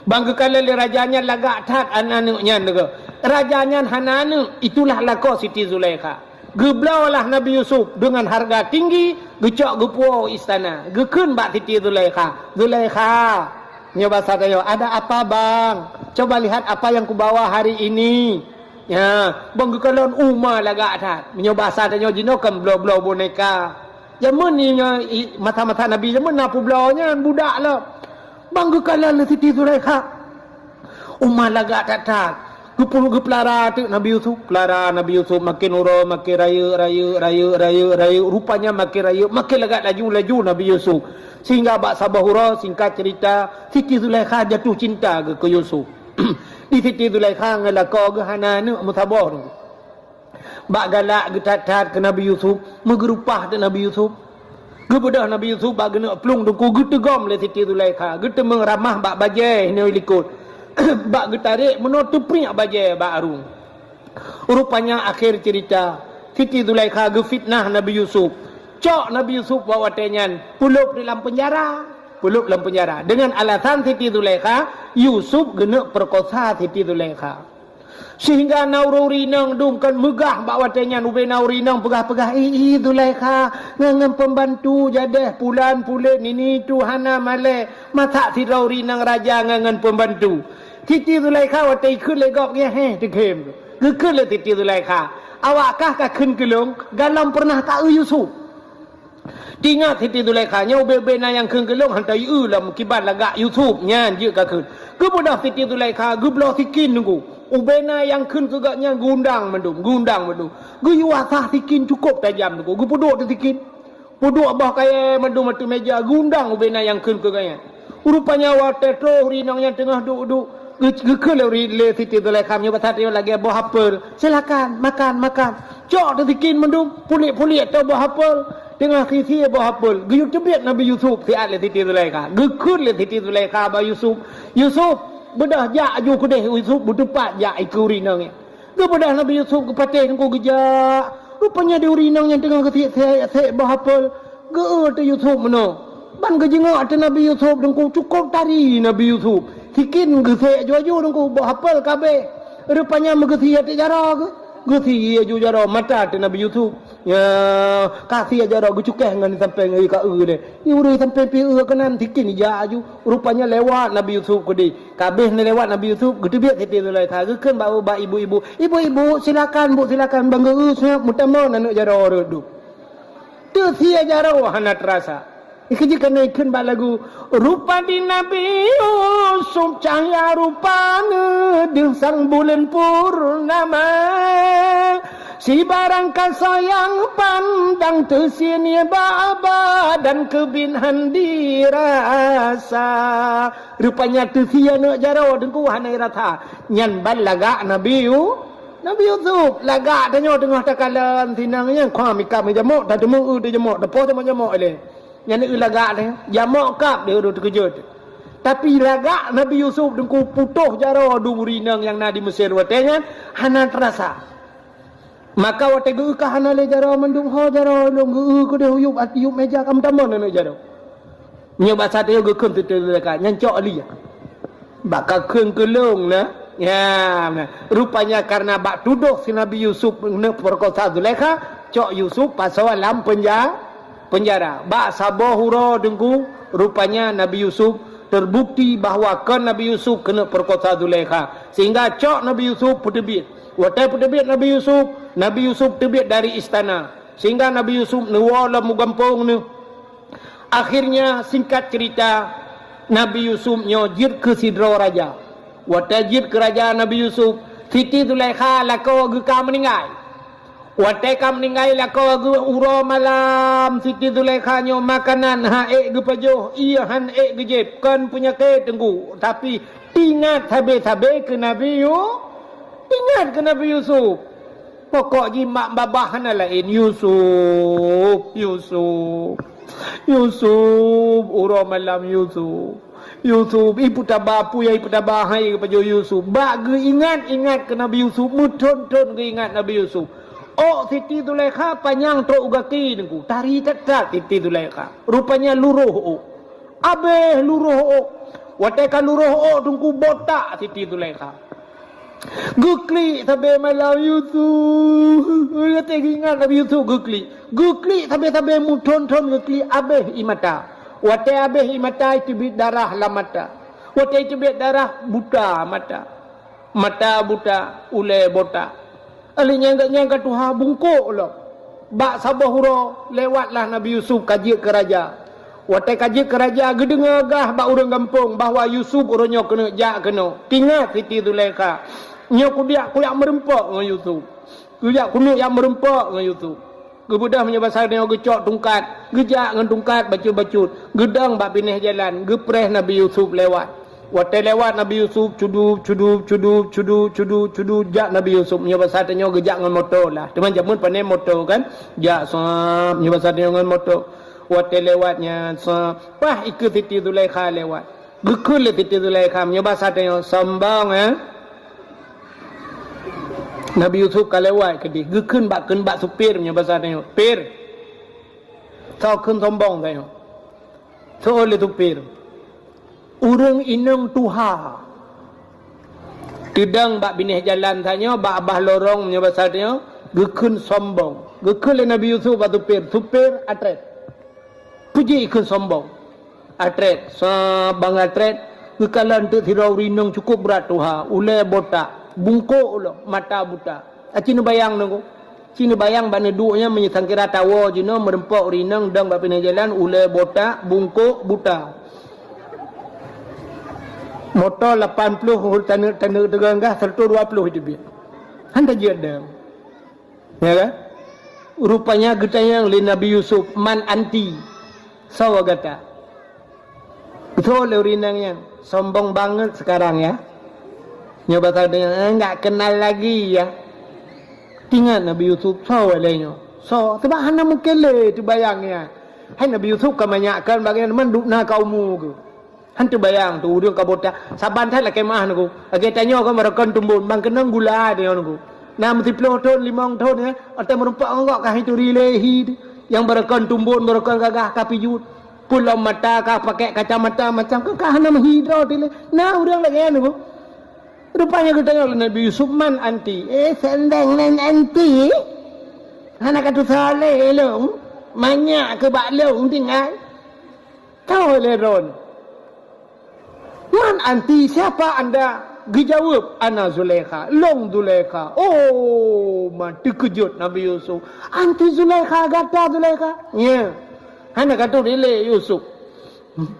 Ban geukalon lé raja nyan lagak that aneuk-aneuk nyan lagèe. Raja nyan hana aneuk, itulah lakoe Siti Zulaikha. Geubloelah Nabi Yusuf deungon hareuga tinggi, geucok geupuwoe istana. Geukheun bak Siti Zulaikha, "Zulaikha, nyoe basa tanyoe, ada apa, Bang? Coba lihat apa yang kubawa hari ini." Ya, ban geukalon uma lagak that. Meunyoe basa tanyoe jinoe kan bloe-bloe boneka. Jameun nyoe i-, masa-masa Nabi jameun na peubloe nyan budak lom. Ban geukalon lé Siti Zulaikha. Uma lagak that-that. Geupeulara teuk Nabi Yusuf, peulara Nabi Yusuf, maken uroe maken rayeuk, rayeuk, rayeuk, rayeuk, rayeuk. Rupanya maken rayeuk maken lagak laju-laju Nabi Yusuf. Sehingga bak saboh uroe, singkat cerita, Siti Zulaikha jatuh cinta keu, keu Yusuf. Di Siti Zulaikha ngon lakoe geuh hana aneuk meusaboh. Bak galak geuthat-that keu Nabi Yusuf, meugeurupah teuk Nabi Yusuf. Geubeudôh Nabi Yusuf bak geuneuk plueng teungku, geuteugom lé Siti Zulaikha, geuteumeung ramah bak bajée hinoe likot. Bak geutarek meunoe teupriek bajée bak arung. Rupanya akhé cerita, Siti Zulaikha geufitnah Nabi Yusuf. Cok Nabi Yusuf bak watée nyan, peulop di lam peunjara. Peulop lam peunjara. Dengan alasan Siti Zulaikha, Yusuf geuneuk peurekosa Siti Zulaikha. Sehingga na ureuëng inong dum kon meugah bak watée nyan, ubé na ureuëng inong peugah-peugah, "Ih, ih, Zulaikha, ngon, ngon pembantu jadeh pulan pulet nini tu hana malée, masak sidroe ureuëng inong raja ngon, ngon pembantu." Siti Zulaikha watée ikheun lé gob, "Ngieng heh, teugém." Geukheun lé Siti Zulaikha, "Awak kah ka kheun keu lôn, galom pernah ka eu Yusuf." Teuingat Siti Zulaikha nyoe ubé-ubé na nyang kheun keu lôn hantom ieu lom kiban lagak Yusuf nyan jeuet ka kheun. Geubeudôh Siti Zulaikha geubloe sikin teungku. Ubé na nyang kheun keu gobnyan geuundang mandum, geuundang mandum. Geuyue asah sikin cukôp tajam teungku. Geupeuduek di sikin. Peuduek boh kayée mandum ateueh méja geuundang ubé na nyang kheun keu gobnyan. Rupanya watée troh ureuëng inong nyan teungoh duek-duek, geu-, geukheun lé, lé Siti Zulaikha meunyoe basa tanyoe lagée boh apel. "Silakan, makan, makan." Cok teusikin mandum, pulék-pulék ateueh boh apel. Teungoh sie-sie boh apel, geuyue teubiet Nabi Yusuf siat lé Siti Zulaikha. Geukheun lé Siti Zulaikha bak Yusuf, "Yusuf, beudôh jak aju keudeh." Yusuf beuteupat jak ikeue ureuëng inong nyan. Geubeudôh Nabi Yusuf geupatéh teungku geujak. Rupanya di ureuëng inong nyan teungoh geusiek-siek boh apel. Geu-eu teuh Yusuf meunoe. Ban geujeungok ateueh Nabi Yusuf teungku, cukôp tari Nabi Yusuf. Sikin geusek aju-aju teungku, boh apel ka abéh. Rupanya meugeusie ateueh jaroe geuh. Geusie aju jaroe mata ateueh Nabi Yusuf. Ya, ka sie jaroe geucukéh ngon sampéng, ka eu lé. Ureuëng sampéng pih eu keunan, sikin ijak aju. Rupanya lewat Nabi Yusuf keudeh. Ka abéh neulewat Nabi Yusuf, geuteubiet Siti Zulaikha, geukheun bak, bak ibu-ibu, "Ibu-ibu, silakan bu, silakan, ban geu-eu seungat meutamong aneuk jaroe rot dum." Teusie jaroe hana teurasa. Ikheun jih keuneuk ikheun bak lagu, "Rupa di Nabi Yusuf, cahya rupa neudeuh sang buleuen purnama. Sibarang kasa nyang pandang teusie nibak badan keubiet han dirasa." Rupanya teusie aneuk jaroe teungku hana rasa. Nyan ban lagak Nabi Yu-, Nabi Yusuf. Lagak tanyoe teungoh takalon sinang nyan, kha mika meujamok, tateumé eu teujamok, tapoh jamok-jamok ilée. Nyan eu lagak tanyoe. Jamok kab lé ureuëng teukeujot. Tapi lagak Nabi Yusuf teungku putôh jaroe dum ureuëng inong nyang na di Mesir watée nyan hana teurasa. Maka watée geu-eu ka hana lé jaroe mandum, ho jaroe lôn geu-eu keudeh u yueb, ati yueb méja ka meutamong aneuk jaroe. Nyoe basa tanyoe geukheun Siti Zulaikha, nyan cok li. Bak ka kheun keu lôn na. Ya, na. Rupanya karena bak tudoh si Nabi Yusuf neuk peurekosa Zulaikha, cok Yusuf pasoe lam penja-, penjara. Bak saboh uroe teungku, rupanya Nabi Yusuf terbukti bahwa kon Nabi Yusuf keuneuk peurekosa Zulaikha. Sehingga cok Nabi Yusuf peuteubiet. Watée peuteubiet Nabi Yusuf, Nabi Yusuf teubiet dari istana, sehingga Nabi Yusuf neuwoe lom u gampông neuh. Akhirnya, singkat cerita, Nabi Yusuf nyoe jeuet keu sidroe raja. Watée jeuet keu raja Nabi Yusuf, Siti Zulaikha lakoe geuh ka meuninggai. Watée ka meuninggai lakoe geuh, uroe malam Siti Zulaikha nyoe makanan han ék geupajoh, ié han ék geujieb, kon peunyakét teungku, tapi teuingat sabe-sabe keu Nabi Yu-, teuingat keu Nabi Yusuf. Pokok jih mak babah hana laén, "Yusuf, Yusuf, Yusuf, uroe malam Yusuf, Yusuf, ipeutaba, peue nyang ipeutaba hai geupajoh Yusuf." Bak geuingat-ingat keu Nabi Yusuf, meuthon-thon geuingat Nabi Yusuf. Ôk Siti Zulaikha panyang trok u gaki teungku, tari that-that Siti Zulaikha. Rupanya luroh ôk. Abéh luroh ôk. Watée ka luroh ôk teungku, botak Siti Zulaikha. Geuklik sabe malam Yusuf. Watée geuingat Nabi Yusuf geuklik. Geuklik sabe-sabe, meuthon-thon geuklik, abéh ie mata. Watée abéh ie mata, iteubiet darah lam mata. Watée iteubiet darah, buta mata. Mata buta, ulée botak. Lheueh nyan gobnyan ka tuha bungkôk lom. Bak saboh uroe, lewatlah Nabi Yusuf ka jeuet keu raja. Watée ka jeuet keu raja, geudeungoe gah bak ureuëng gampông bahwa Yusuf uroe nyoe keuneuk jak keunoe. Teuingat Siti Zulaikha. Nyoe kudiak kuyak meurumpok ngon Yusuf. Kuyak kunyuk yak meurumpok ngon Yusuf. Geubeudôh meunyoe basa tanyoe geucok tungkat, geujak ngon tungkat bacut-bacut, geudong bak binéh jalan, geupreh Nabi Yusuf lewat. Watée lewat Nabi Yusuf, cudub, cudub, cudub, cudub, cudub, cudub, jak Nabi Yusuf. Meunyoe basa tanyoe geujak ngon moto lah. Teuma jameun pane moto kan? Jak sab, meunyoe basa tanyoe ngon moto. Watée lewat nyan sab, pah ikeue Siti Zulaikha lewat. Geukheun lé Siti Zulaikha, meunyoe basa tanyoe sombong, eh? Nabi Yusuf ka lewat keudeh, geukheun bak, kheun bak supir, meunyoe basa tanyoe, "Pir, soe kheun sombong tanyoe?" Soe lé supir, "Ureuëng inong tuha." Teudong bak binéh jalan tanyoe, bak babah lorong, meunyoe basa tanyoe, geukheun sombong. Geukheun lé Nabi Yusuf bak supir, "Supir, atrét." Peue jih ikheun sombong. Atrét, sa-, bang atrét, geukalon teuk sidroe ureuëng inong cukup brat tuha, ulée botak, bungkôk ulo, mata buta. Aci neubayang nyoe, ci neubayang bak neuduek nyan meunyoe sangkira tawoe jinoe meurumpok ureuëng inong dong bak binéh jalan, ulée botak, bungkôk, buta. Moto lapan ploh taneuk-taneuk teuganggah, seratus dua ploh iteubiet. Han tajeuet dong. Ya kan? Rupanya geutanyong lé Nabi Yusuf, "Man anti?" Soe gata? Beutôi lé ureuëng inong nyan, sombong banget sekarang ya. Nyoe basa tanyoe, "Eh, nggak kenal lagi ya." Teuingat Nabi Yusuf, soe lé nyoe? Soe? Sebab hana mungken lé teubayang ya. Hai Nabi Yusuf ka manyak kan bagian mandum na ka umu geuh. Han teubayang tu ureuëng ka botak. Saban that lakée meuáh nyoe. Lagée tanyoe kan baroekon tumbon, bang keunong gula tanyoe nyoe. Na meusiploh thon, limong thon ya, watée meurumpok ngon gok ka hai turi lé hi. Nyang baroekon tumbon, baroekon gagah ka pijuet. Peulom mata ka pakai kacamata macam ka, ka hana meuhi droe teuh lé. Na ureuëng lagée nyoe. Rupanya geutanyong lé Nabi Yusuf, "Man anti?" Eh, sendeng nan anti. Hana ka tusoe lé lôn. Manyak keu bak lôn tinggai. Tho lé droen, "Man anti, siapa anda?" Geujaweueb, "Ana Zulaikha, lôn Zulaikha." Oh, man teukeujot Nabi Yusuf. "Anti Zulaikha, gata Zulaikha?" "Nya." Hana ka tuléh lé Yusuf.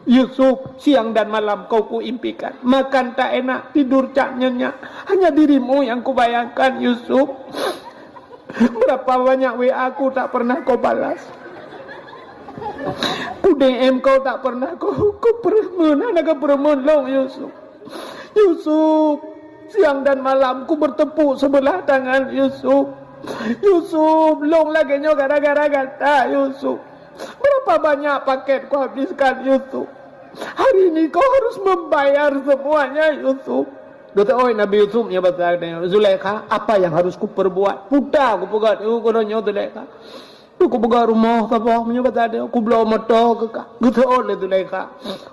"Yusuf, siang dan malam kau kuimpikan. Makan tak enak, tidur tak nyenyak. Hanya dirimu yang kubayangkan, Yusuf." Berapa banyak W A ku tak pernah kau balas. Ku D M kau tak pernah kau, kau peureumeun, hana kau peureumeun lôn, Yusuf. Yusuf, siang dan malam ku bertepuk sebelah tangan, Yusuf. Yusuf, lôn lagée nyoe gara-gara gata, Yusuf. Berapa banyak paket ku habiskan, Yusuf. Hari ini kau harus membayar semuanya, Yusuf. Geuteuôt Nabi Yusuf nyoe basa tanyoe, "Zulaikha, apa yang harus kuperbuat? Puta kupeugah, uroe nyoe Zulaikha. Kupeugah rumoh saboh meunyoe basa tanyoe, kubloe moto keu ka." Geuteuôt lé Zulaikha.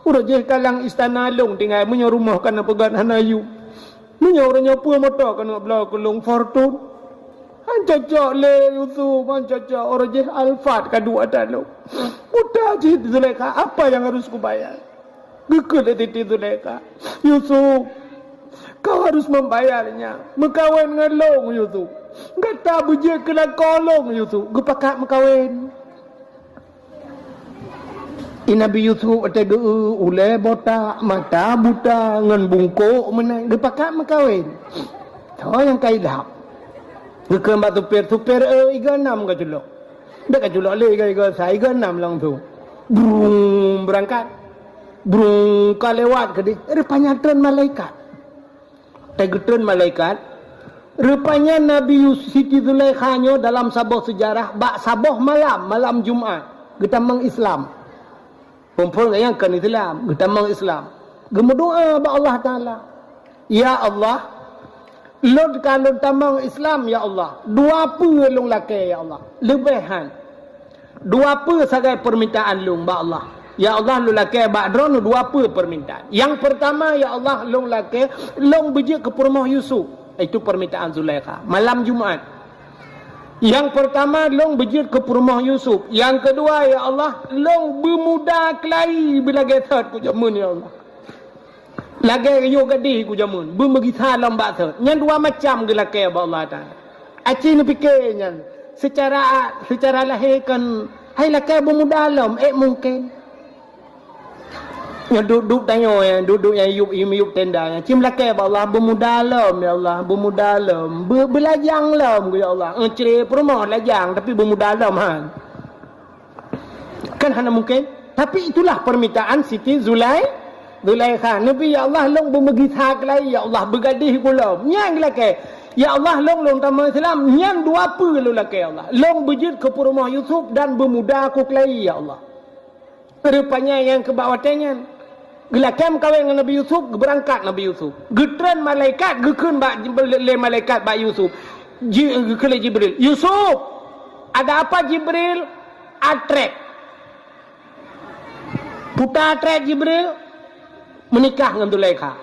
"Uroe jih kalang istana lôn tinggai, meunyoe rumoh kana peugah hana yum. Meunyoe uroe nyoe peue moto kana bloe keu lôn, Fortuner." Han cocok lé Yusuf, han cocok. Uroe jih Alphard ka duek ata lôn. Puta cit Zulaikha, apa yang harus kubayar? Geukheun lé Siti Zulaikha, "Yusuf, kau harus membayarnya. Meukawen ngon lôn, Yusuf. Gata beujeuet keu lakoe lôn, Yusuf." Geupakat meukawen. I Nabi Yusuf watée geu-eu ulée botak, mata buta, ngon bungkôk meunan, geupakat meukawen. Tho nyang ka idap. Geukheun bak supir, "Supir, eu, iga nam ka culok." Bék ka culok lé iga-iga sa, iga nam langsung. Brung, beurangkat. Brung, ka lewat keudeh. Rupanya treun malaikat. Watée geutreun malaikat, rupanya Nabi Yus-, Siti Zulaikha nyoe dalam saboh seujarah, bak saboh malam, malam Jumat, geutamong Islam. Phon-phon gobnyan kon Islam, geutamong Islam. Geumeudoá bak Allah Taala, "Ya Allah, lôn ka lôn tamong Islam, ya Allah. Dua peue lôn lakée, ya Allah. Leubeh han. Dua peue sagai peumintaan lôn bak Allah. Ya Allah, lôn lakée bak Droeneuh dua peue peumintaan. Nyang peurtama, ya Allah, lôn lakée lôn beujeuet keu peurumoh Yusuf." Itu peumintaan Zulaikha. Malam Jumat. "Nyang peurtama, lôn beujeuet keu peurumoh Yusuf. Nyang keudua, ya Allah, lôn beumuda keulayi beulagée thot keu jameun, ya Allah. Lagée yôh gadéh keu jameun, beumeugisa lom bak thot." Nyan dua macam geulakée bak Allah Taala. Aci neupike nyan, seucara, seucara lahé kon hai lakée beumuda lom, ék mungken. Nyoe duek-duek tanyoe, ya, duek-duek nyang yup, yup tenda, ya. Cim lakée bak Allah, beumuda lom, ya Allah, beumuda lom. Be-, beulajang lom, ya Allah. Eh, cre peurumoh lajang, tapi beumuda lom, ha. Kan hana mungkin. Tapi itulah permintaan Siti Zulai-, Zulaikha. Nabi, "Ya Allah, lôn beumeugisa keulayi, ya Allah, beugadih kulom." Nyan geulakée. "Ya Allah, lôn, lôn tamong Islam." Nyan dua peue lôn lakée, ya Allah. "Lôn beujeuet keu peurumoh Yusuf dan beumuda ku keulayi, ya Allah." Rupanya nyang keubak watée nyan. Geulakée meukawen ngon Nabi Yusuf, geubeurangkat Nabi Yusuf. Geutreun malaikat, geukheun bak, lé malaikat bak Yusuf. Ji-, geukheun lé Jibril, "Yusuf!" "Ada apa, Jibril?" "Atrét." Puta atrét Jibril, meunikah ngon Zulaikha.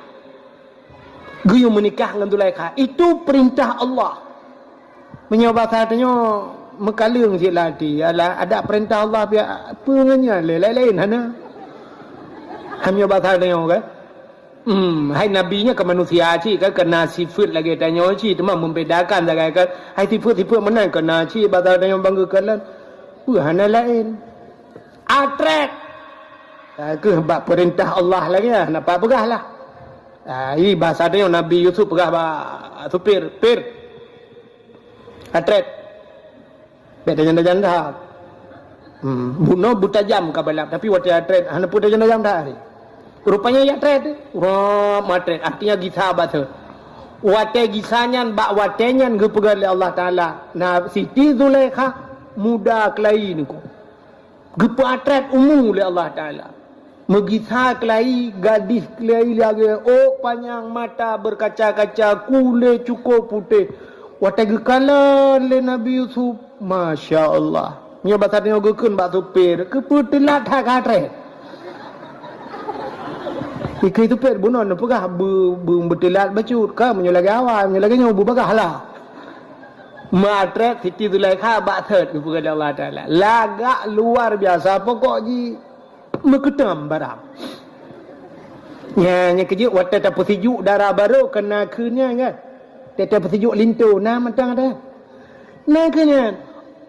Geuyue meunikah ngon Zulaikha. Itu perintah Allah. Meunyoe basa tanyoe meukaleueng cit lam até, alah, adak peurintah Allah piak peue ngon nyan lé, laén-laén hana. Hai meunyoe basa tanyoe kan? Hmm, hai nabi nyoe keu manusia cit kan, keu na sifeuet lagée tanyoe cit, teuma membedakan sagai kan. Hai sifeuet-sifeuet meunan keu na cit, basa tanyoe bangga keu lôn. Peue hana laén. Atrét. Ah, keuh bak peurintah Allah lagée, hana pat peugah lah. Ah, i basa tanyoe Nabi Yusuf peugah bak supir, "Pir, atrét." Bék tajam-tajam that. Hmm, bunoe beutajam ka balap, tapi watée atrét hana peue tajam-tajam that. Rupanya ya atrét, rop atrét, artinya gisa basa. Watée gisa nyan, bak watée nyan geupeugah lé Allah Taala, na Siti Zulaikha muda keulayi niko. Geupeuatrét umu lé Allah Taala. Meugisa keulayi, gadih keulayi lagée ôk panyang, mata berkaca-kaca, kulét cukôp putéh. Watée geukalon lé Nabi Yusuf, masya Allah. Nyoe basa tanyoe geukheun bak supir, keupeue teulat that ka atrét. Ikeu supir bunoe neupeugah beu-, beu-, beuteulat bacut. Ka meunyoe lagée awai, meunyoe lagée nyoe beubagah lah. Meuatrét Siti Zulaikha bak thot geupeugah lé Allah Taala. Lagak luar biasa pokok jih. Meukeutam barang. Nya, nyang keujeuet watée tapeusijuek dara barô keu na kheun nyan kan. Watée tapeusijuek linto na mantong ada. Na kheun nyan.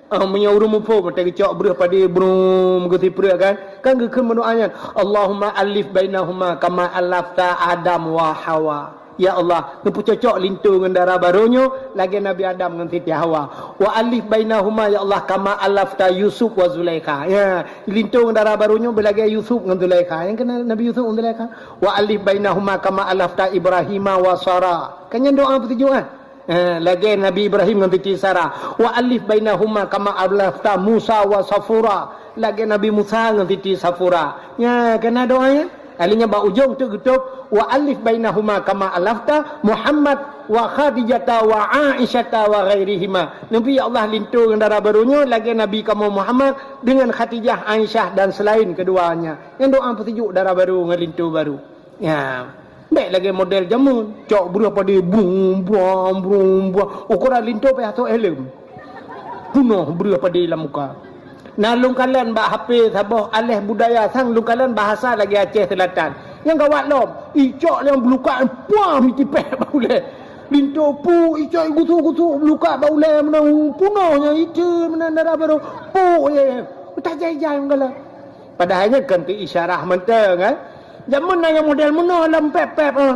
Ah, meunyoe ureuëng muphom watée geucok breuh padé brum geusipreuek kan. Kan geukheun meudoá nyan, "Allahumma alif bainahuma kama alafta Adam wa Hawa." Ya Allah, neupeucocok linto ngon dara barô nyoe lagée Nabi Adam ngon Siti Hawa. Wa alif bainahuma, ya Allah, kama alafta Yusuf wa Zulaikha. Ya, linto ngon dara barô nyoe beulagée Yusuf ngon Zulaikha. Nyang keunan Nabi Yusuf ngon Zulaikha. Wa alif bainahuma kama alafta Ibrahima wa Sara. Kan nyan doá peutujuh kan? Eh, lagée Nabi Ibrahim ngon Siti Sara. Wa alif bainahuma kama alafta Musa wa Safura. Lagée Nabi Musa ngon Siti Safura. Nya, keunan doá nyan. Akhirnya bak ujong tu geutôb, "Wa alif bainahuma kama alafta Muhammad wa Khadijata wa Aisyata wa ghairihima." Nabi ya Allah linto ngon dara barô nyoe lagée Nabi kamoe Muhammad dengan Khadijah, Aisyah dan selain keduanya. Nyang doá peusijuek dara barô ngon linto barô. Ya. Bék lagée model jameun, cok breuh padé brum brum brum brum. Ukoran linto payah sôk helm. Punoh breuh padé lam muka. Na lôn kalon bak H P saboh aleh budaya sang lôn kalon bahasa lagée Aceh Selatan. Nyang gawat lom, icok nyang beulukak puam itipéh bak ulée. Linto pu icok gusu-gusu beulukak bak ulée meunan punoh nyang ite meunan dara barô. Pu ye. Utak jai-jai meugalak. Padahai nyan kan keu isyarah mantong kan. Jameun na nyang model meunoe lam pép-pép, eh.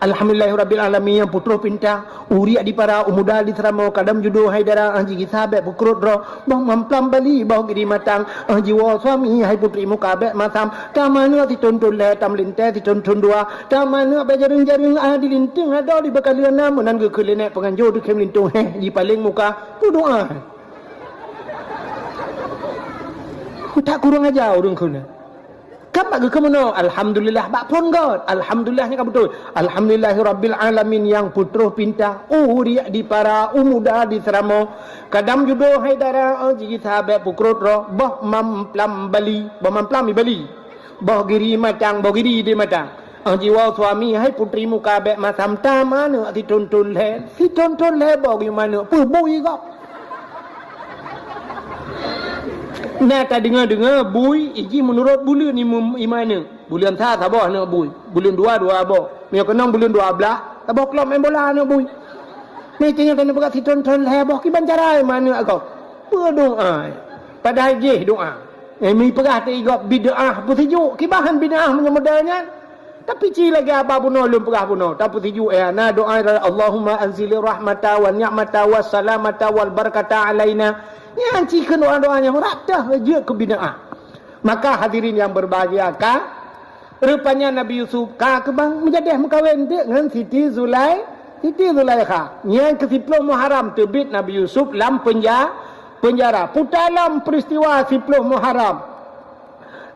Alhamdulillahirabbil alamin, nyang peutroh pinta, uriek di para, u muda di seuramoe, kadam judo hai dara, ah, jigisa bék peukrot droe, boh mamplam bali, boh giri matang, ah, jiwoe suami hai putri muka bék masam, tam aneuk sithon thon lhée, tam lintée sithon thon dua, tam aneuk bék jareueng-jareueng, ah, di linteung adoe di beukaleueng na, meunan geukheun lé nèk peunganjo di khem linteung héh, di paleng muka, peudoá. Utak kurang aja ureueng kheun. Kan bak geukheun meunoe, alhamdulillah bak phon göt. Alhamdulillah nyan ka beutôi. Alhamdulillahirabbil alamin nyang peutroh pinta. Uriek di para, u muda di seuramoe. Kadam judo hai dara, oh, jigisa bék peukrot droe. Boh mamplam bali. Boh mamplam i bali. Boh giri matang, boh giri di matang. Ah, jiwoe suami, hai putri muka bék masam tam aneuk sithon thon lhée. Sithon thon lhée boh giri aneuk. Peue bui gob. Na tadeungoe-deungoe bui iji meunurot buleuen i mum-, i aneuk. Buleuen sa saboh aneuk bui. Buleuen dua, dua boh. Meunyoe keunong buleuen dua blaih, saboh klub main bola aneuk bui. Meuiténg nyan taneuk peugah sithon thon lhée boh kiban cara i aneuk gob. Peue doá. Padahai jih doá. Eh, mi peugah teuh i gob bid'ah peusijuek. Kiban bid'ah meunyoe model nyan. Tapi ci lagèe haba bunoe lôn peugah bunoe. Tapeusijuek, eh, na doa, "Allahumma anzil rahmata wa ni'mata wa salamata wal barakata alaina." Nyan ci keu doa-doa nyang rab teuh jeuet keu bid'ah. Maka hadirin yang berbahagia, ka rupanya Nabi Yusuf ka keubang meujadeh meukawen teuk ngon Siti Zulai-, Siti Zulaikha. Nyan keu siploh Muharram teubiet Nabi Yusuf lam penja-, penjara. Puta lom peristiwa siploh Muharram.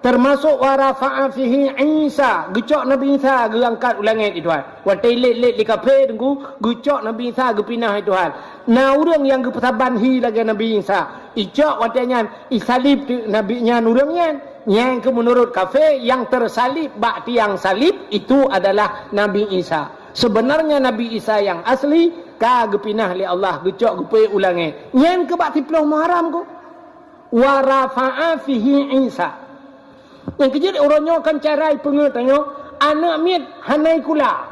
Termasuk wa rafa'a fihi Isa, geucok Nabi Isa geuangkat u langét, i Tuhan. Watèe lét-lét di kafé teungku, geucok Nabi Isa geupinah, i Tuhan. Na ureueng nyang geupeusaban hi lagèe Nabi Isa. Icok watèe nyan, isalib teuk Nabi nyan ureueng nyan. Nyan keuh meunurot kafé, nyang teusalib bak tiang salib itu adalah Nabi Isa. Sebenarnya Nabi Isa nyang asli ka geupinah lé Allah, geucok geupeuék u langét. Nyan keuh bak siploh Muharram keuh. Wa rafa'a fihi Isa. Nyang keujeuet uroe nyoe kan cara ipeungeut tanyoe, aneuk miet hana ikula.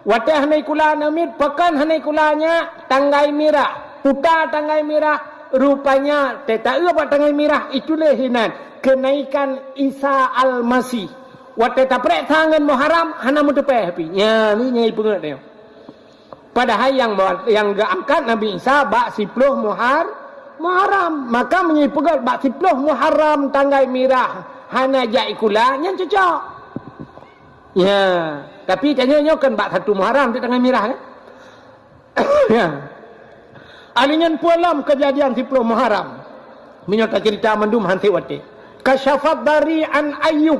Watèe hana ikula aneuk miet, pakon hana ikula nyak, tanggai mirah. Puta tanggai mirah, rupanya teuta-eu bak tanggai mirah itulah hinan kenaikan Isa Almasih. Watèe tapreh sa ngon Muharram hana meuteupèh pih. Nyan, nyan ipeungeut tanyoe. Padahai nyang, nyang geuangkat Nabi Isa bak siploh Muhar-, Muharram. Maka meunyoe ipeugah bak siploh Muharram tanggai mirah hana jak ikula, nyan cocok. Ya, tapi tanyoe nyoe kan bak satu Muharram tu tanggai mirah, kan? Ya. Ali nyan peue lom keujadian siploh Muharram. Meunyoe taceurita mandum han sép watèe. Kasyafad dari an Ayub.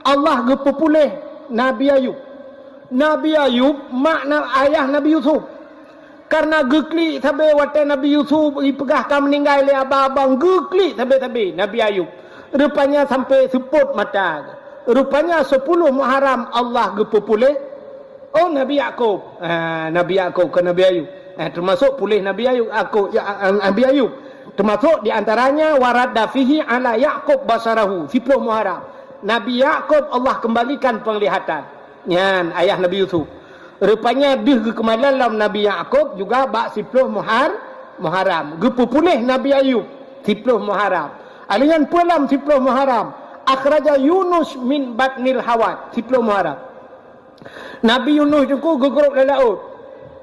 Allah geupeupuléh Nabi Ayub. Nabi Ayub, mak na-, ayah Nabi Yusuf. Karena geuklik sabe watèe Nabi Yusuf ipeugah ka meuninggai lé abang-abang, geuklik sabe-sabe Nabi Ayub. Rupanya sampai seupôt mata. Rupanya sepuluh Muharram Allah geupeupuléh Oh, Nabi Yakub. Ah, Nabi Yakub, kon Nabi Ayub. Ah, termasuk puléh Nabi Ayub, Yakub, ya, ah, Nabi Ayub. Termasuk di antaranya, "Wa radda fihi ala Yakub basarahu", siploh Muharram. Nabi Yakub Allah kembalikan penglihatan. Nyan, ayah Nabi Yusuf. Rupanya deuh geukeumalan lom Nabi Yakub juga bak siploh Muhar-, Muharram. Geupeupuléh Nabi Ayub, siploh Muharram. Ali nyan peue lom siploh Muharram. Akhraja Yunus min batnil hawat, siploh Muharram. Nabi Yunus teungku geugrôp lam laôt.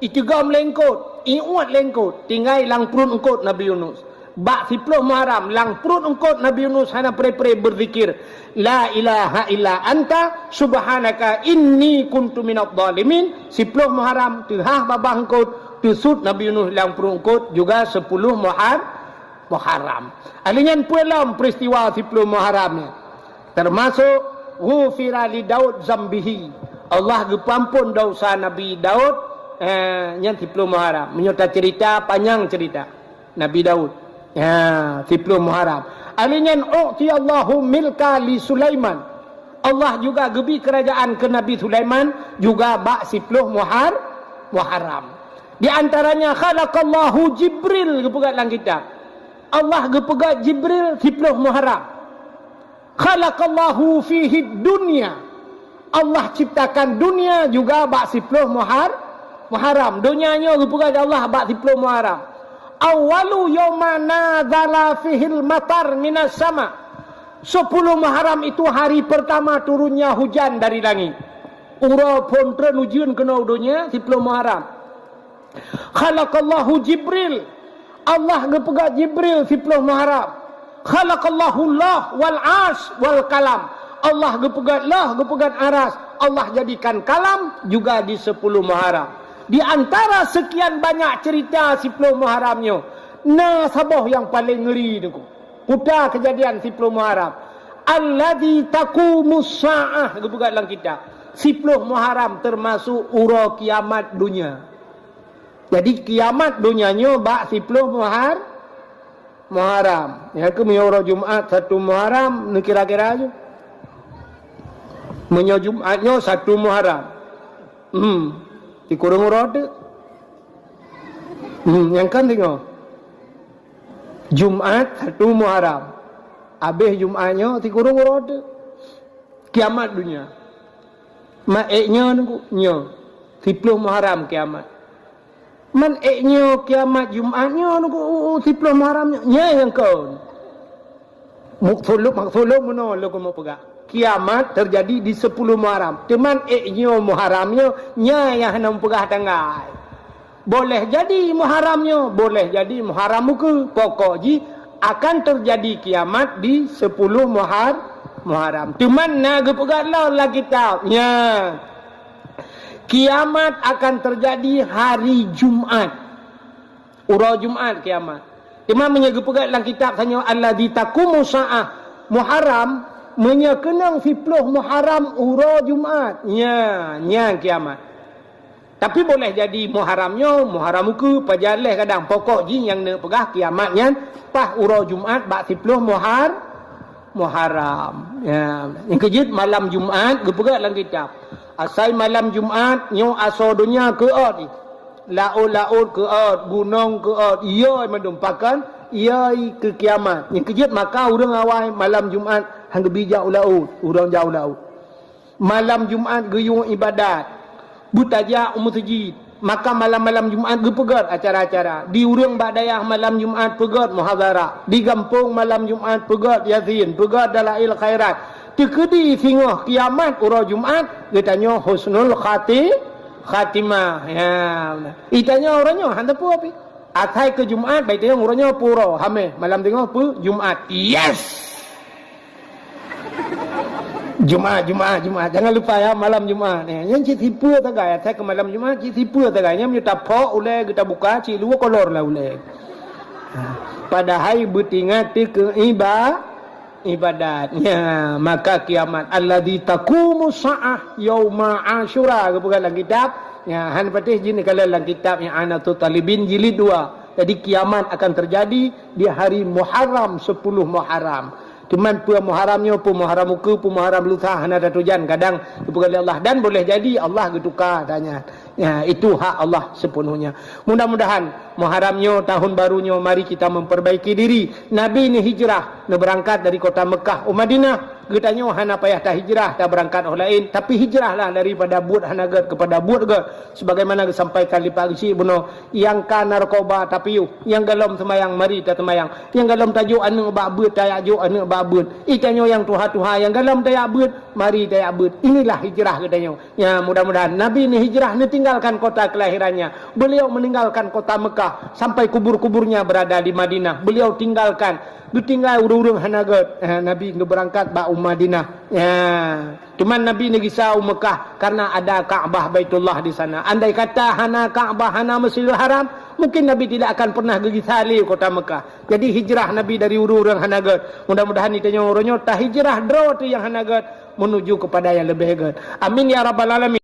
Iteugom lé eungkôt, iuet lé eungkôt, tinggai lam pruet eungkôt Nabi Yunus. Bak siploh Muharram, lam pruet eungkôt Nabi Yunus hana pre-pre beuzikir, "La ilaha illa anta subhanaka inni kuntu minadh dhalimin." Siploh Muharram, teuhah babah eungkôt, teusut Nabi Yunus lam pruet eungkôt juga siploh Muhar-, Muharram. Ali nyan peue lom peristiwa siploh Muharram nyan. Termasuk, "Ghufira li Daud zambihi." Allah geupeuampon dosa Nabi Daud, eh, nyan siploh Muharram. Meunyoe taceurita, panyang ceurita Nabi Daud. Ya, siploh Muharram. Ali nyan, "U'tiyallahu milka li Sulaiman." Allah juga geubri keurajaan keu Nabi Sulaiman juga bak siploh Muhar-, Muharram. Di antaranya, "Khalaqallahu Jibril," geupeugah lam kitab. Allah geupeugah Jibril siploh Muharram. "Khalaqallahu fihi dunya." Allah ciptakan dunia juga bak siploh Muhar-, Muharram. Dunia nyoe geupeugah lé Allah bak siploh Muharram. "Awwalu yauma nazala fihil matar minas sama." Sepuluh Muharram itu hari pertama turunnya hujan dari langit. Uroe phon treun ujeuen keunoe u donya, siploh Muharram. "Khalaqallahu Jibril." Allah geupeugah Jibril siploh Muharram. "Khalaqallahu Lah wal Arsy wal Kalam." Allah geupeugah Lah, geupeugah Aras. Allah jadikan Kalam juga di sepuluh Muharram. Di antara sekian banyak cerita siploh Muharram nyoe, na saboh nyang paleng ngeri teungku. Puta keujadian siploh Muharram. "Alladzi taqumus sa'ah," geupeugah lam kitab. Siploh Muharram termasuk uroe kiamat dunia. Jadi, kiamat donya nyoe bak siploh Muhar-, Muharram. Nyang keuh meunyoe uroe Jumat satu Muharram, neukira-kira ju. Meunyoe Jumat nyoe satu Muharram. Hmm. Sikureueng uroe teuk. Hmm, nyang kan singoh. Jumat satu Muharram. Abéh Jumat nyoe sikureueng uroe teuk. Kiamat dunia. Man ék nyoe nunggu, nyoe. Siploh Muharram kiamat. Man ék nyoe kiamat Jumat nyoe nunggu, siploh Muharram nyoe. Nyoe nyang kon. Maksud lôn, maksud lôn meunoe lôn keuneuk peugah. Kiamat teujadi di sepuluh Muharram. Teuma ék nyoe Muharram nyoe, nyan nyang hana meupeugah tanggai. Boleh jadi Muharram nyoe, boleh jadi Muharram ukeue. Pokok jih akan teujadi kiamat di sepuluh Muhar-, Muharram. Teuma na geupeugah lom lam kitab. Nyan. Kiamat akan teujadi hari Jumat. Uroe Jumat kiamat. Teuma meunyoe geupeugah lam kitab tanyoe, "Alladzi taqumu sa'ah Muharram", meunyoe keunong siploh Muharram uroe Jumat, nyan, nyan kiamat. Tapi boleh jadi Muharram nyoe, Muharram ukeue, pajan lheueh kadang. Pokok jih nyang neupeugah kiamat nyan paih uroe Jumat bak siploh Muhar-, Muharram. Ya, nyang keujeuet malam Jumat geupeugah lam kitab. Asai malam Jumat nyoe asoe donya keuôt. Laôt-laôt keuôt, gunong keuôt, iyoi mandum pakon, iyoi keu kiamat. Nyang keujeuet maka ureuëng awai malam Jumat han geubi jak u laôt, ureuëng jak u laôt. Malam Jumat geuyue iébadat, beutajak u meuseujid. Maka malam-malam Jumat geupeugét acara-acara. Di ureuëng bak dayah malam Jumat peugét muhadharah. Di gampông malam Jumat peugét Yasin, peugét dalail khairat. Teukeudi singoh kiamat uroe Jumat, geutanyoe husnul khati-, khatimah. Ya, meunan. Itanyoe uroe nyoe hana peue pih. Asai keu Jumat, bai tanyong uroe nyoe peue uroe, Hamèh, malam teungoh peue Jumat. Yes! Jumat, Jumat, Jumat. Jangan lupa ya, malam Jumat. Ya, nyan cit sipeue sagai, asai keu malam Jumat cit sipeue sagai. Nyan meunyoe taphok ulèe, geutabuka, cit luweue kolor lah ulèe. Ha, padahai beutingat teuh keu iba-, ibadat. Ya, maka kiamat, "Alladzi taqumu sa'ah yauma Asyura," geupeugah lam kitab. Ya, han patéh jih neukalon lam kitab I'anatut Thalibin jilid dua. Jadi kiamat akan terjadi di hari Muharram, sepuluh Muharram. Cuman peue Muharram nyoe, peue Muharram ukeue, peue Muharram lusa hana tatujan, kadang geupeugah lé Allah. Dan boleh jadi Allah geutuka, tanya. Ya, itu hak Allah sepenuhnya. Mudah-mudahan Muharram nyoe, tahun baru nyoe, mari kita memperbaiki diri. Nabi neuhijrah, neubeurangkat dari kota Mekah u Madinah. Geutanyoe hana payah tahijrah, tabeurangkat óh laén, tapi hijrahlah daripada buet hana gét kepada buet gét. Sebagaimana geusampaikan lé Pak Geuchik bunoe, nyang ka narkoba tapiôh, nyang golom seumayang mari taseumayang, nyang golom tajok aneuëk bak beuet tajak jok aneuëk bak beuet. Itanyoe nyang tuha-tuha, nyang golom tajak beuet, mari tajak beuet. Inilah hijrah geutanyoe. Ya, mudah-mudahan Nabi neuhijrah, neutinggalkan kota kelahirannya. Beliau meninggalkan kota Mekah sampai kubur-kuburnya berada di Madinah. Beliau tinggalkan, geutinggai ureuëng-ureuëng hana gét. Eh, Nabi geubeurangkat bak u Madinah. Ya. Cuman Nabi neugisa u Mekah karena ada Ka'bah Baitullah di sana. Andai kata hana Ka'bah, hana Masjidil Haram, mungkin Nabi tidak akan pernah geugisa lé kota Mekah. Jadi hijrah Nabi dari ureuëng-ureuëng hana gét. Mudah-mudahan itanyoe uroe nyoe tahijrah droe teuh nyang hana gét menuju kepada yang lebih gét. Amin ya rabbal alamin.